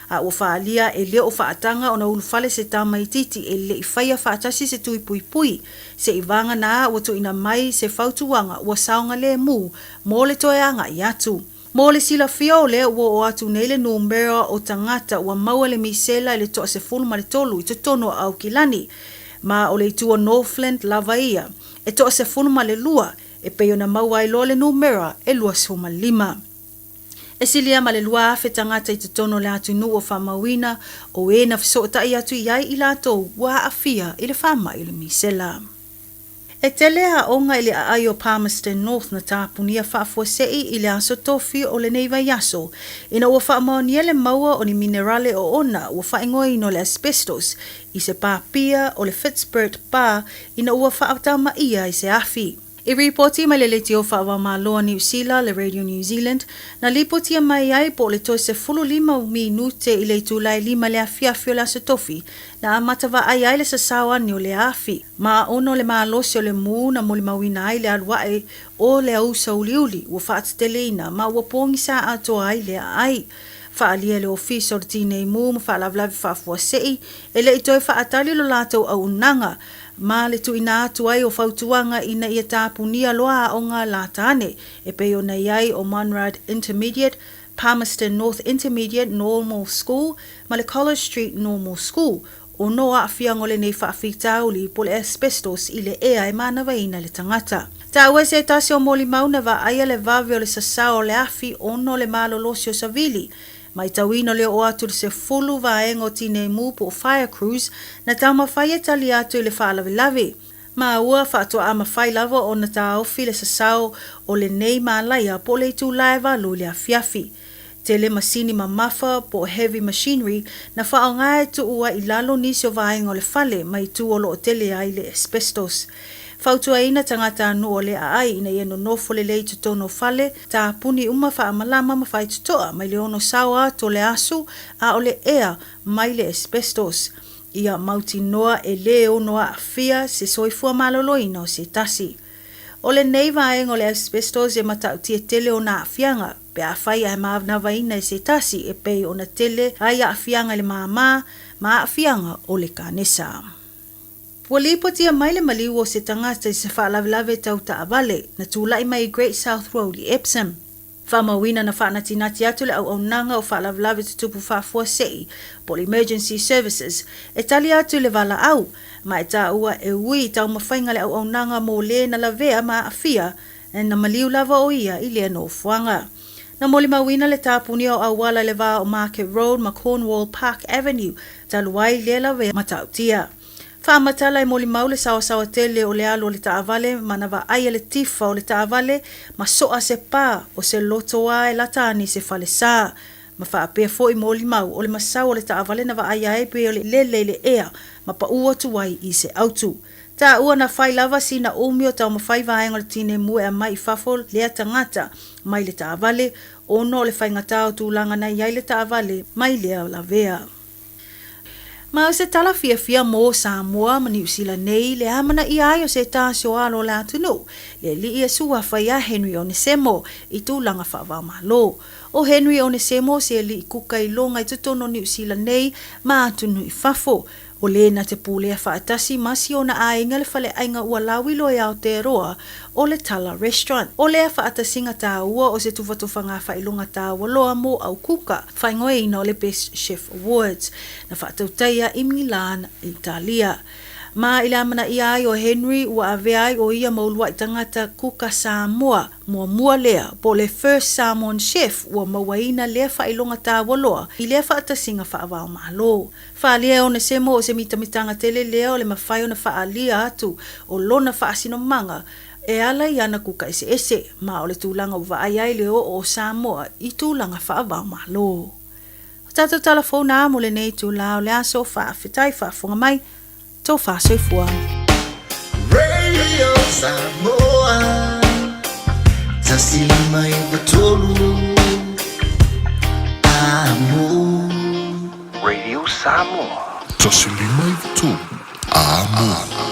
A ua faaalia e le o faataga ona ulufale se tamaitiiti e le i faia faatasi se tui puipui, seivagana ua tuuina mai se fautuaga ua saogalemu mo le toe agai atu. Mo le silafia o lea ua oo atu nei le numera o tagata ua maua le misela i le toa 13 i totonu o Aukilani, ma o le itu o Northland lava ia, e toa 12, e pei ona maua ai loa le numera e 25. E silia ma le 2,000 tagata i totonu o le atunuu o faamauina o e na fesootai atu i ai i latou ua aafia i le faamai o le misela. E tele aoga i le aai o Palmerston North na tapunia faafuasei i le aso tofi o lenei vaiaso ina ua faamaonia le maua o ni minerale oona ua faaigoaina o le asbestos i se pāpia o le Fitzbert Bar ina ua faatamaia i se afi. I ripoti mai le leitio faava-o-Malo a Niu Sila, le Radio New Zealand, na lipotia mai ai po o le toe 15 minute i le itula e 5 i le afiafi o le aso tofi na amata vaai ai le sasao ane o le afi. Ma ona o le malosi o le mū na molimauina ai le alu ae o le ausa uliuli ua faateteleina ma ua pogisa atoa ai le aai. Faaalia e le Ofisa o le Tinei Mū ma Faalavelave Faafuasei e le i toe faatali lo latou auaunaga ma le tuuina atu ai o fautuaga ina ia tapunia loa aoga lata ane e pei ona i ai o Monrad Intermediate, Palmerston North Intermediate Normal School ma le College Street Normal School, ono o aafiaga o lenei faafitauli po o le asbestos i le ea e manavaina le tagata. Taua e se tasi o molimau na vaaia le vave o le sasao o le afi ona o le malolosi o savili. Matauina o le oo atu i le 10 vaega o tinei mu po o fire crews na taumafai e tali atu i le faalavelave. Ma ua faatoa mafai lava ona taofi le sasao o lenei malaia po o le itula e 8 i le afiafi. Tele masini mamafa po o heavy machinery na faaaoga e tuu ai i lalo nisi o vaega o le fale ma itu o lo o tele ai le asbestos. Fautuaina tagata nuu o le aai ina ia nonofo lelei i totonu o fale, tapuni uma faamalama ma faitotoa mai le ono sao atu o le asu a o le ea mai le asbestos. Ia mautinoa e lē ono aafia se soifua maloloina o se tasi. O lenei vaega o le asbestos e matautia tele ona aafiaga, pe afai ae manavaina e se tasi e pei ona tele ai aafiaga i le māmā ma aafiaga o le kanesa. Ua lipotia mai le maliu o se tagata i se faalavelave tau taavale na tulai mai i Great South Road i Epsom. Faamauina na faanatinati atu le auaunaga o faalavelave tutupu faafuasei po o le Emergency Services e tali atu i le valaau, ma e taua e ui i taumafaiga le auaunaga mo le na lavea ma aafia na maliu lava o ia i lea nofoaga. Na molimauina le tapunia o auala i le va o Market Road ma Cornwall Park Avenue talu ai lea lavea matautia. Faamatala e molimau le saoasaoa tele o le alu o le taavale ma na vaaia le tifa o le taavale ma soa se pā o se lotoa e lata ane i se falesa. Ma faapea foi molimau o le masau o le taavale na vaaia ai pei o le lele i le ea ma paʻu atu ai i se autu. Taua na fai lava sina umi o taumafai vaega o le tineimu e aumai i fafo lea tagata mai le taavale ona o le faigata o tulaga na i ai le taavale mai lea lavea. Ma o se tala fiafia mo Samoa ma Niu Sila nei le amanaia ai o se tasi o alo o le atunuu, le alii e suafa ia Henry Onesemo i tulaga faava-o-Malo. ʻO Henry Onesemo se alii kuka iloga i totonu o Niu Sila nei ma atunuu i fafo. O lē na te pulea faatasi ma si ona aiga le faleaiga ua lauilo i Aotearoa o le Tala Restaurant. O lea faatasiga tāua o se tufatufaga faailoga tāua loa mo au kuka, faaigoaina o le Best Chef Awards, na faatautaia i Milan, Italia. Ma i le amanaia ai o Henry ua avea ai ʻo ia ma uluaʻi tagata kuka Samoa muamua lea, po o le First Samoan Chef ua mauaina lea faailoga tāua loa i lea faatasiga faava-o-Malo. Faaalia e Onesemo o se mitamitaga tele lea o le mafai ona faaalia atu o lona faasinomaga e ala i ana kuka eseese, ma o le tulaga ua vaai ai le oo o Samoa i tulaga faava-o-Malo. O tatou tala fou na mo lenei itulā o le aso, faafetai faafofoga mai, tofa soifua. Radio Samoa 159 Amo. Radio Samoa 159 Amo.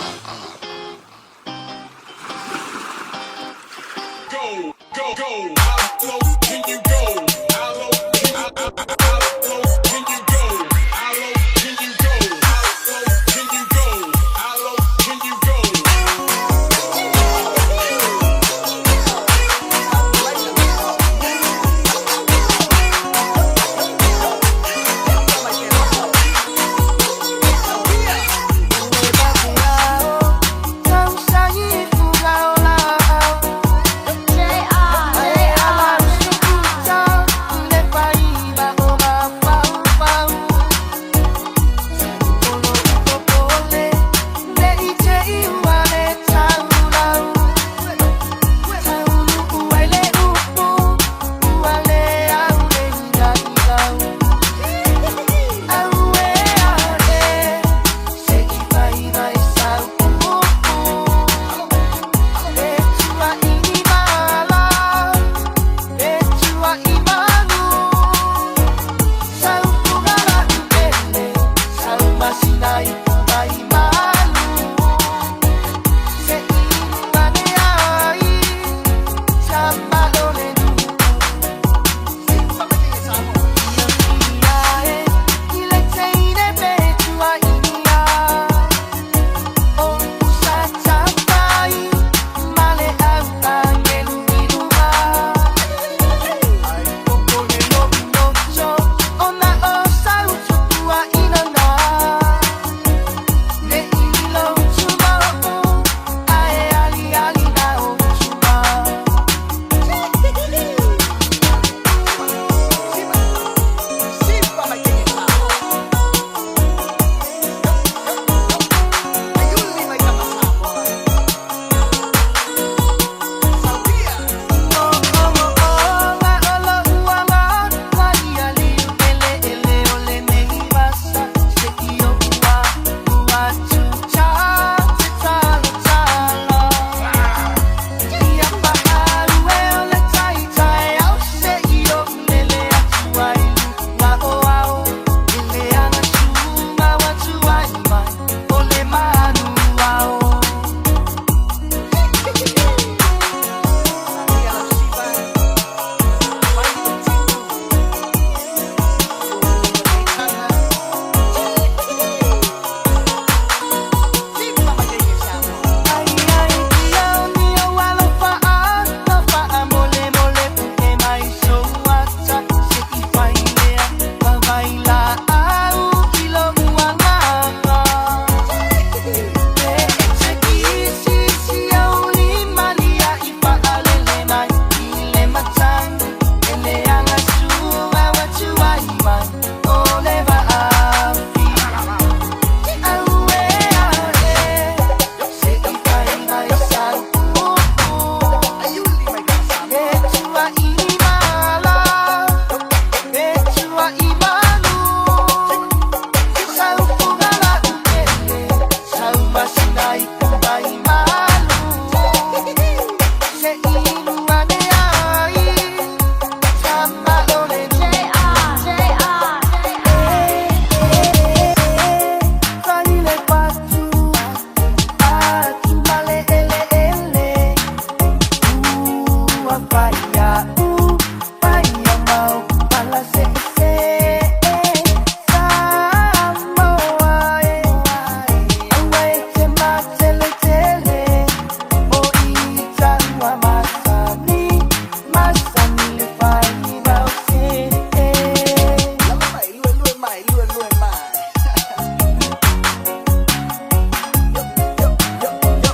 Yo, yo, yo.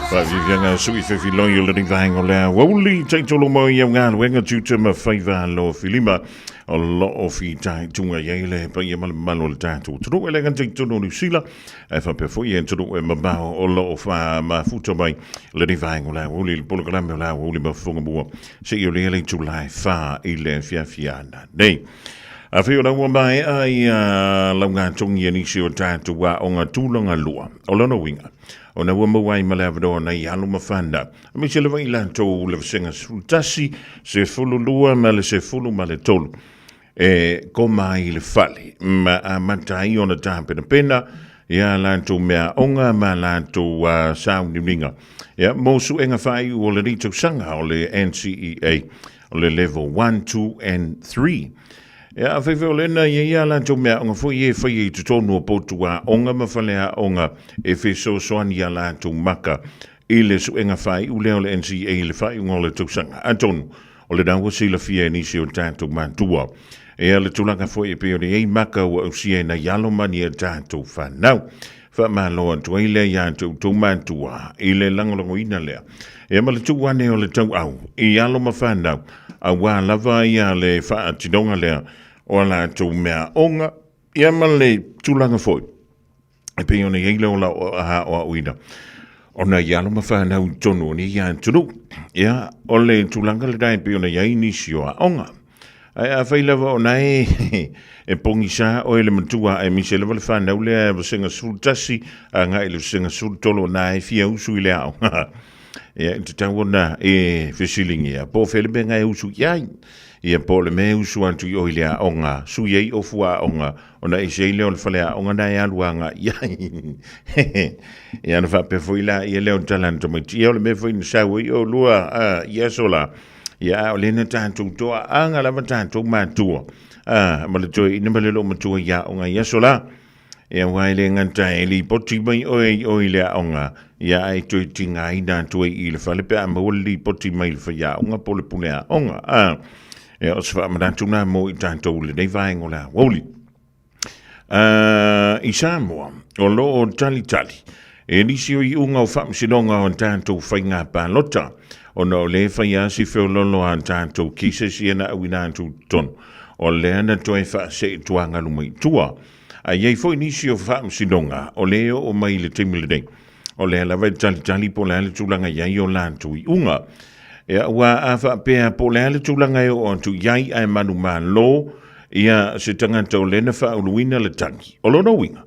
Faafiafiaga sui fefiloi o lenei vaega o le aoauli taitolo mai au galuega tiute ma faiva alofilima o loo fitaituga i ai le paia ma le mamalu o le tatou atunuu e le gata i totonu o Niu Sila ae faapea foi atunuu e mamao o loo faamafuta mai lenei vaega o le aoauli i le polokalame o le aoauli ma fofoga mua seia o lea le itula e 4 i le afiafi a nanei. Afai o la ua maea ia laugatogi a nisi o tatou aoga tulaga lua, o lona uiga, ona ua maua ai ma le avanoa nai alo ma fanau, aemaise lava i latou le vasega 11, 12 ma le 13, e koma ai i le fale ma amata ai ona tapenapena ia latou meaaoga ma latou sauniuniga ia mo suega faaiu o lenei tausaga o le NCEA o le level 1, 2 and 3. Ia, afai foi o lena ia ia latou meaaoga foi e faia i totonu o potu aoga ma faleaoga e fesoasoani iā latou maka i le suega faaiu lea o le NCEA i le faaiuga o le tausaga. Atonu, o lena ua silafia e nisi o tatou matua. Ia, le tulaga foi e pei ona i ai maka ua ausia e nai alo ma ni a tatou fanau. Faamalo atu ai lea iā te outou matua i le lagolagoina lea. Ia ma le tuu ane o le tauau i alo ma fanau, auā lava ia le faatinoga lea o a latou meaaoga, ia ma le tulaga foi e pei ona i ai le ola o aoaoina ona i alo ma fanau i totonu o nei atunuu. Ia, o le tulaga lena e pei ona i ai nisi o aoga. Ae afai lava o na e e pogisa oe le matua aemaise lava le fanau lea e vasega 11 agai i le vasega 13 o na e fia usu i le aoga. Ia, e tatau ona e fesiligia po o fea le mea na e usu i ai. Ia, po o le mea e usu atu i o i le aoga, sui ai ofu aoga, ona ese ai lea o le faleaoga na e alu agai i ai. Ia, ona faapea foi laia lea o le tala a le tamaiti, ia o le mea foi na sau ai oulua i aso la, Ia, a o lea na tatou toaaga lava tatou matua, a, ma le toeaina ma le loomatua i aoga i aso la. Ia, aua e le gata e lipoti mai oe i o i le aoga, ia ae toe tigaina atu ai i le fale pe a maua le lipoti mai le faiaoga po o le pule aoga. A, ia, o se faamanatu lena mo i tatou i lenei vaega o le aoauli. I Samoa, o lo o talitali e nisi o iuga o faamasinoga o tatou faiga palota, ona o lea e fai lava si feololo a tatou cases ia na auina atu i totonu, o lea na toe faaseetuagalu mai i tua. Ae i ai foi nisi o faamasinoga o lea e oo mai i le taimi lenei, o lea lava e talitali po o le a le tulaga i ai o latou iuga. Ia, aua a faapea po o le a le tulaga e oo atu i ai ae manumalo ia se tagata o lea na faauluina le tagi, o lona uiga,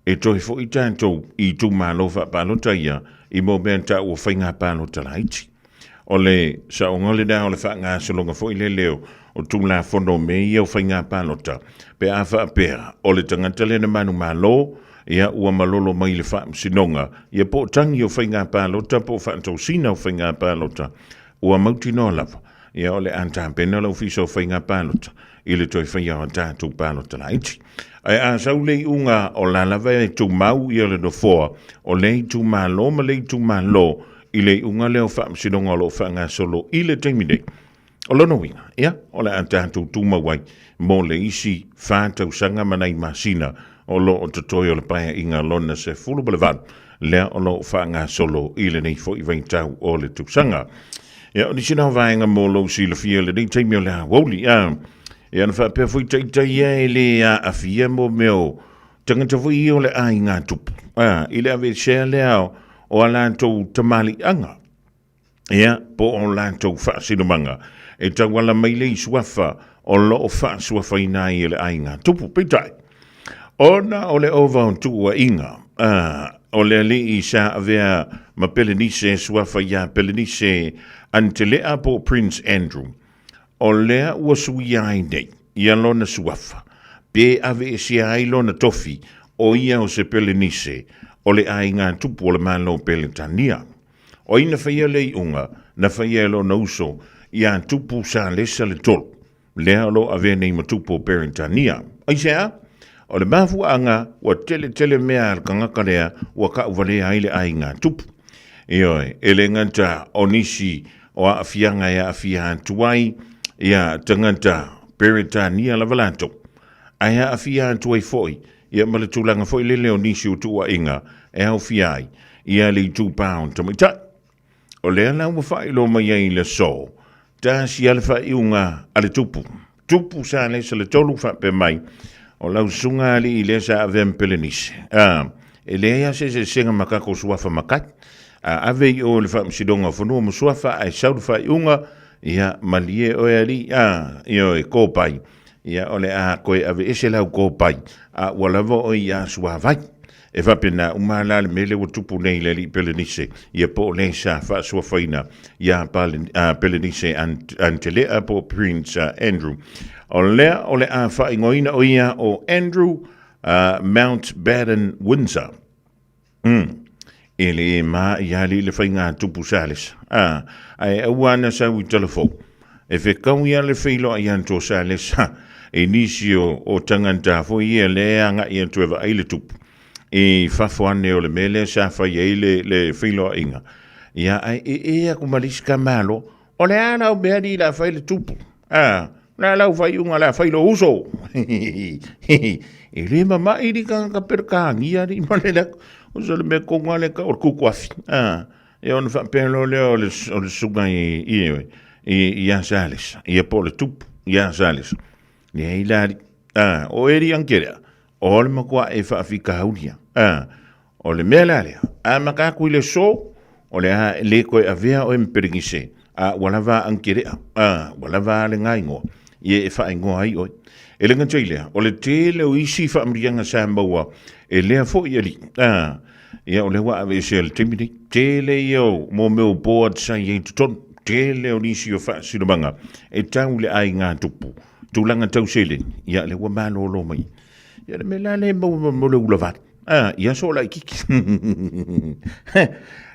e toe foi tatou i itumalo faapalota ia i mo mea tau o faiga palota laiti. O le saoga lena o le faagasologa foi lele o Tulafono o mea ia o faiga palota, pe a faapea o le tagata lea na manumalo, ia ua malolo mai i le faamasinoga, ia po o tagi o faiga palota po o faatosina o faiga palota, ua mautinoa lava, ia o le a tapena le Ofisa o Faiga Palota i le toe faia o a tatou palota laiti. Ae a sau le iuga o la lava e tumau ia le nofoa o lea itumalo ma lea itumalo i le iuga lea o faamasinoga o lo o faagasolo i le taimi nei, O lona uiga, ia, o le a tatou tumau ai mo le isi 4 tausaga ma nai masina o lo o totoe o le Paeaiga lona 18, lea o lo o faagasolo i lenei foi vaitau o le tausaga. Ia, o nisi na o vaega mo lou silafia i lenei taimi o le aoauli, a, ia, na faapea foi taitai ia e le aafia mo mea o tagata foi ia o le aiga tupu, a, i le aveesea lea o a latou tamaliiaga. Ia, po o latou faasinomaga e tauala mai le isuafa o lo o faasuafaina ai e le aiga tupu. Peitai, ona o le ova o tuuaiga, a, o le alii sa avea ma Pelenise suafa iā Pelenise Anitelea po o Prince Andrew, o lea ua suia ai nei ia lona suafa, pe aveesea ai lona tofi o ia o se Pelenise o le aiga tupu o le Malo o Peletania. O ai na faia le iuga na faia e lona uso iā Tupu Salesa le Tolu, lea o lo o avea nei ma Tupu o Peretania? Aisea? O le mafuaaga ua tele tele mea a le tagata lea ua tauvalea ai le aiga tupu. Ioe, e le gata o nisi o aafiaga e aafia atu ai ia tagata Peretania lava latou, ae aafia atu ai foi Ia ma le tulaga foi lele o nisi o tuuaiga e aofia ai ia le itupa o le tamaitai. O lea la ua faailoa mai ai i le aso, tasi lava le faaiuga a le tupu. Tupu sa lesa le tolu faapea mai, o lau susuga alii lea sa avea ma Pelenise. A, e leai lava se eseesega ma kako suafa makai. A ave i o i le Faamasinoga o Fanua ma Suafa ae sau le faaiuga, ia malie oe alii, a, ioe, kopai. Ia o le a toe aveese lau kopai, a ua lava oe ia suavai. E faapena uma la le mea lea ua tupu nei i le alii Pelenise, ia po o le sa faasuafaina ia Pelenise Antelea po o Prince Andrew. O lea o le a faaigoaina o ia o Andrew Mountbatten Windsor. E le ma ia alii le faiga tupu Salesa. Ae aua ana sau i talafou. E fekau ia le feiloai atu o Salesa i nisi o tagata foi ia lea e agai atu e vaai le tupu i fafo ane o le mea lea sa fai ai le feiloaiga. Ia, ae ee aku ma le isi tamāloa, o le a lau mea alii la fai le tupu? A, o le a lau faaiuga la fai lou uso? E le mama'i li tagata Peretania alii ma le lako. O se le mea tonu lava lea e tau o le tutuafi. A, Ia ona faapea loa lea o le, o le susuga i, i, i, ia Salesa, ia po o le tupu ia Salesa. Leai la alii, a, o Eli Ankelea, o le matua e faafitauli a. O le mea la lea, a maka atu i le aso, o le a le toe avea oe ma Perenise, a ua lava a Ankelea, a, ua lava a le gaingoa, ia e faaigoa ai oe. E le gata i lea, o le tele o isi faamanuiaga sa maua e lea foi alii, a, Ia, o lea ua aveesea i le taimi nei. Tele ia o mō mea o board sa i ai i totonu. Tele o nisi o faasinomaga e tau i le aiga tupu. Tulaga tau seleni, ia lea ua malolo mai. Ia le mea la lea e maua mo le ulavale. Ah, ia so laititi.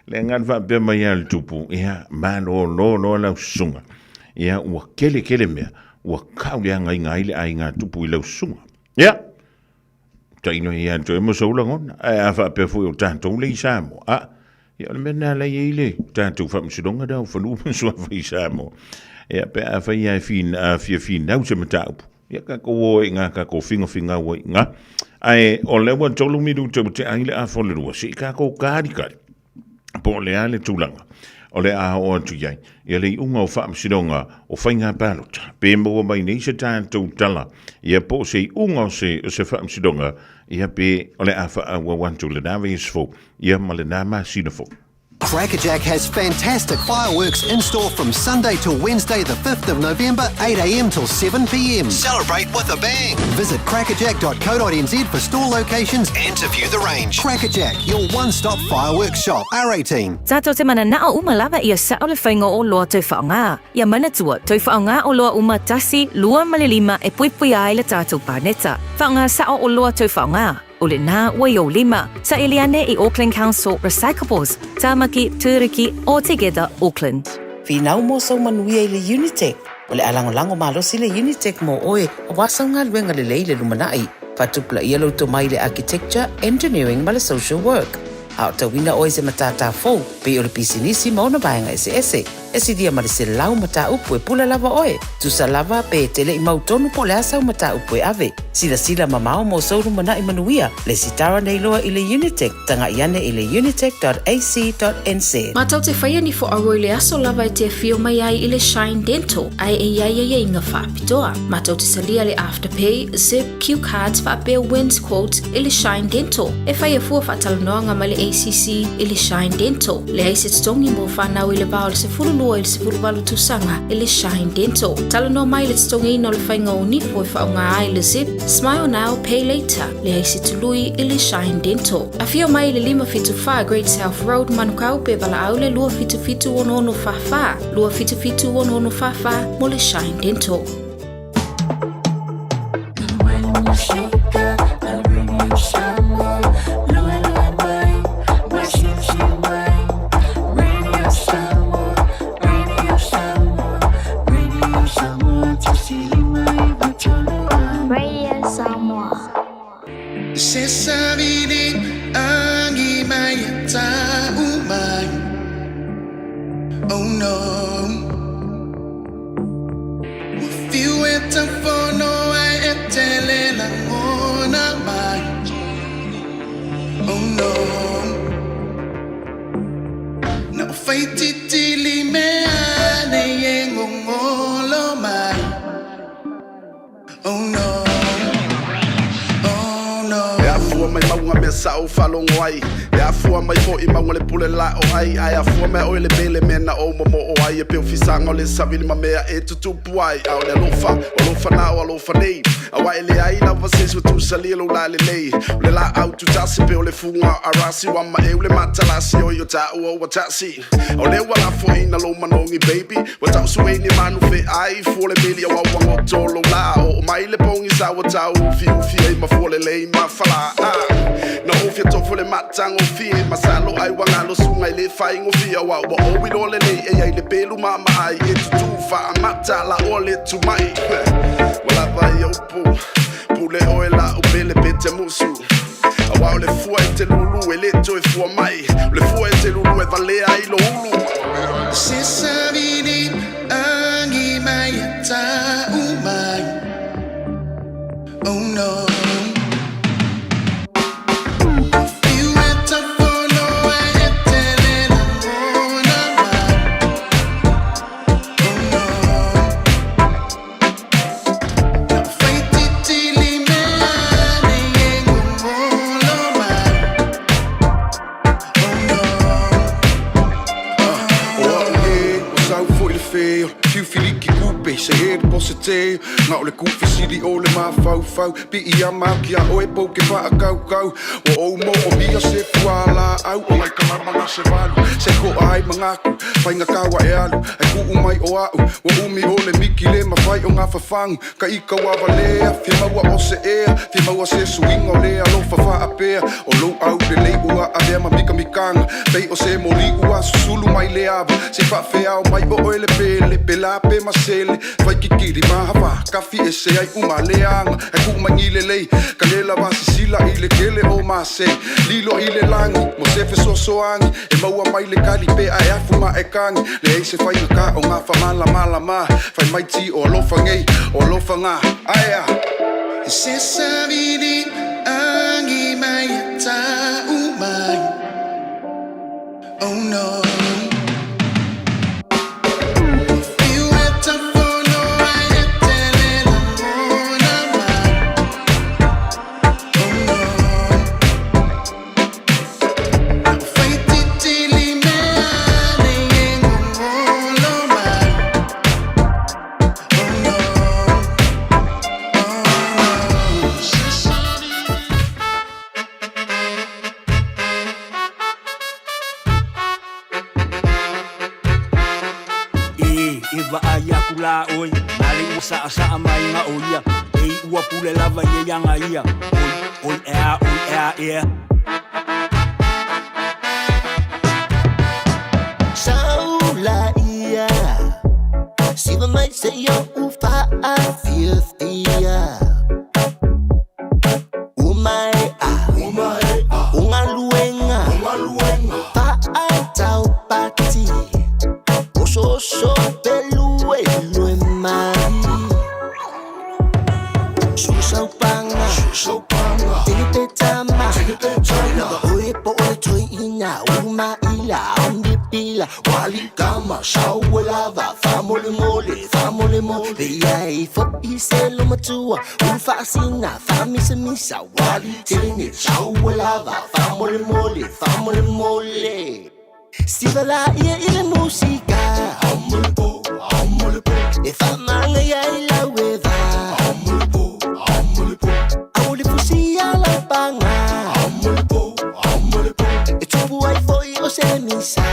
Le agaga faapea mai a le tupu, ia malolo loa lau susuga. Ia ua kele kele mea, ua kau le agaiga ai le aiga tupu i lau susuga. Ia, Tailo ia te oe mo sou lagona, ae a faapea foi o tatou le i Samoa, a, ia o le mea lena la i ai le tatou faamasinoga lea o Fanua ma Suafa i Samoa. Ia pe a fai e a fia finau se mataupu, ia tatou o ai i ina, tatou figafigau ai i ina. Ae o lea ua 3 minute ua tea ai le afa o le 2, se i tatou kalikali po o le a le tulaga o le a oo atu i ai ia le iuga o faamasinoga o faiga palota, pe maua mai nei se tatou tala ia po o se iuga o se, o se faamasinoga ia pe o le a faaauau atu lena vaiaso fou ia ma lena masina fou. Crackerjack has fantastic fireworks in store from Sunday till Wednesday, the 5th of November, 8am till 7pm. Celebrate with a bang! Visit crackerjack.co.nz for store locations and to view the range. Crackerjack, your one-stop fireworks shop. R18. Tatou te mananao uma lava ia sao le faiga o oloa toe faaaoga. Ia manatua, toe faaaoga oloa uma tasi, lua ma le lima e puipuia ai le tatou paneta. Faaaoga sao oloa toe faaaoga. O lena ua i ou lima. Saili ane i Auckland Council Recyclables, Tamaki, Turuki, or Together Auckland. Finau mo sou manuia i le Unitec. O le a lagolago malosi le Unitec mo oe aua sau galuega lelei i le lumanai. Faatupulaia lou tomai i le Architecture, Engineering ma le Social Work. A o tauina oe i se matata fou, pei o le pisinisi ma ona vaega eseese, e silia ma le 100 mataupu e pule lava oe. Tusa lava pe e te le i mautonu po o le a sau mataupu e ave. Silasila mamao mo sou lumanai manuia, lesitara nei loa i le Unitec, taga'i ane i le unitec.ac.nz. Matou te whaia ni fo aua i le aso lava e te awhio mai ai i le Shine Dental, ae e iai ai inga whaapitoa. Matou te salia le Afterpay, Zip, Q Cards whaapea Wins Quote i le Shine Dental. E whai a fua whaatalanoanga mai le ACC i le Shine Dental. Leai se totogi mo whanau i le va o le 12 i le 18 tausaga i le Shine Dental. Talanoa mai le totogiina o le faiga o nifo e whaonga ai le Zip, Smile Now, Pay Later. Leai se tului i le Shine Dental. Afio mai i le 574 Great South Road, Manukau, pe valaau le 277 6644, 277 6644 mo le Shine Dental. Radio Samoa. Se savili angi mai ta umai. Oh no. Fiu e ta fono ai e tele la ngona mai. Faititili mea nei e gogolo mai. Oh no, oh no. E afua mai mauga mea sa ou faalogo ai, e afua mai foʻi mauga le pule la o ai, ae afua mai oe le mele mea na ou momoo ai, e pei o fisaga o le savili ma mea e tutupu ai, a o le alofa, o alofa na o alofa nei, auā e leai lava se isi ua tusalia lou lalelei, o le laau tutasi pei o le fuga o arasi, ua maeu le matalasi oi o taua ua tasi. O lea ua lafoina lou manogi baby, ua tausuei ni manu feai, fua le meli auā ua goto lou lā, oo mai le pogisa ua tauufiufi ai ma fua lelei ma falā. Na ou fia tofo le matagofie, masalo ai ua galo suga i le faigofie, auā ua ou iloa lelei e iai le pelu maamaai e tutū faamata laʻoa le tumai. Ua lava ia upu, pule oe laʻu pele pe te musu, auā o le fua e te lulu e lē toe fua mai, o le fua e te lulu e valea ai lou ulu. Se savili agi mai e ta'u mai. Oh no. Fiu e tafono e tele lagona mai. Oh no. Faititili mea nei e gogolo mai. Oh no. O a'u ē ua sau foʻi le fē o le fiufiliki kupe se he le posete na o le kufesili o le mafaufau piiama atu iā oe pou ke faakaukau ua ou moomia se fualaau o lai kalama na se valu se koa ai magaku faigata ua e alu ai kuu mai o a'u ua umi o le miki le mafai o gafafagu ka ika ua valea fia maua o se ea fia maua se suiga o le alofa faapea o lou aulelei ua avea ma mikamikaga pei o se moli ua susulu mai le ava se faafeao mai o oe le pele pela pe masele faikikili mahavā kafi ese ai uma leaga e kuu mai lelei ka le lava sisila i le kele o mase lilo i le lagi mo se fesoasoagi e maua mai le kali pe ae afu ma e kagi leai se faigakā o gafamalamalama fai mai ti o alofa nei o alofa gā aea. Se savili agi mai e ta'u mai. Oh no. Fiu e tafono e tele lagona mai. Oh no. Faititili mea nei e gogolo mai. Oh no. Oh no. Se savili. E e vaai aku lā oe na le ua saʻasaʻa mai ga o ia e ua pule lava ia iaga ia oi oi ea oi ea ea. Saulaia Siva mai se i ou faafiafia Ua maea O galuega Faataupati Osooso peluelue mai Susaupaga Tinipetama Lava oe po o le toeina Umaila Omnipila Walikama Sauelava Faamolemole Faamolemole Iai foʻi se lomatua Ulufaasina Faamisamisa Walitene Sauelava Faamolemole Faamolemole Siva laia i le musika E faamaga ia i lau eva Au le fusia laupaga E tupu ai foʻi o se misa.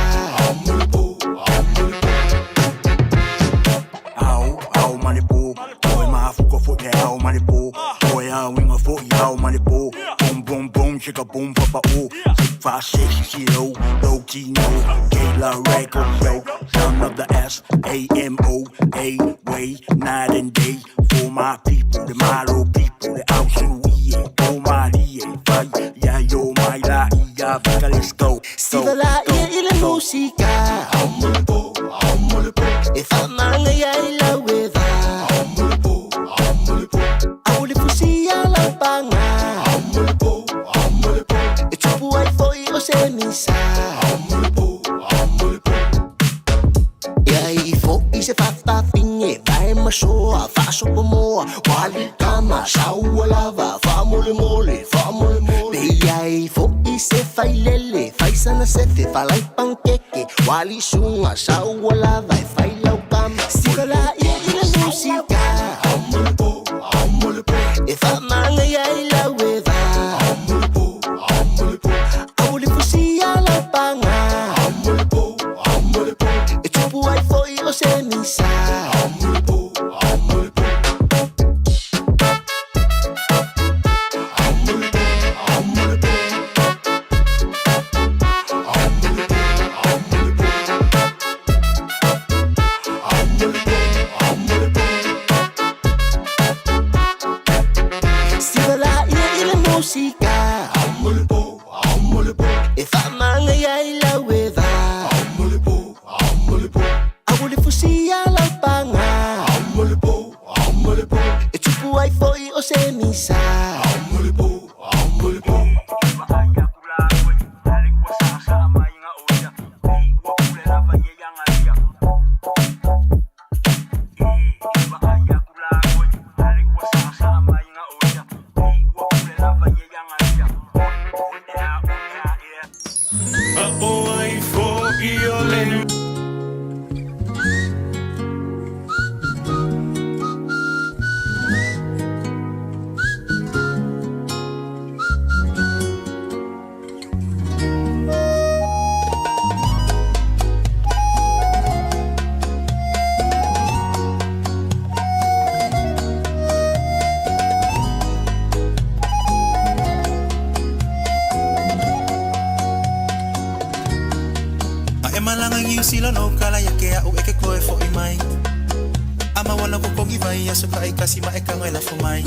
Ao, ao ma le pō, oe mafuka foʻi le ao ma le pō, oe auiga foʻi ao ma le pō, boom boom boom chicka boom papa o, 6 5 6 C O low T no, K La record yo, son of the S A M O A way night and day for my people, the Malo people, the Ausulu E O Malie, Fai ya yo mai la ia vika let's go. Siva laia i le musika E faamaga ia i lau eva Au le fusia laupaga E tupu ai foʻi o se misa. se fafafine Vae masoa, faasopomoa Wali kama, saua lava Faamolemole, faamolemole Pe iai fo'i se failele Faisana sefe, falai pankeke Wali suga, saua lava E failau kama Sivalaia i le musika E faamaga ai lau e va Au le fusia lau paga E tupu ai fo'i o se misa Sivalaia i le musika E faamaga ai lau e va Au le fusia lau paga E tupu ai fo'i o se misa O ai fo'i o le A e malanga ngiu sila no kala ya ke au e ke koe fo i mai. Ama wala ko kongi vai aso ka e kasi ma e ka ngai la fo mai.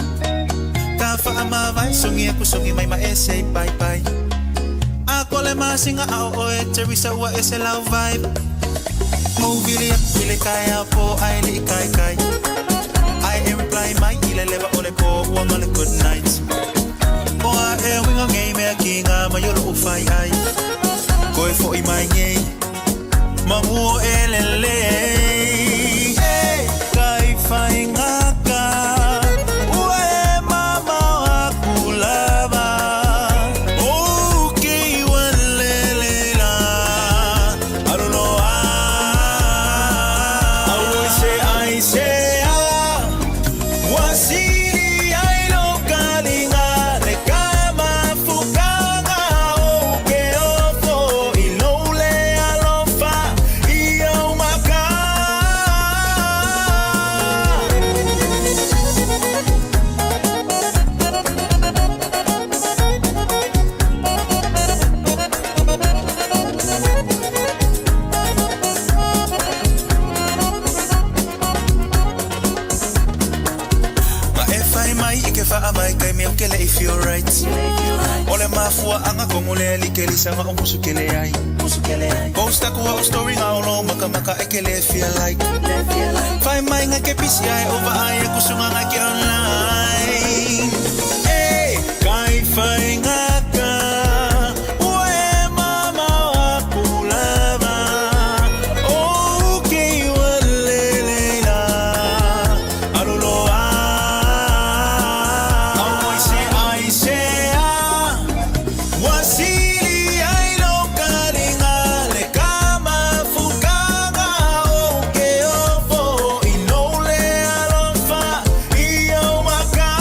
Ka fa ama vai songi aku songi mai ma e say bye bye. A kole ma singa au o e Teresa ua e se lau vibe. Movili aku ile kai au po ai li kai kai. Ai e reply mai ile leva ole po ua ngale good night. O a e winga ngei mea ki ngā mai olo u whai ai. Koe fo i mai ngei. Manguo elele Hey, kai whaingaka Ua e mama aku lava O ki walele la Aruloa Au i se ai se a Wasiri ai lo kalinga Le kama fukanga o ke ofo I lole alofa i au maka Ma e whai mai i ke wha mai kai mea ke le if you're right Ole mafua anga kongo le li ke lisanga o musu ke le ai Posta kua o story ngā olo maka maka e ke le feel like Whai mai ngā ke PCI over ai e kusunga ngā ke online Hey, kai whai ngā ka Ua e mama o aku lava O ke ua lele la Aruloa Au ai se ai se a Wasili ai lo kalinga Le kama fukanga o ke ofo I lole alofa i au maka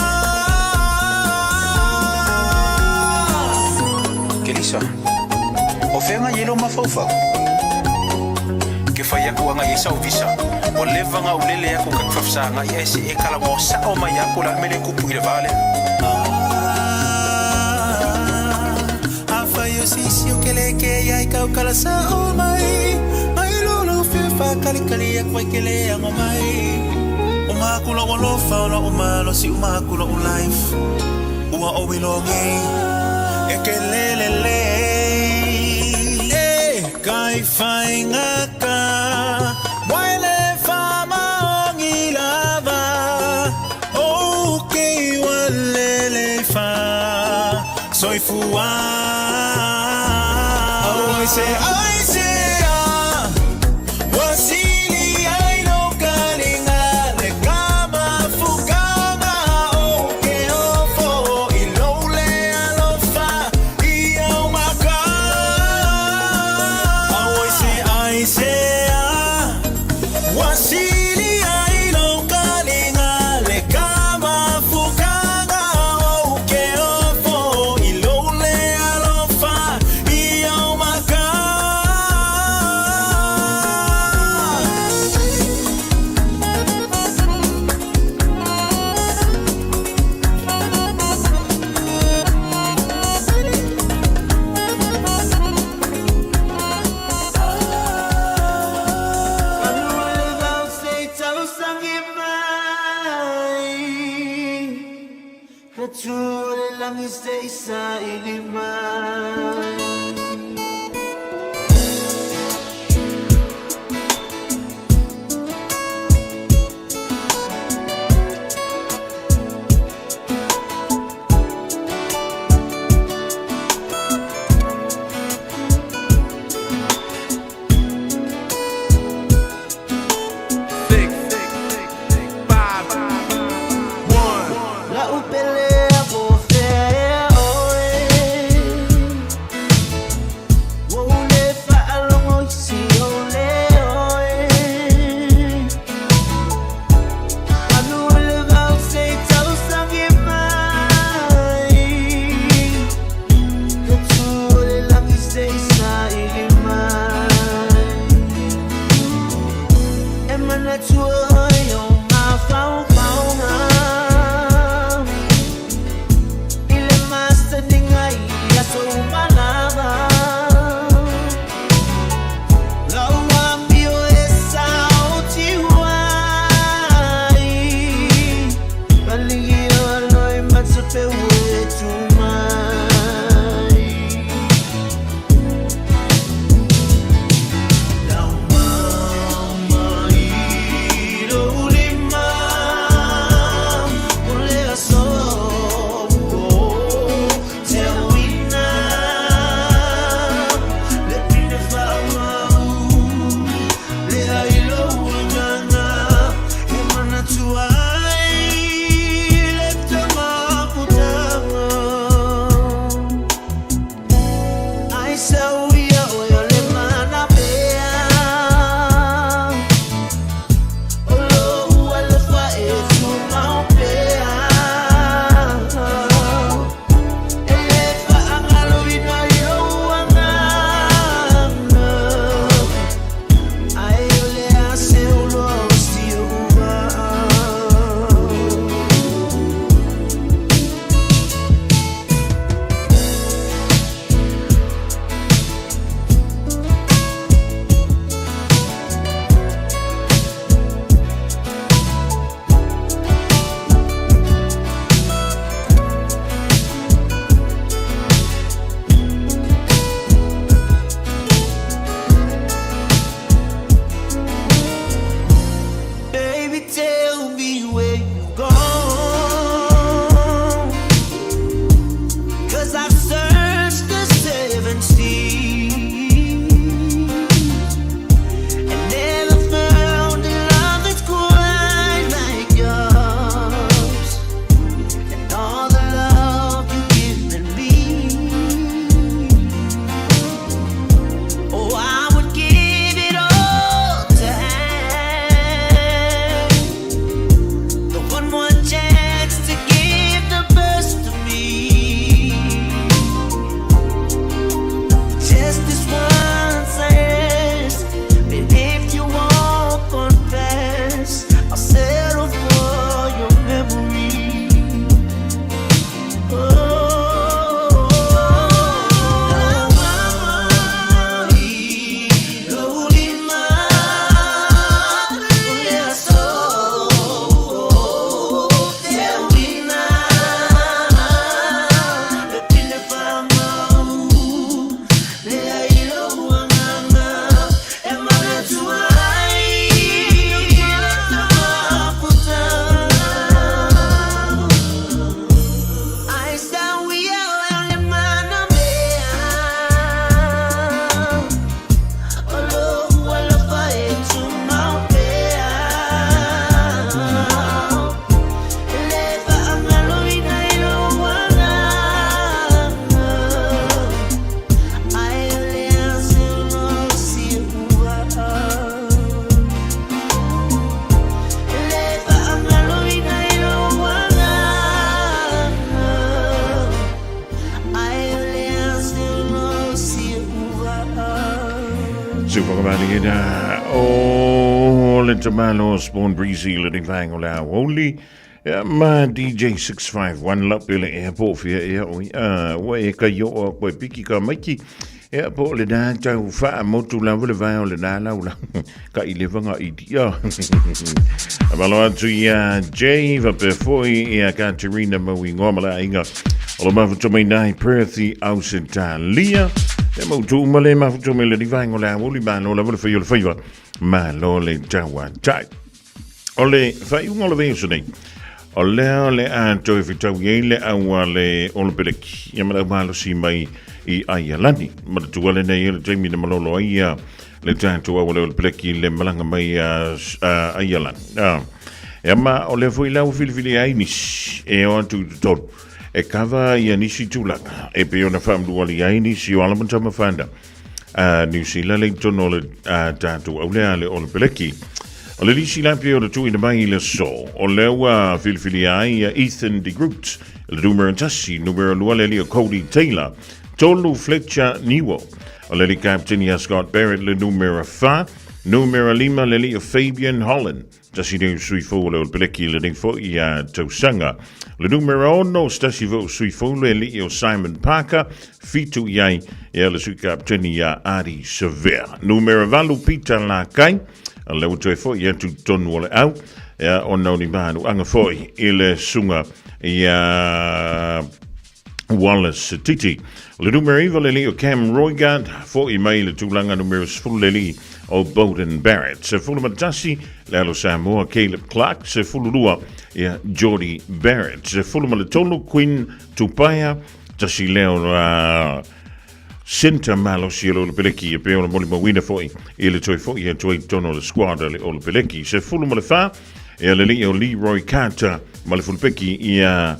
Kelisa, o fea i lo mafaufau? Ke fai aku anga i sau visa. O leva nga ulele aku ka kfafsa nga i ese e kala mo sa o mai aku la mele kupu i le vale. Afai o sisi o kele ke ia i kau kala sa o mai Mai lolo whiwha kali kali aku ai kele anga mai O makula o lofa o la o malo si o makula o life Ua o wilongi e ke lele le E kai whainga ka Waile wha maongi lava O ke walele wha Soifua Oh, I say, I say, ah Wasili ai lo lagi se i saili mai. Six, five, one. La'u pele a po o fea ea oe. Ua ou le faalogo i si ou leo e. Manu o le vao se i tausagi mai. Le tu o le lagi se i saili mai. E manatua oe i ou mafaufauga. I le masaniga i aso uma lava. Lau amio e saotiu ai. Paligio aloe matapeu e tu mai. Lau mama i lou lima o le aso ua teuina le pine faamau lea i lou agaga e manatua ai le tamaputaga. Ai sauia oe o le manapea o lou alofa e tumau pea. E le faagaloina i lou agaga ae o le a se uloa o si ou vaa. Baby, tell me where you gone. 'Cause I've searched the seven seas and never found a love that's quite like yours. And all the love you've given me, oh, I would give it all to have the one more chance to give the best of me. Just this once I ask, and if you won't confess, I'll settle for your memory. Oh, mama, lou lima, o le aso teuina, le pine faamau, lea i lou agaga, e manatua ai, le tamaputaga. Ai sauia oe o le manamea o lou alofa e tumau pea. E le faagaloina i lou agaga ae o le a se uloa o si ou vaa. E le faagaloina i lou agaga ae o le a se uloa o si ou vaa. Sufakamaliina o le tamalo Spawn Breezy le vaega o le aoauli ia ma DJ 651 la pele e po fia ia oi a ua e kai o a koe piki ka maiki. Ia, po o lena tau faamotu lava le vae o lena laulau. Ka i leva ngā idia. Malo atu ia Jay, faapea foi ia Katerina Mauigoa ma le aiga o lo mafuta mai nai Perth i Ausetalia. E mautu uma le mafuta mai le vaenga o le aoauli, malo lava le fai o le faiva, malo le tauatai. O le faaiuga o le vaiaso nei, o lea o le a toe fetaui ai le au a le Olopeleki ia ma le au malosi mai i Aialani. Manatua lenei e le taimi na malolo ai ia le tatou au a le Olopeleki le malaga mai a Aialani. Ia ma o lea foi la ua filifilia ai nisi e o atu i totonu e kava ia nisi tulaga e pei ona faamaluali ai nisi o ala ma tama fanau a Niu Sila le i totonu o le tatou aulea a le Olopeleki. O le lisi la pei ona tuuina mai i le aso, o lea ua filifilia ai ia Ethan de Groot, le numera 1, numera 2 le alii o Cody Taylor, 3 Fletcher Newell, o le alii kapteni ia Scott Barrett le numera 4, numera 5 le alii o Fabian Holland, Tasi lea o sui fou o le Olepeleki i lenei foi a tausaga. Le numera 6, se tasi foi o sui fou le alii o Simon Parker, 7 i ai ia le sui kapteni ia Ardie Savea. Numera 8, Peter Lakai, lea ua toe foi atu i totonu o le au, ia ona o ni manuaga foi i le susuga ia Wallace Titi. O le numera 9 le alii o Cam Roigard, fo'i mai le tulaga numera 10 le alii o Beauden Barrett. 11 le alo Samoa Caleb Clark, 12 ia Jordie Barrett. 13 Quinn Tupaea, tasi lea o Centre malosi o le Olopeleki e pei ona molimauina foi i le toe fo'i atu ai i totonu o le squad a le Olopeleki. 14 ia le alii o Leroy Carter ma le fulupeki ia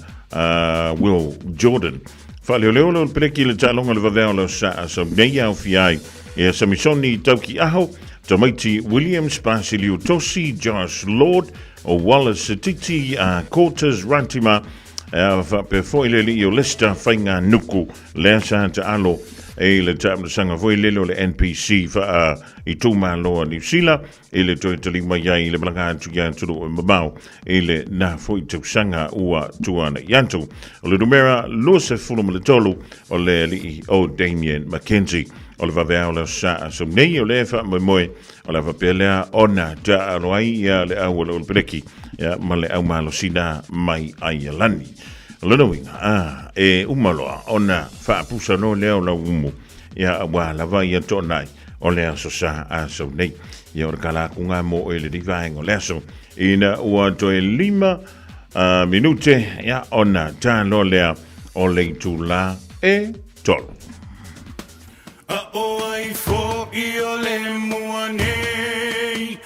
Will Jordan. Faaleoleo le Olopeleki i le taaloga o le vaveao o le Aso Sa sau nei aofia ai ia Samisoni Taukiaho, Tamaiti Williams, Basilio Tosi, Josh Lord, o Wallace Sititi, Cortez Rantima, faapea foi le alii o Lester Fainganuku. Lea sa taalo i le taamilosaga foi lele o le NPC faa itumalo a Niu Sila i le toe tali mai ai i le malaga atu i atunuu e mamao i le na foi tausaga ua tuanai atu. O le numera 23 o le alii o Damien McKenzie o le vaveao le aso Sa aso nei o le faamoemoe o le a faapea lea ona taalo ai ia le au o le Olopeleki ia, ma le au malosina mai Aialani. O lona uiga, a, e uma loa ona faapusa loa lea o lau umu, ia auā lava ia toonai o le aso sa aso nei. Ia o le kala aku ngā mō oe lenei vaega o le aso. Ina ua toe 5 minute, ia ona tā loa lea o le itulā e 3. A o ai foʻi o le mua nei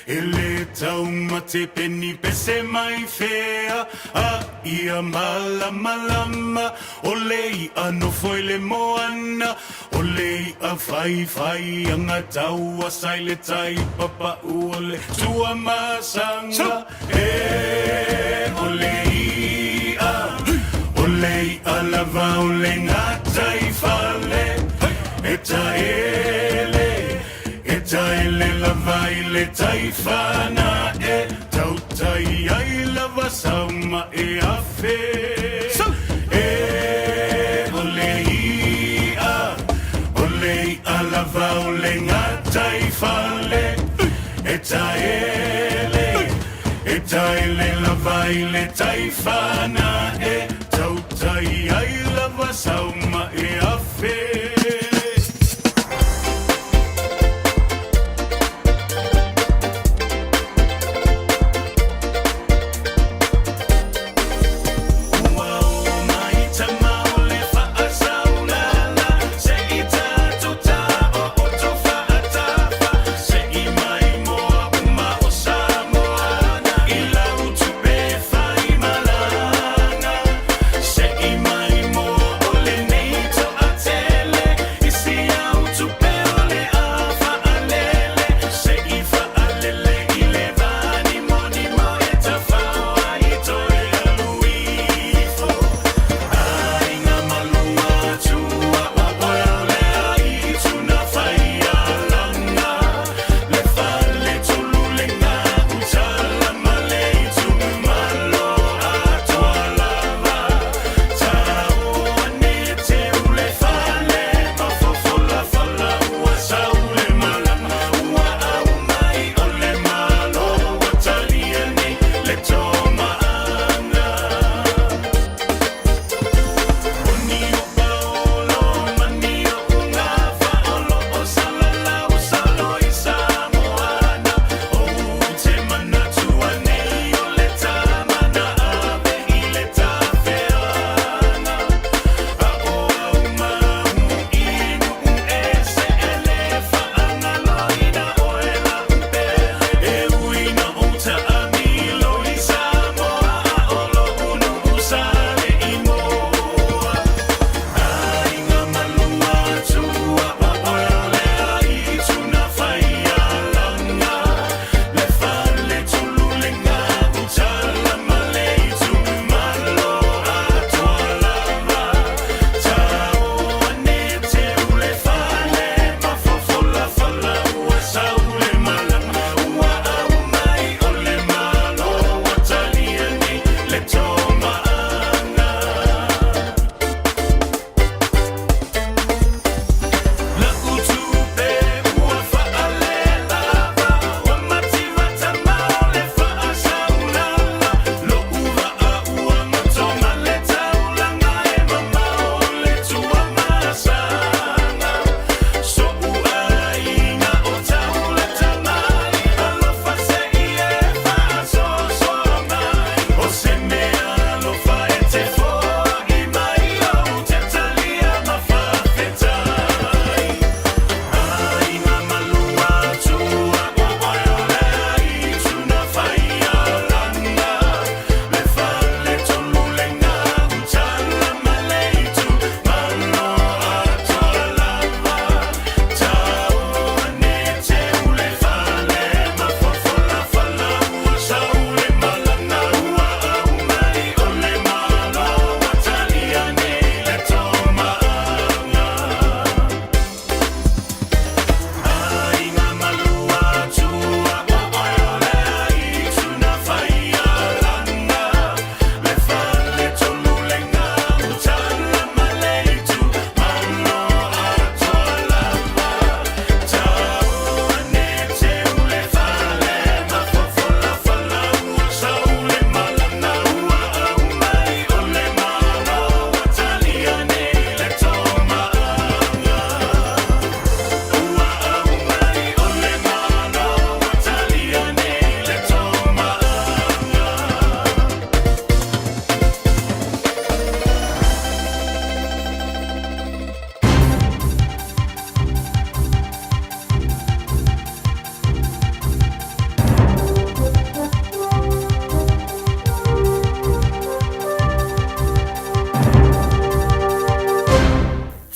E le taumate peni pese mai fea A ia malamalama O le iʻa nofo i le moana O le iʻa whaiwhai anga taua sai le tai papaʻu o le Tuamasaga E o le iʻa O le iʻa lava o le gataifale E taele E taele lava i le tai whanae Tautai ai lava sau ma e afe E o le iʻa O le iʻa lava o le gataifale E taele E taele lava i le tai whanae Tautai ai lava sau ma e afe. Ua oo mai tama o le faasaulala Se i tatou taooto faatafa Se i mai moa uma o Samoana I lau tupe fai malaga Se i mai moa o lenei toatele.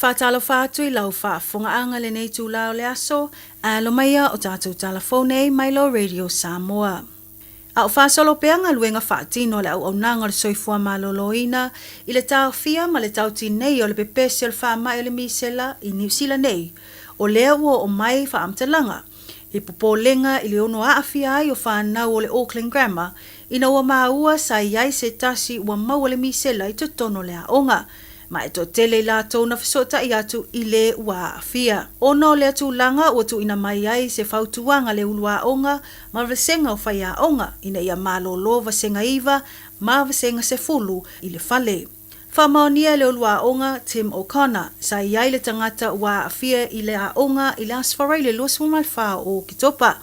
Faatalofa atu i lau faafofogaaga i lenei itula o le aso, alo maia o tatou tala fou nei mai lo Radio Samoa. A o faasolo pea galuega faatino a le auaunaga o le soifua maloloina i le taofia ma le tautinei o le pepesi o le faamai o le misela i Niu Sila nei, o lea ua oo mai faamatalaga i popolega i le ono aafia ai o fanau o le Auckland Grammar ina ua maua sa i ai se tasi ua maua le misela i totonu o le aoga ma e toatele i latou na fesootai atu i le ua aafia. Ona o lea tulaga ua tuuina mai ai se fautuaga le ulu aoga ma vasega o faiaoga ina ia malolo vasega 9 ma vasega 10 i le fale. Faamaonia e le ulu aoga Tim O'Connor sa i ai le tagata ua aafia i le aoga i le Aso Faraile 24 o Oketopa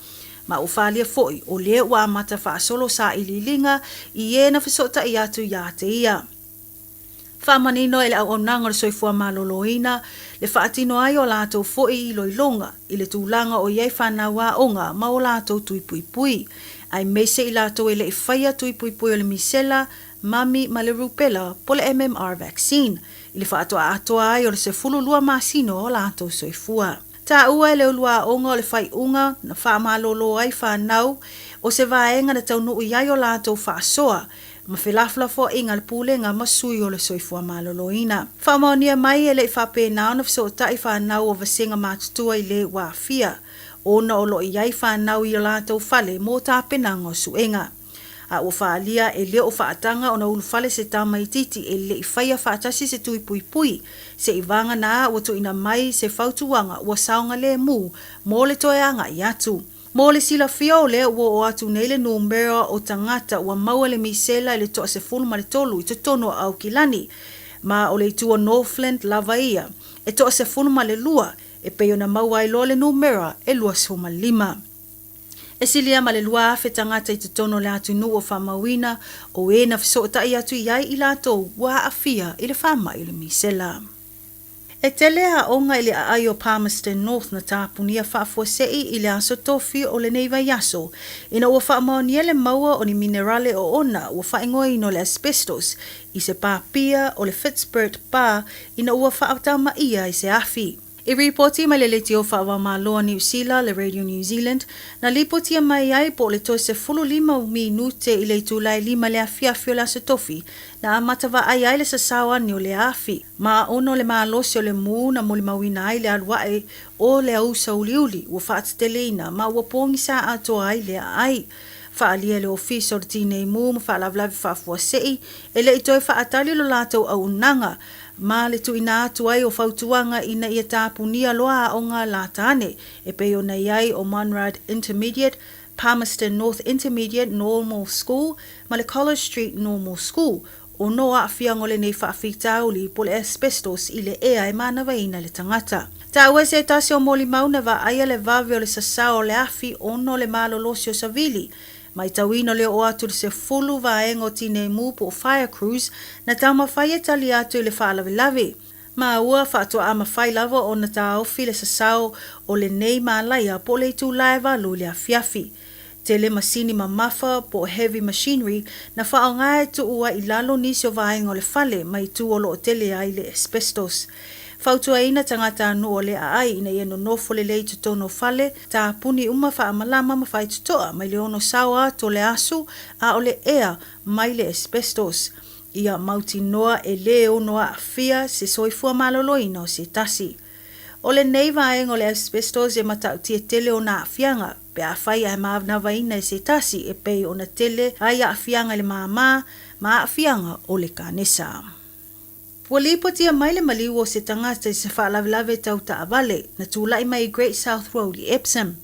ma ua faaalia foi o lea ua amata faasolo sailiiliga i e na fesootai atu ia te ia. Faamanino e le auaunaga o le soifua maloloina le faatino ai o latou foi iloiloga i le tulaga o i ai fanau aoga ma o latou tui puipui, aemaise i latou e le i faia tui puipui o le misela, mami ma le rupela po le MMR vaccine i le faatoa atoa ai o le 12 masina o latou soifua. Taua e le uluaoga o le faaiuga na faamalolo ai fanau o se vaega na taunuu i ai o latou faasoa ma felafolafoaiga a le Pulega ma sui o le Soifua Maloloina. Faamaonia mai e le i faapena ona fesootai fanau o vasega matutua i le ua aafia, ona o lo o i ai fanau i o latou fale mo tapenaga o suega. A ua faaalia e le o faataga ona ulufale se tamaitiiti e le i faia faatasi se tui puipui, seivagana ua tuuina mai se fautuaga ua saogalemu mo le toe agai atu. Mo le silafia o lea ua oo atu nei le numera o tagata ua maua le misela i le toa 13 i totonu o Aukilani, ma o le itu o Northland lava ia, e toa 12 e pei ona maua ai loa le numera e 25. E silia ma le 2,000 tagata i totonu o le atunuu o faamauina o e na fesootai atu i ai i latou ua aafia i le faamai o le misela. E tele aoga i le aai o Palmerston North na tapunia faafuasei i le aso tofi o lenei vaiaso ina ua faamaonia le maua o ni minerale oona ua faaigoaina o le asbestos i se pāpia o le Fitzbert Bar ina ua faatamaia i se afi. I ripoti mai le leitio faava-o-Malo a Niu Sila, le Radio New Zealand, na lipotia mai ai po o le toe 15 minute i le itula e 5 i le afiafi o le aso tofi na amata vaai ai le sasao ane o le afi. Ma ona o le malosi o le mū na molimauina ai le alu aʻe o le ausa uliuli ua faateteleina ma ua pogisa atoa ai le aai. Faaalia e le Ofisa o le Tinei Mū ma Faalavelave Faafuasei e le i toe faatali lo latou auaunaga ma le tuuina atu ai o fautuaga ina ia tapunia loa aoga lata ane e pei ona i ai o Monrad Intermediate, Palmerston North Intermediate Normal School ma le College Street Normal School ona o aafiaga o lenei faafitauli po o le asbestos i le ea e manavaina i le tagata. Taua e se tasi o molimau na vaaia le vave o le sasao o le afi ona o le malolosi o savili. Matauina le oo atu i le 10 vaega o tinei mu po o fire crews na taumafai e tali atu i le faalavelave. Ma ua faatoa mafai lava ona taofi le sasao o lenei malaia po o le itula e 8 i le afiafi. Tele masini mamafa po o heavy machinery na faaaoga e tuu ai i lalo nisi o vaega o le fale ma itu o lo o tele ai le asbestos. Fautuaina tagata nuu o le aai ina ia nonofo lelei i totonu o fale, tapuni uma faamalama ma faitotoa mai le ono sao atu o le asu a o le ea mai le asbestos. Ia mautinoa e lē ono aafia se soifua maloloina o se tasi. O lenei vaega o le asbestos e matautia tele ona aafiaga pe afai ae manavaina e se tasi e pei ona tele ai aafiaga i le māmā ma aafiaga o le kanesa. Ua lipotia mai le maliu o se tagata i se faalavelave tau taavale na tulai mai i Great South Road i Epsom.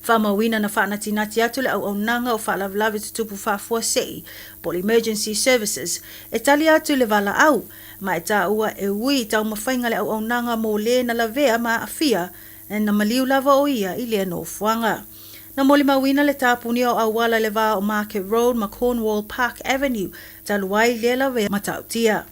Faamauina na faanatinati atu le auaunaga o faalavelave tutupu faafuasei po o le Emergency Services e tali atu i le valaau ma e taua e ui i taumafaiga le auaunaga mo le na lavea ma aafia na maliu lava o ia i lea nofoaga. Na molimauina le tapunia o auala i le va o Market Road ma Cornwall Park Avenue talu ai lea lavea matautia.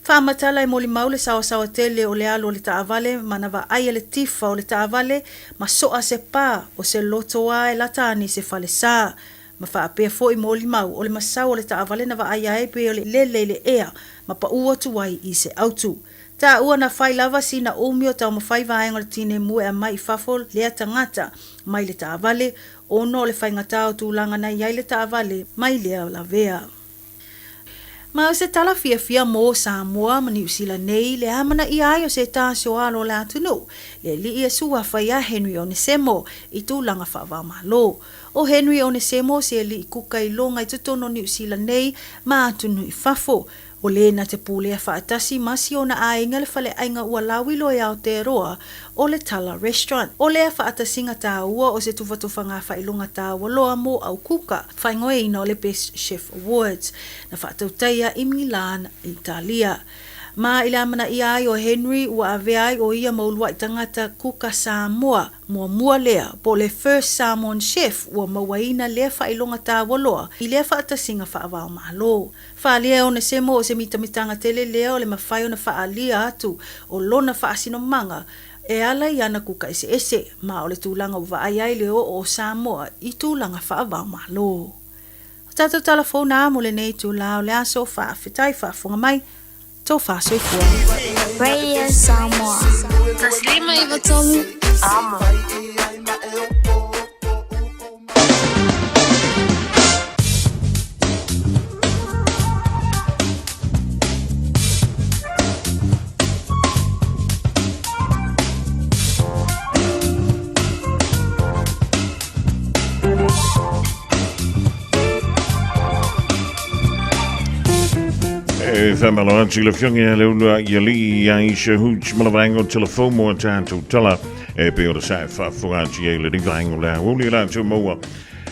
Faamatala e molimau le saoasaoa tele o le alu o le taavale ma na vaaia le tifa o le taavale ma soa se pā o se lotoa e lata ane i se falesa. Ma faapea foi molimau o le masau o le taavale na vaaia ai pei o le lele i le ea ma paʻu atu ai i se autu. Taua na fai lava sina umi o taumafai vaega o le tineimu e aumai i fafo lea tagata mai le taavale ona o le faigata o tulaga na i ai le taavale mai lea lavea. Ma o se tala fiafia mo Samoa ma Niu Sila nei le amanaia ai o se tasi o alo o le atunuu, le alii e suafa ia Henry Onesemo i tulaga faava-o-Malo. ʻO Henry Onesemo se alii kuka i loga i totonu o Niu Sila nei ma atunuu i fafo. ʻO lē na te pulea faatasi ma si ona ʻaiga le faleʻaiga ua lauilo e Aotearoa ʻo le Tala Restaurant. ʻO lea faatasiga tāua o se tufatufaga faailoga tāua loa mo au kuka, faaigoaina o le Best Chef Awards, na faatautaia i Milan, Italia. Ma i le amanaia ai o Henry ua avea ai ʻo ia ma uluaʻi tagata kuka Samoa, Muamua lea, po o le First Samoan Chef ua mauaina lea faailoga tāua loa i lea faatasiga faava-o-Malo. Faaalia e Onesemo o se mitamitaga tele lea o le mafai ona faaalia atu o lona faasinomaga e ala i ana kuka eseese, ma o le tulaga ua vaai ai le oo o Samoa i tulaga faava-o-Malo. O tatou tala fou na mo lenei itulā o le aso, faafetai faafofoga mai. Tofa soifua. Radio Samoa. 153 Amo. E whamalo atu le whiongi a le ulua i ali i Aisha Hooch ma le vaenga o telefo mo a tātou tala e pe ora sa e whaafunga atu i le vaenga o le auli la atu maua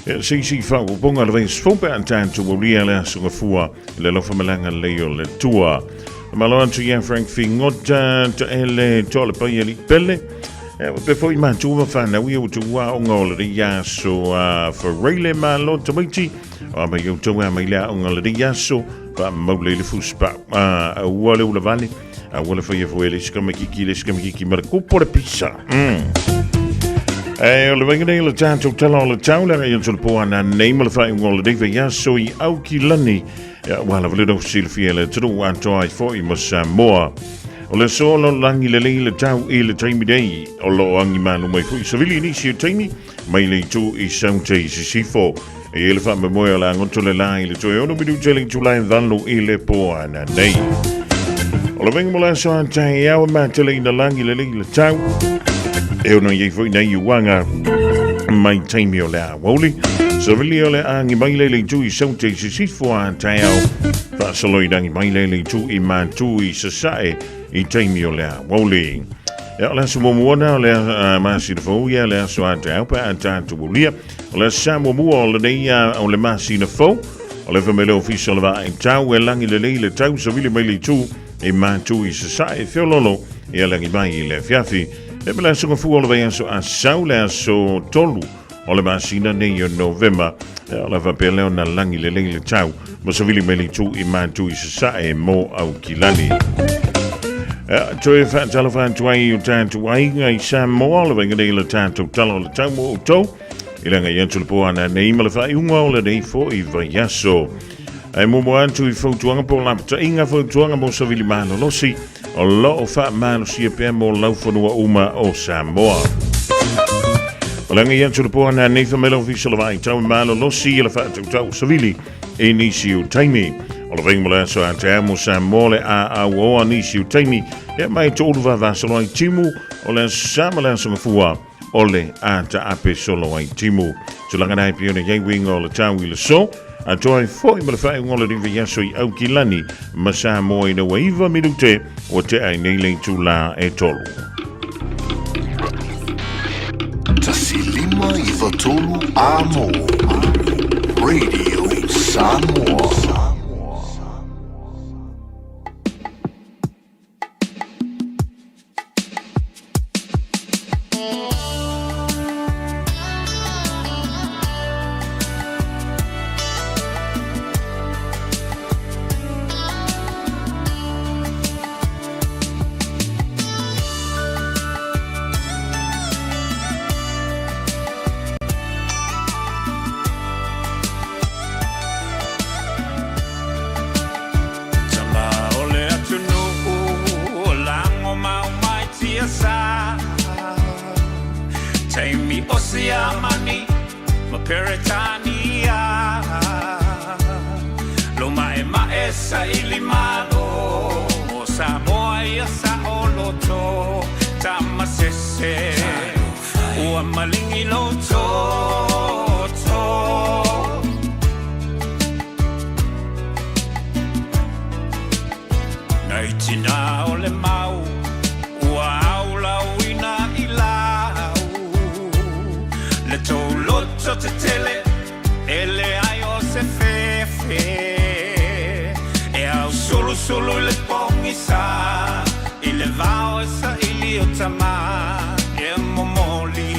e sisi whauponga le vais fompe a tātou aulia le asunga fua le lofa malanga leo le tua. Malo atu ia Frank Fingota, ta ele toa le pai ali pele. E pe foi mātua ma whanau ia utu ua o ngā o le riaso a Whareile ma lo tamaiti. O mai au tau a mai lea o ngā le riaso pa maule le fuspa. A ua le ula vale. A ua le whaia fo ele skama kiki le skama kiki mara kupo le pisa. E o le vainga nei le tātou tala o le tau le ngai antu le pō ana nei ma le whai unga o le reiwa ia so i au ki lani. Ia ua la vale silafia le tunu atoa ai foi ma Samoa. O le aso o lo langi lelei le tau i le taimi nei o lo angi malu mai foi savili i nisi o taimi mai le itu i Saute i Sisifo. E le faamoemoe o le agoto le la i le toe ono minute le itula e valu i le pō ana nei. O le venga mo le aso a tai au e matele ina langi lelei le tau. E ono i ei foi nei uanga mai taimi o le awauli. Savili o le angi mai le le itu i Saute i Sisifo a tai au. Faasaloi rangi mai le le itu i Mātū i Sasae i taimi o le awauli. Ia, o le aso muamua na o le masina fou ia, le aso a te au pe a tātou ulia. O le aso sa muamua o lenei o le masina fou, o le whamele ofisa o le vaa i tau e langi lelei le tau savili mai le itu i Mātū i Sasae, Feololo ia langi mai i le afiafi. E me le aso ngafua o le vaiaso a sau le aso tolu o le masina nei o Novema. O le whapea leo na langi lelei le tau ma savili mai le itu i Mātū i Sasae mo Aukilani. Toe whaatalofa atu ai o tātou aiga i Samoa, o le vainga nei le tātou tala o le tau mo outou. I langa i atu le pō ana nei ma le whaaiunga o le nei fo i vaiaso. Ai momo atu i fautuaga po o lapataʻiga fautuaga mo savili malolosi o lo o faamalosia pea mo laufanua uma o Samoa. O le agai atu le pō ana nei whamela ofisa o le vaai tau malolosi i le faatautau savili i nisi o taimi. O le vainga mo le aso a te amo Samoa le a au oa nisi o taimi e mai toʻulu vavasolo ai timu o le aso sa ma le aso gafua o le a taape solo ai timu. Tulaga nai pei ona iai uiga o le tau i le so, a toa ai foi ma le faaiuga o le vaiaso i Aukilani ma Samoa ina ua 9 minute ua tea ai nei le itulā e tolu. 153 Amo Radio Samoa. o Siamani ma Peretania. Lo ma'ema'e saili malo o Samoa ia sa'oloto tamasese ua maligi lou toto. Nai tinā o le mau ua aulauina i lau le tou loto tetele e leai o se fefe e ausulusulu i le pogisa i le vao e saili o tama e momoli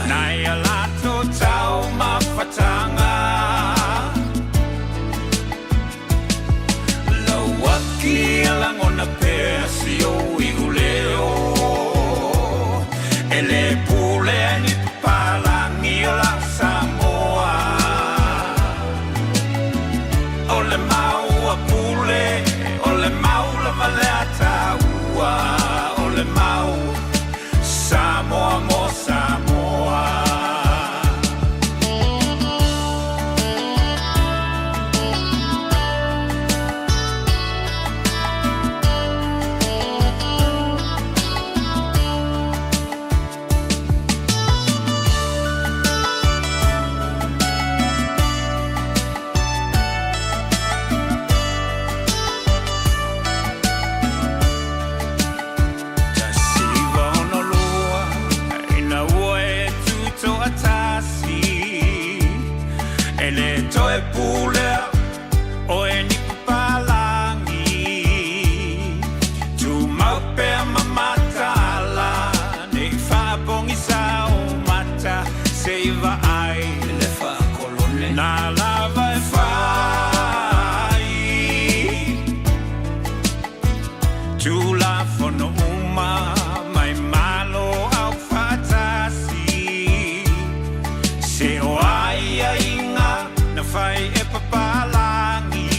nai a latou taumafataga. Lauaki e lagona pea si ou iuleo e lē pulea e ni papalagi o lau Samoa. O le mau a Pule, o le mau lava lea a taua, o le mau Samoa mo Samoa. 1962 ina ua e tutoatasi e lē toe pulea oe e ni papalagi. Tumau pea ma mataala nei faapogisa ou mata se i vaai le faakolone na lava e fai Tulafono uma mai Malo Aufaatasi se o aiaiga na fai e papalagi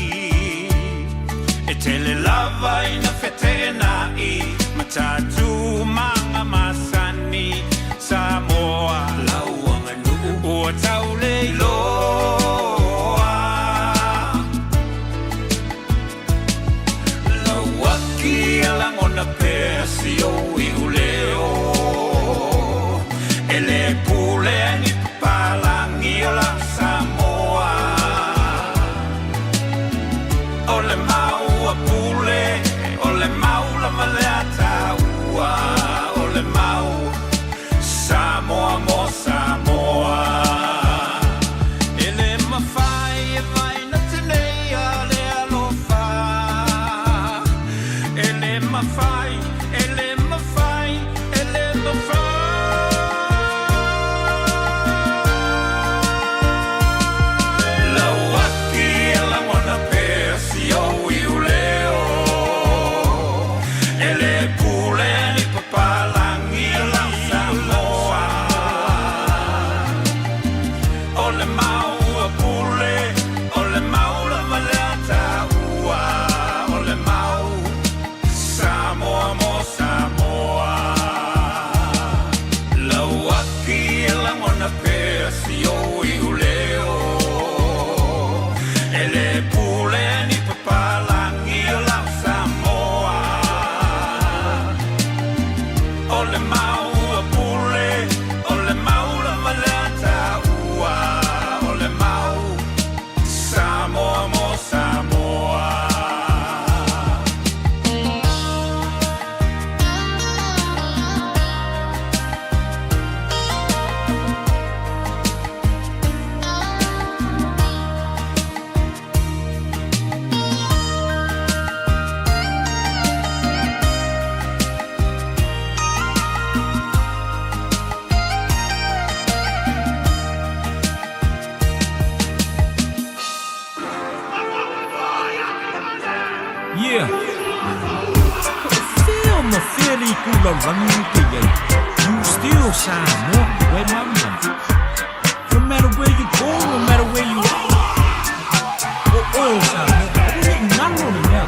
e tele lava ina feteenai ma tatumaga masani Samoa lau aganuu ua tauleiloa. Lauaki e lagona pea si ou iuleo e lē pulea e ni papalagi o lau Samoa. O le mau a Pule, o le mau lava lea a taua, o le mau Samoa mo Samoa. E lē mafai e vaina teneia le alofa. E lē mafai, e lē mafai, e lē mafai. Lauaki e lagona pea si ou iuleo e lē pulea e ni papalagi o lau Samoa. O le mau a Pule, o le mau lava lea a taua, o le mau Samoa mo Samoa. Lauaki e lagona pea si ou iuleo e lē pulea e ni papalagi o lau Samoa. O le mau a Pule, o le mau lava lea a taua, o le mau Samoa mo Samoa. Yeah. Fea ma fea le itu lalolagi e te iai. You still Samoa, uē maumau. No matter where you go, no matter where you are. O oe o Samoa, aua ne i ngalo le mea.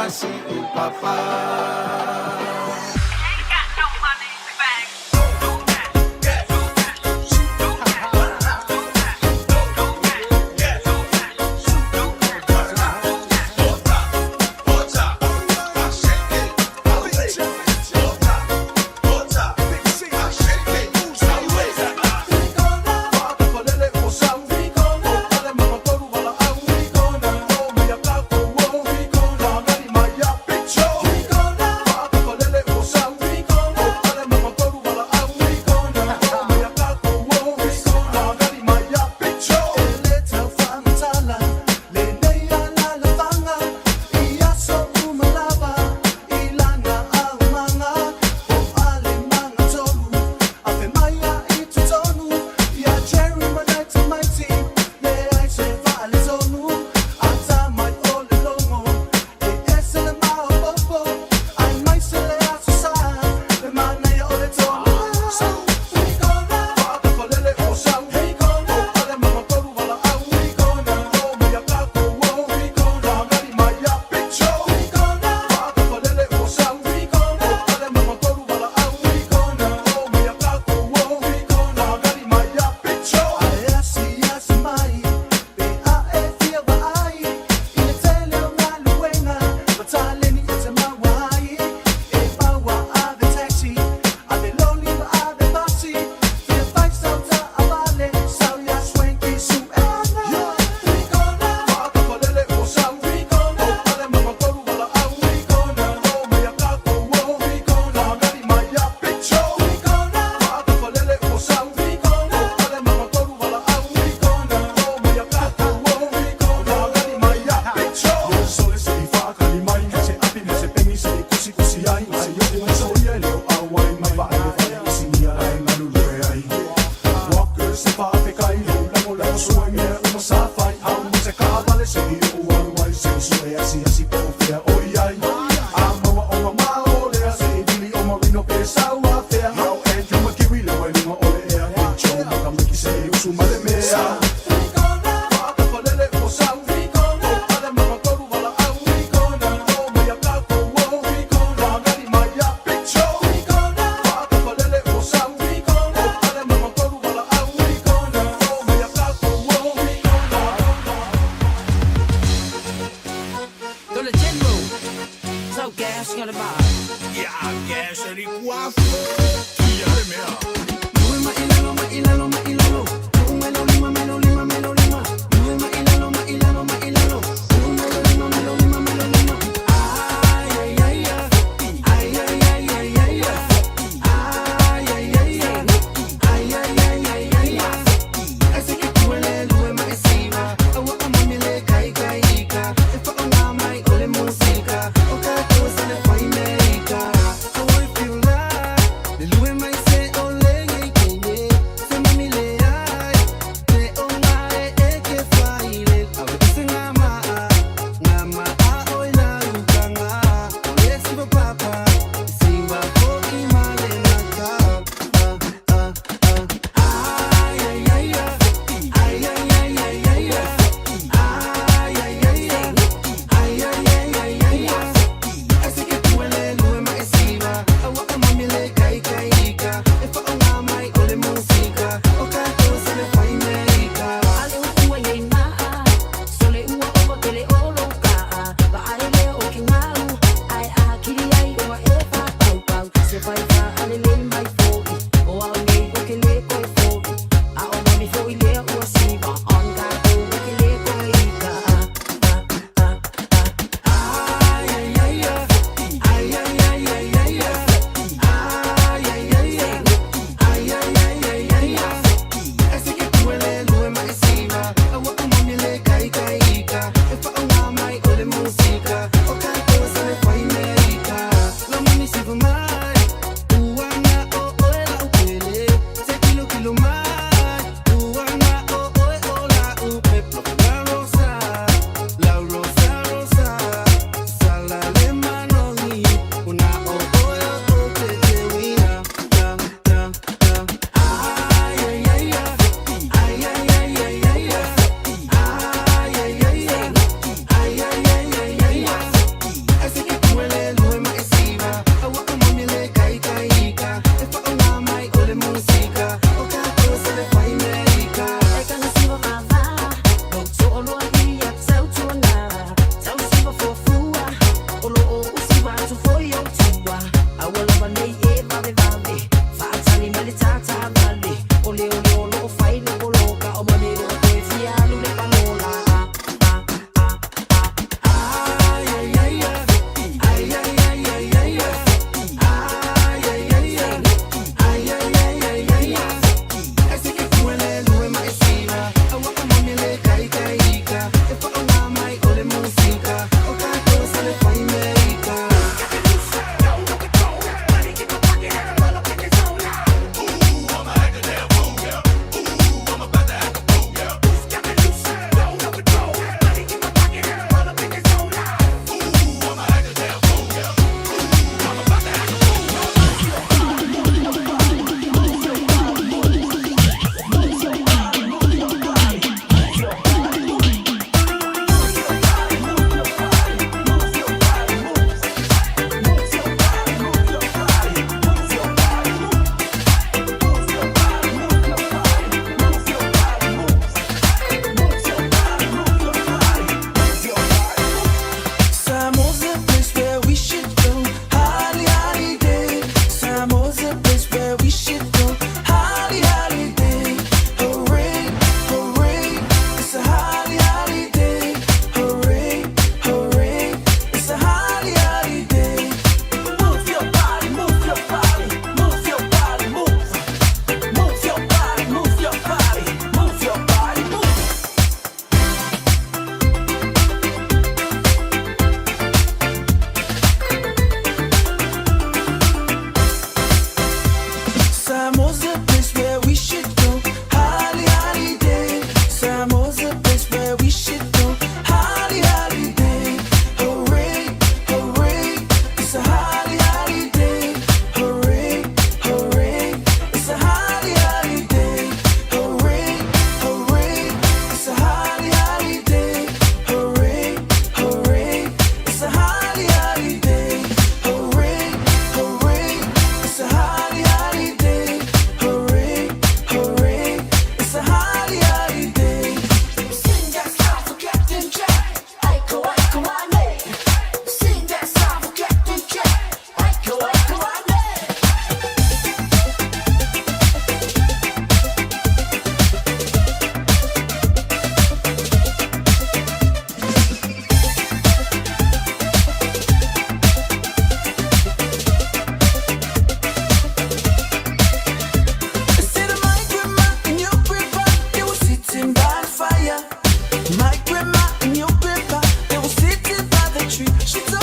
masiʻu papa.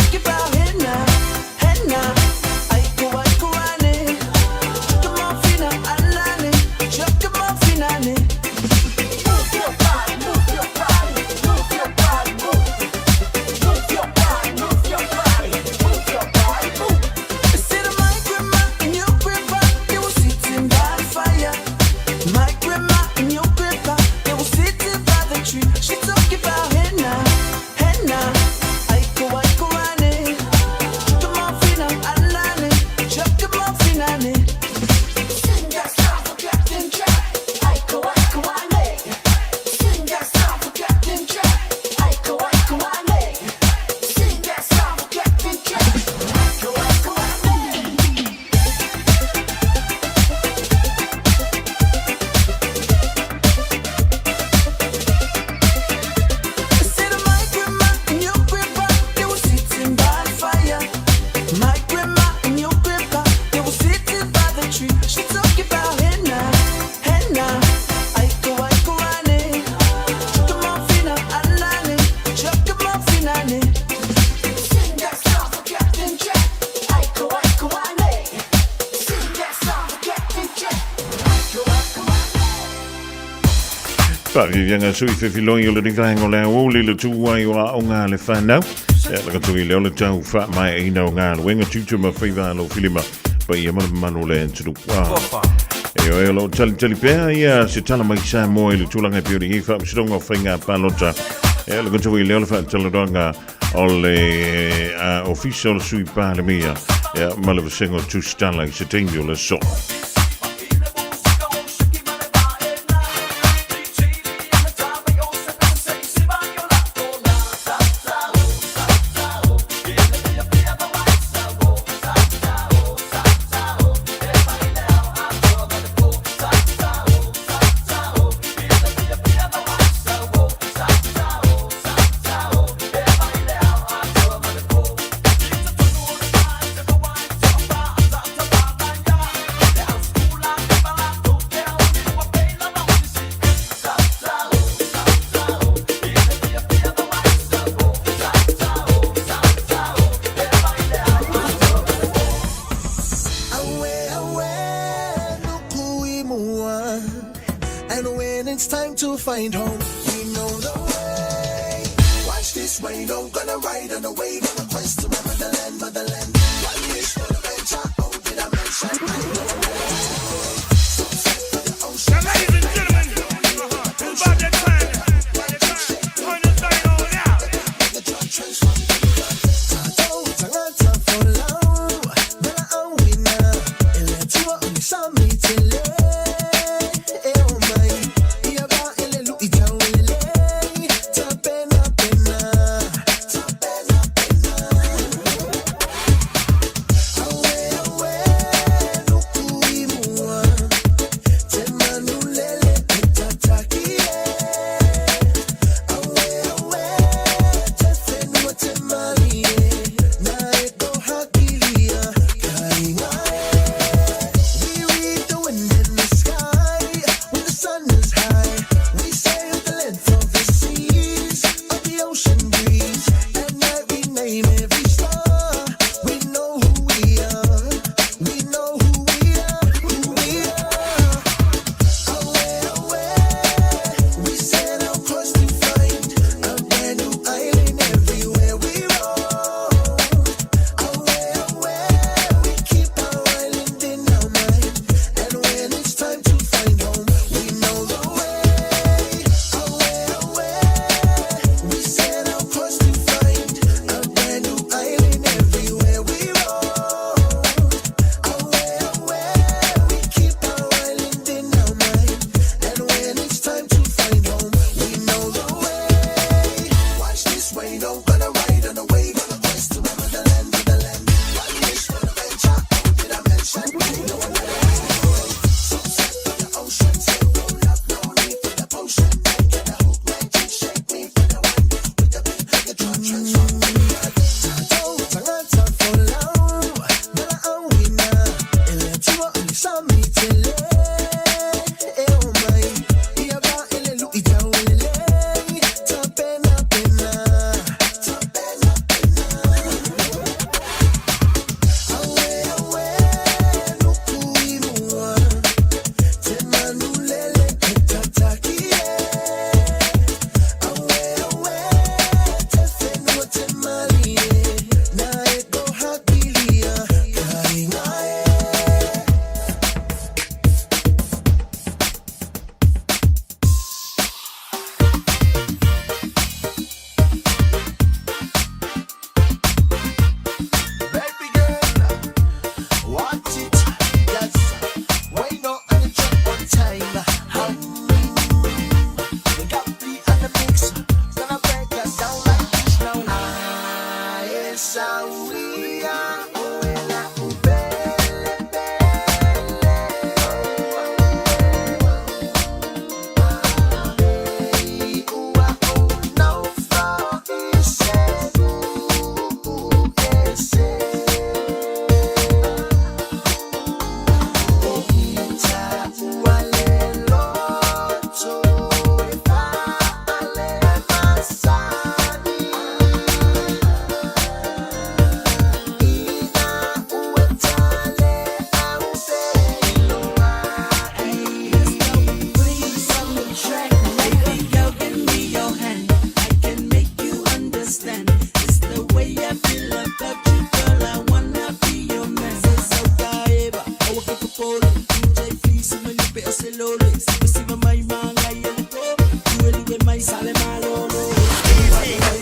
talking about hey now, hey now. Aiko aiko ane, chuka mafina anane, chuka mafina ane. Move your body, move your body, move your body, move. Move your body, move your body, move your body, move. Said my grandma and your grandpa, they were sitting by the fire. My grandma and your grandpa, they were sitting by the tree. She talking about hey now, hey now. Aiko aiko ane, chuka mafina anane, chuka mafina ane. Sing that song for Captain Jack. Aiko aiko ane. Sing that song for Captain Jack. Aiko aiko ane. Sing that song for Captain Jack. Aiko aiko ane. Said my grandma and your grandpa, they were sitting by the fire. My grandma and your grandpa, they were sitting by the tree. She talking about hey now, hey now. Aiko aiko ane, chuka mafina anane, chuka mafina ane. Sing that song for Captain Jack. Aiko aiko ane. Sing that song for Captain Jack. Aiko aiko ane. Faaviaviaga sui fefiloi o lenei vaega o le aoauli le tu ai o aoga a le fanau. Ia laka tui lea o le tau faamaeaina o galuega tiute ma faiva alofilima paia ma le mamalu o le atunuu. E oe o loo talitali pea ia se tala mai Samoa i le tulaga e pei ona i ai faamasinoga o faiga palota. Ia laka tui lea o le faatalanoaga o le Ofisa o le Sui Palemia ia ma le vasega o Tusitala i se taimi o le aso. And when it's time to find home, we know the way. Watch this rain, I'm gonna ride on a wave on a quest to my motherland, motherland. One wish for the venture, oh, did I mention? I know the way. Sunset to the ocean. Now, ladies and gentlemen, it's about that time. Turn this thing on out.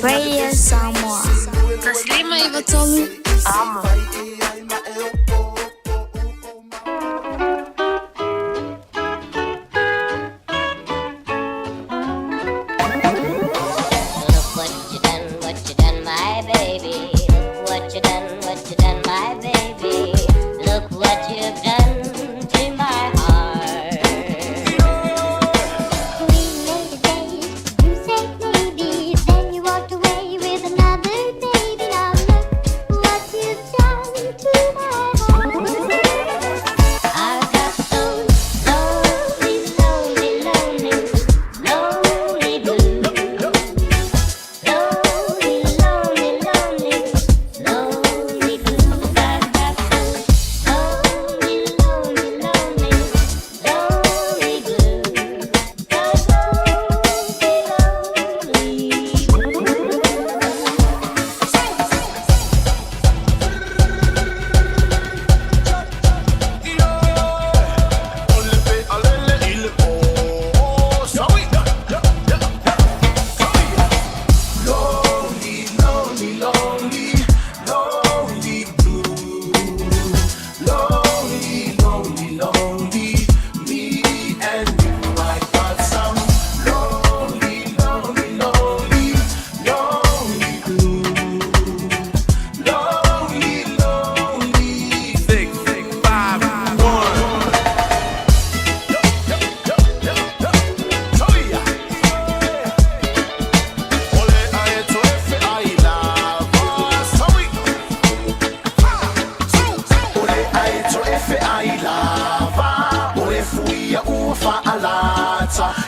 Radio Samoa. Taslima Ivatolu. Amo. Look what you done, what you done, my baby. Look what you done, what you done, my baby. Look what you've done to my heart. We made a day, you said maybe, then you walked away with another baby. Now look what you've done to my heart. I've got those lonely, lonely, lonely, lonely blues. Lonely, lonely, lonely, lonely blues. I've got those lonely, lonely, lonely, lonely blues. Those lonely, lonely Lonely, lonely, lonely, lonely blue. Lonely, lonely, lonely, me and you. I got some lonely, lonely, lonely, lonely blue. Lonely, lonely. 6, 5, 1.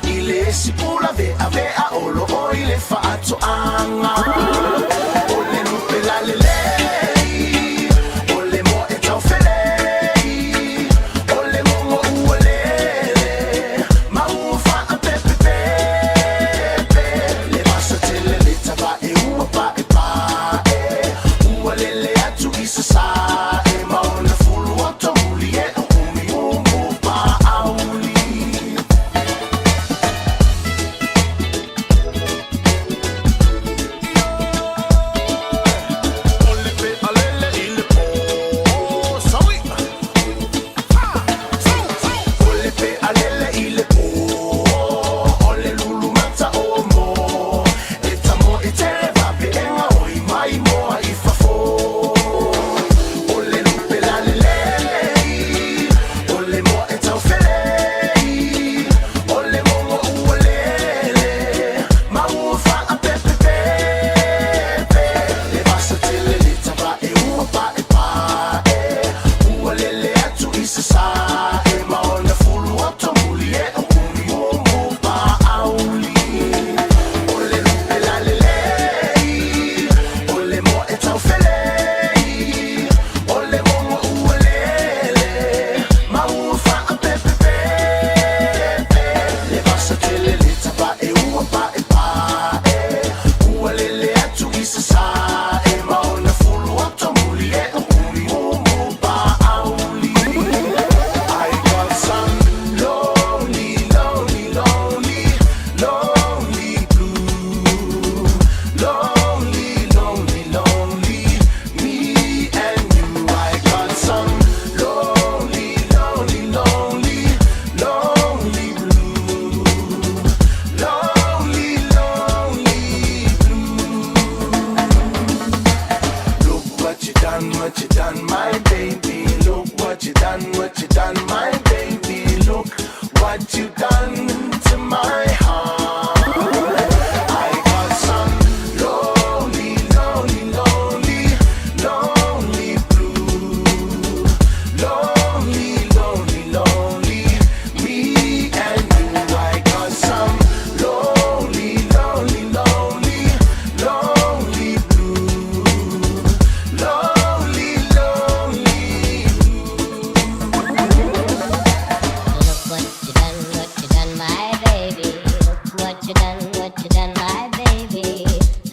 I le sipula vea vea o lo o i le faatoaga O le lupe la lelei O le moa e taufelei O le mogo ua lele Ma ua faapepepepe Le vasa tele le tavae ua paepae Ua lele atu i sasae Ma ona fulu o tomuli e o umi umu paauli. you done, what you done, my baby. Look what you done, what you done, my baby. Look what you done to my heart. I got some lonely, lonely, lonely, lonely blue. Lonely, lonely, lonely, me and you. I got some lonely, lonely, lonely, lonely blue. Lonely, lonely Look what you done, what you done, my baby. Look what you done, what you done, my baby.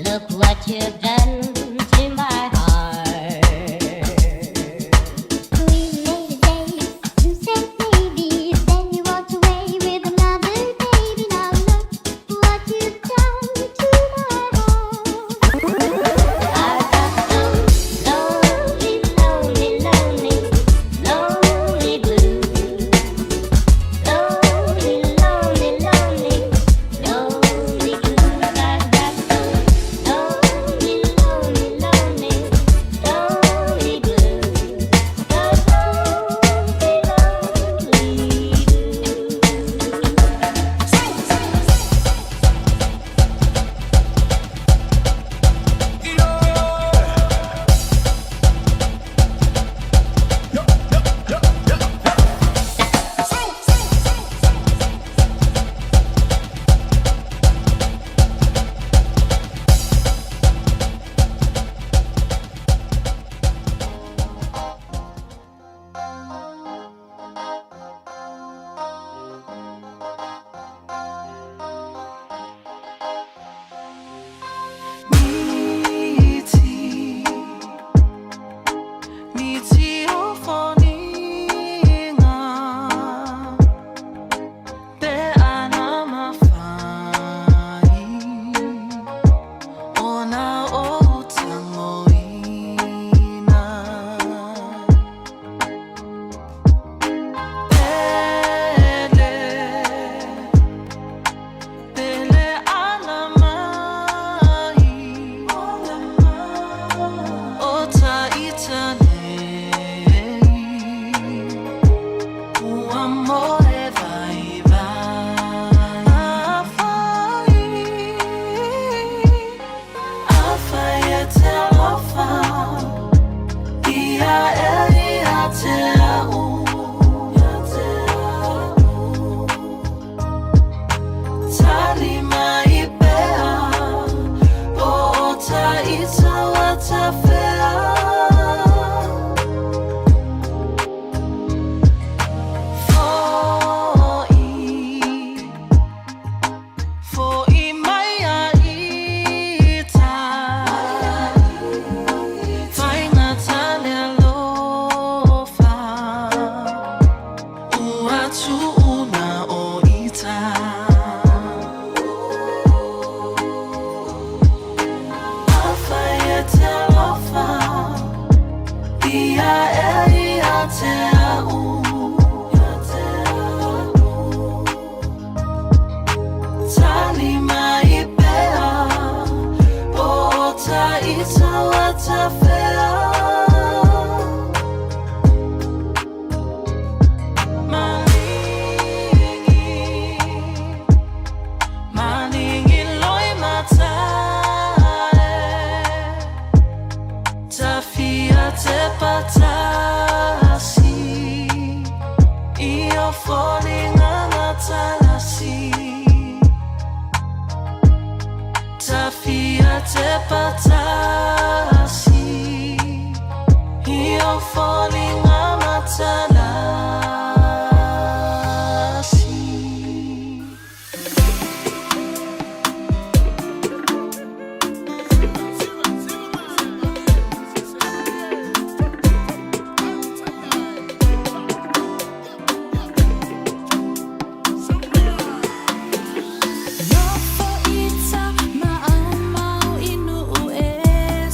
Look what you've done to my heart. We made a day, you said maybe, then you walked away with another baby. Now look what you've done to my heart. I've got some lonely, lonely, lonely, lonely blues. Lonely, lonely, lonely, lonely blues. I've got some lonely, lonely, lonely, lonely blues. The lonely, lonely Miti, miti o foniga, pe ana mawhai, ona o tangoina. Pele, pele ala mai, o taita nei, ua moe vai vai. Afai, afai e te alofa, ia e ia te au. Tali mai pea, po o taita wa tawhea. Fo'i, fo'i mai a ita, faigata le alofa, ua tu'una o ita. Afai e te alofa, ia e ia te au. Tali mai pea, po o taita wa tawhea. Malingi, malingi loi matae, tafia te patasi, i o foliga matalasi. Tafia te patasi, i o foliga matalasi. Nofo ita maau mau i nuu e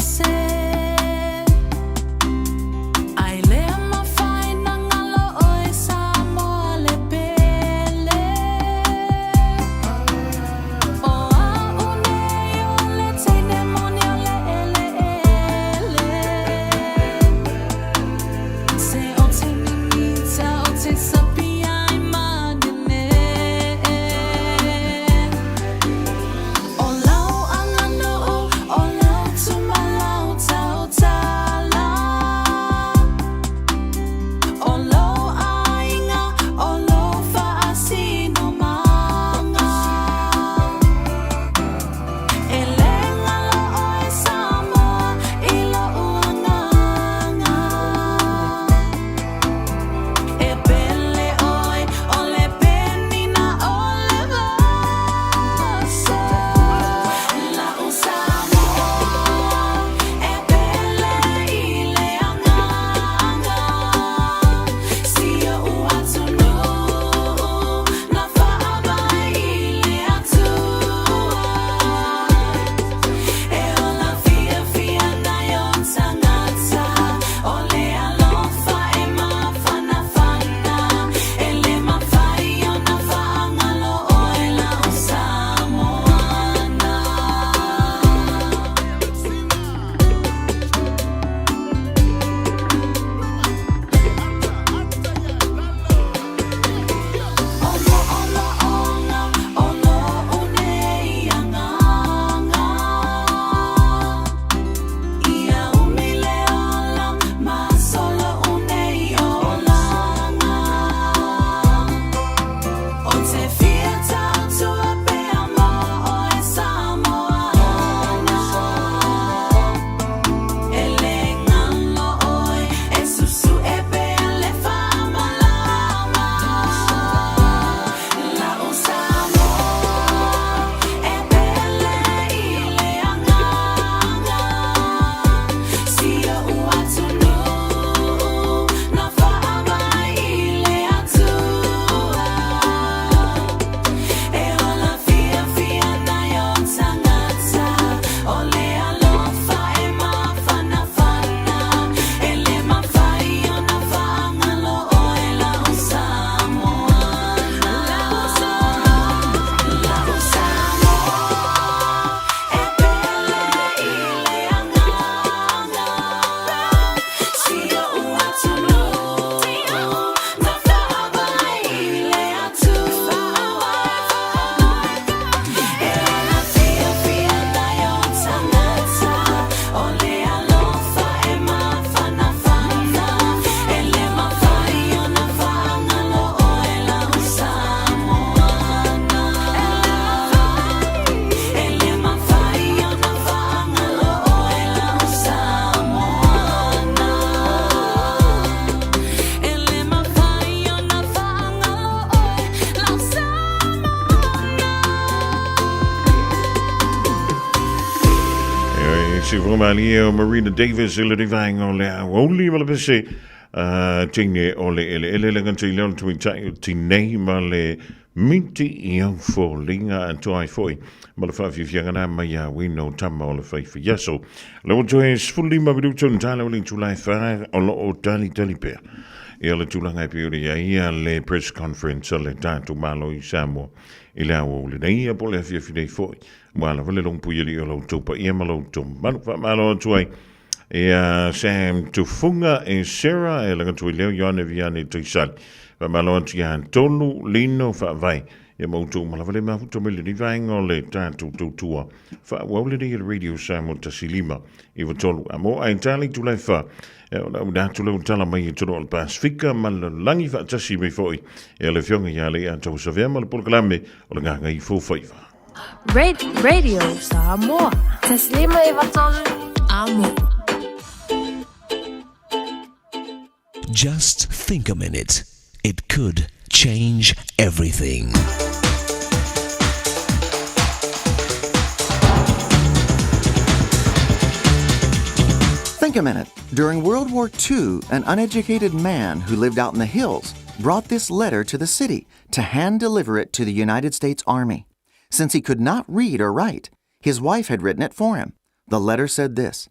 malie o Marina Davis i le vaega o le aoauli ma le pese teine o le eleele le gata i lea o le tamaitai o tinei ma le miti i au foliga atoa ai foi ma le faafiafiaga na mai ia uina o tama o le faifaiaso. Le ua toe 15 minuto na tala o le itula e 4 o lo o talitali pea. Ia le tulaga e pei ona i ai ia le press conference a le tatou Malo i Samoa i le aoauli nei ia po o le afiafi nei foi. Ua lava le longopui alii o lo outou paia ma lo outou mamalu. Faamalo atu ai ia Sam Tufunga e Sarah e laga tui leo Ioane Viane Taisali. Faamalo atu ia Tolu Lino Faavae. Ia ma outou uma lava le mafuta mai lenei vaega o le tatou tautua. Faaauau lenei e le Radio Samoa 1 5 9 3. A mo ai tali tulai fa. E o lau atu leo tala mai e tonu o le Pasifika ma le lalolagi faatasi mai foi. E le afioga ia le ia tausavea ma le polokalame o le Gagaifo Faiva. Radio Samoa. 1 5 9 3 Amo. Just think a minute. It could change everything. Think a minute. During World War II, an uneducated man who lived out in the hills brought this letter to the city to hand deliver it to the United States Army. Since he could not read or write, his wife had written it for him. The letter said this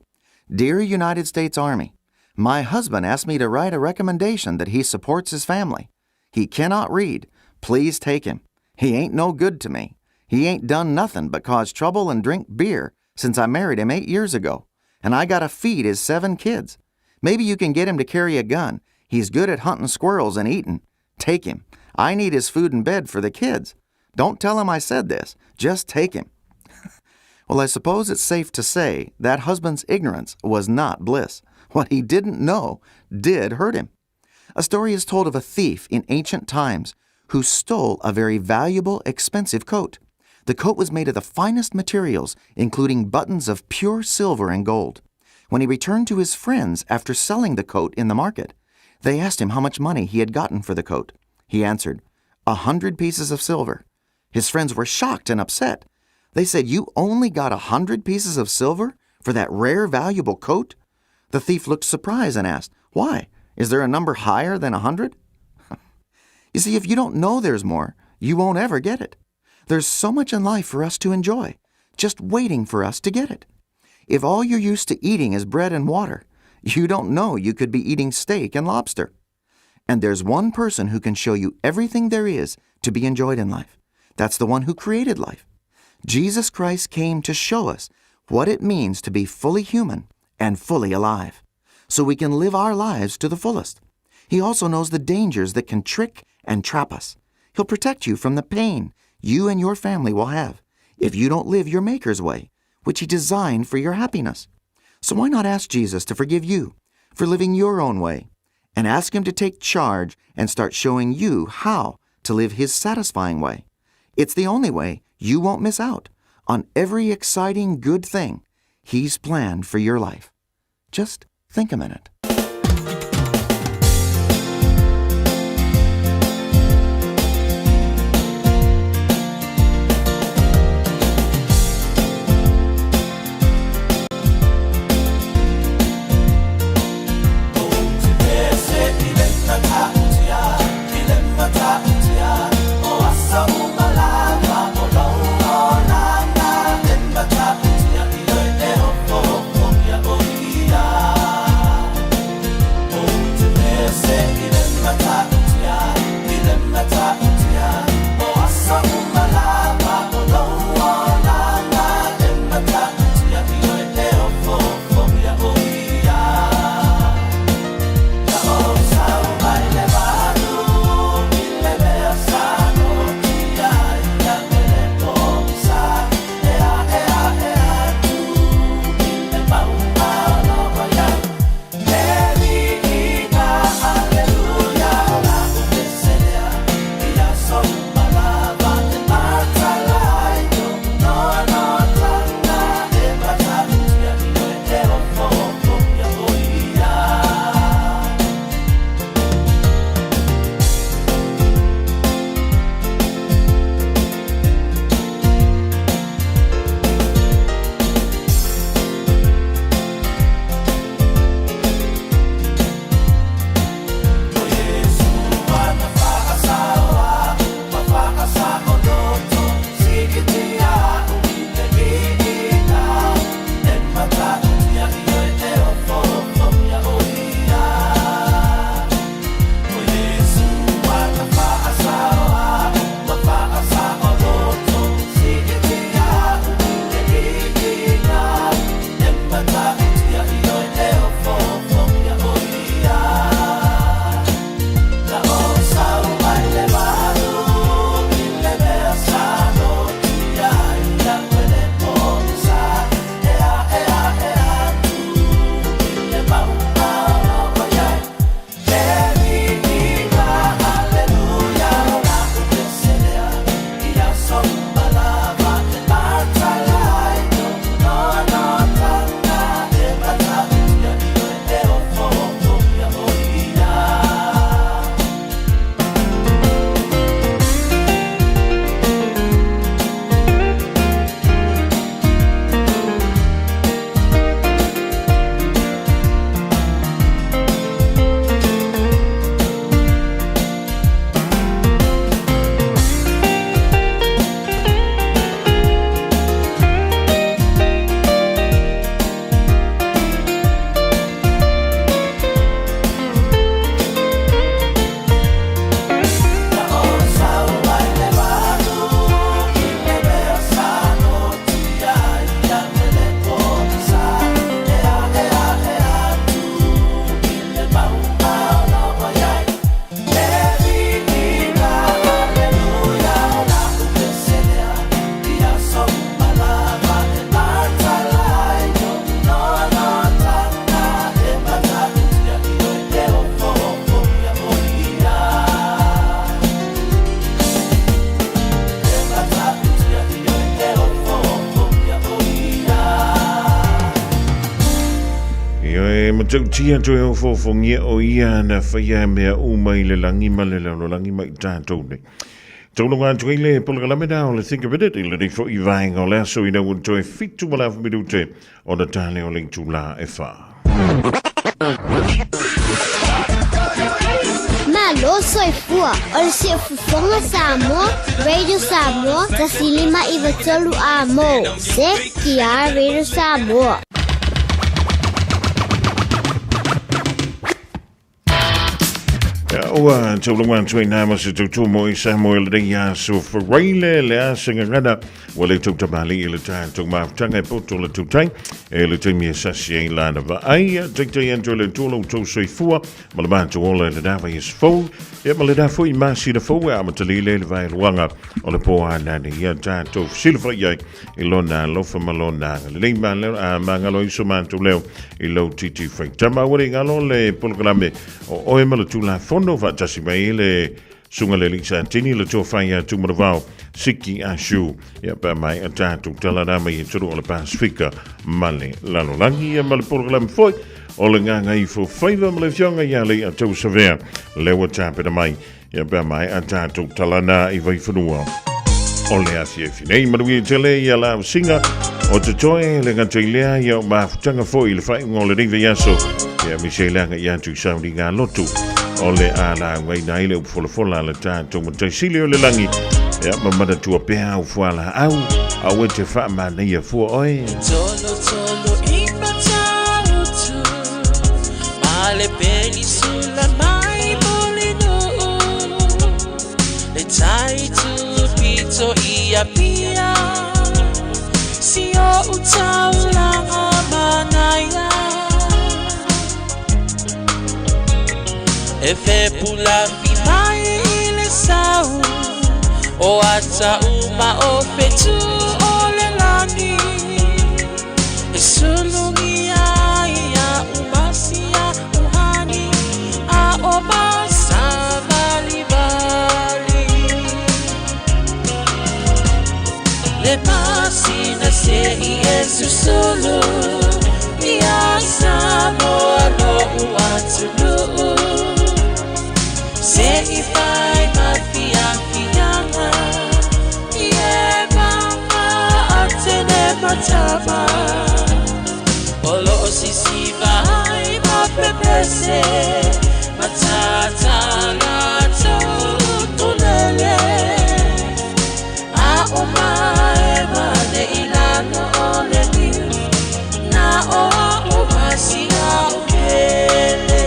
Dear United States Army, my husband asked me to write a recommendation that he supports his family. He cannot read. Please take him. He ain't no good to me. He ain't done nothing but cause trouble and drink beer since I married him 8 years ago, and I gotta feed his seven kids. Maybe you can get him to carry a gun. He's good at hunting squirrels and eating. Take him. I need his food and bed for the kids. Don't tell him I said this. Just take him. Well, I suppose it's safe to say that husband's ignorance was not bliss. What he didn't know did hurt him. A story is told of a thief in ancient times who stole a very valuable, expensive coat. The coat was made of the finest materials, including buttons of pure silver and gold. When he returned to his friends after selling the coat in the market, they asked him how much money he had gotten for the coat. He answered, 100 pieces of silver. His friends were shocked and upset. They said, You only got 100 pieces of silver for that rare, valuable coat? The thief looked surprised and asked, Why? Is there a number higher than 100? You see, if you don't know there's more, you won't ever get it. There's so much in life for us to enjoy, just waiting for us to get it. If all you're used to eating is bread and water, you don't know you could be eating steak and lobster. And there's one person who can show you everything there is to be enjoyed in life. That's the one who created life. Jesus Christ came to show us what it means to be fully human and fully alive, so we can live our lives to the fullest. He also knows the dangers that can trick and trap us. He'll protect you from the pain you and your family will have if you don't live your Maker's way, which He designed for your happiness. So why not ask Jesus to forgive you for living your own way and ask Him to take charge and start showing you how to live His satisfying way? It's the only way you won't miss out on every exciting good thing He's planned for your life. Just think a minute. Matautia toe ofoofogia o ia na faia mea uma i le lagi ma le lalolagi ma i tatou nei. Taulaga atu ai le polokalame na o le Think of It i lenei foi vaega o le aso ina ua toe 7 ma le afa minute ona tale o le itulā e 4. Malo soifua o le Siufofoga Samoa, Radio Samoa, 1593 A mo, CKR Radio Samoa. Ua taulaga atu ai nā ma se tautua mo i Samoa i lenei aso faraile le asa gagana ua le tautamali i le tatou mafutaga e poto le tautai e le taimi e sasi ai lana vaai taitai atu e le Atua lo outou soifua ma le matou ola i lena vaiaso fou ia ma lena foi masina fou e amatalia lea i le vaeluaga o le pō anane ia tatou fesilafai ai i lona alofa ma lona agalelei magalo ai so matou leo i lou titi faitama. Aua ne i galo le polokalame o oe ma le Tulafono faatasi mai i le Susuga le Alii Satini le Tofa ia Tumanavao Siki Ashu ia pe mai a tatou tala rā mai e tolu o le Pasifika ma le lalolagi ia ma le polokalame foi o le Gagaifo Faiva ma le Afioga ia Alei a Tausavea lea ua tapena mai ia pe mai a tatou tala nā i Vaifanua o le afiafi nei. Manuia tele ia la singa o te toe le gata i lea ia o mafutaga foi i le faaiuga o lenei vaiaso ia aemaise ai le agai atu i sauniga lotu o le a laugaina ai le upu folafola a le tatou Matai Sili o le lagi ia ma manatua pea au fualaau aua e te faamanaia fua oe. Tolo tolo i Matautu Ma le penisula mai Mulinuu Le tai tupito i Apia Si o utaulanga manaia E fepulafi mai i le sau O ata uma o fetu o le lagi E sulugia ia umasia uhani A o masavalivali Le masina se i e susulu Ia Samoa lo'u atunuu Se i fai ma fiafiaga I e mama atene matama O lo'o sisiva ai ma pepese Matata latou tulele A o mae mane i lalo o le niu Na o a'u masia o pele.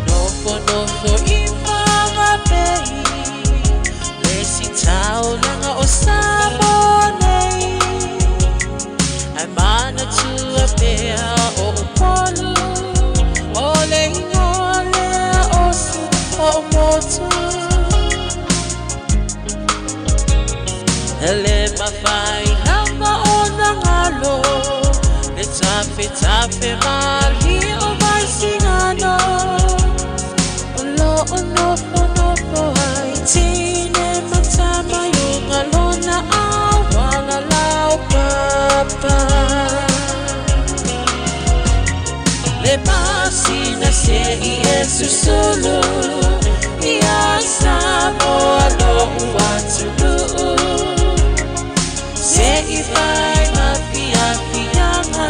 Nofo nofo i Whangape Le isi taulaga o Samoa nei Ae manatua pea o Upolu O le ingoa lea o si ou motu E le mafai lava ona galo Le tafetafe malie o Vaisigano O lo o nofonofo ai tine ma tama i uga lona auala laupapa. Le masina se i e susulu ia Samoa lo'u atunuu Se i fai ma fiafiaga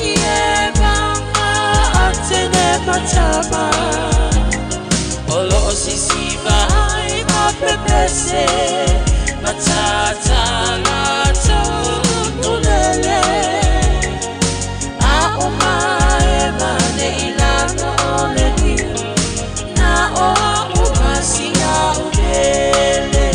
i e mama atene matama O lo'o sisiva ai ma pepese matata latou tulele A o mae mane i lalo o le niu Na o a'u masia o pele.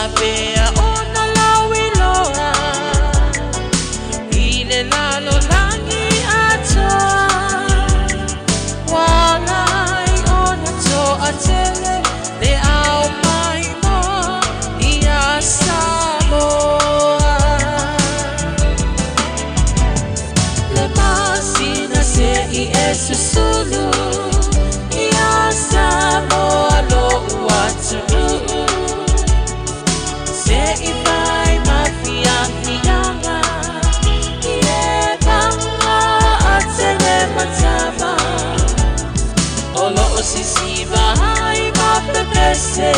Faapea ona lauiloa i le lalolagi atoa. Ua ala ai ona toatele le au maimoa ia Samoa. Le masina se'i e susulu ia Samoa lo'u atunuu. Se'i fai mafiafiaga i e paga atele matava o lo'o sisiva ai ma pepese.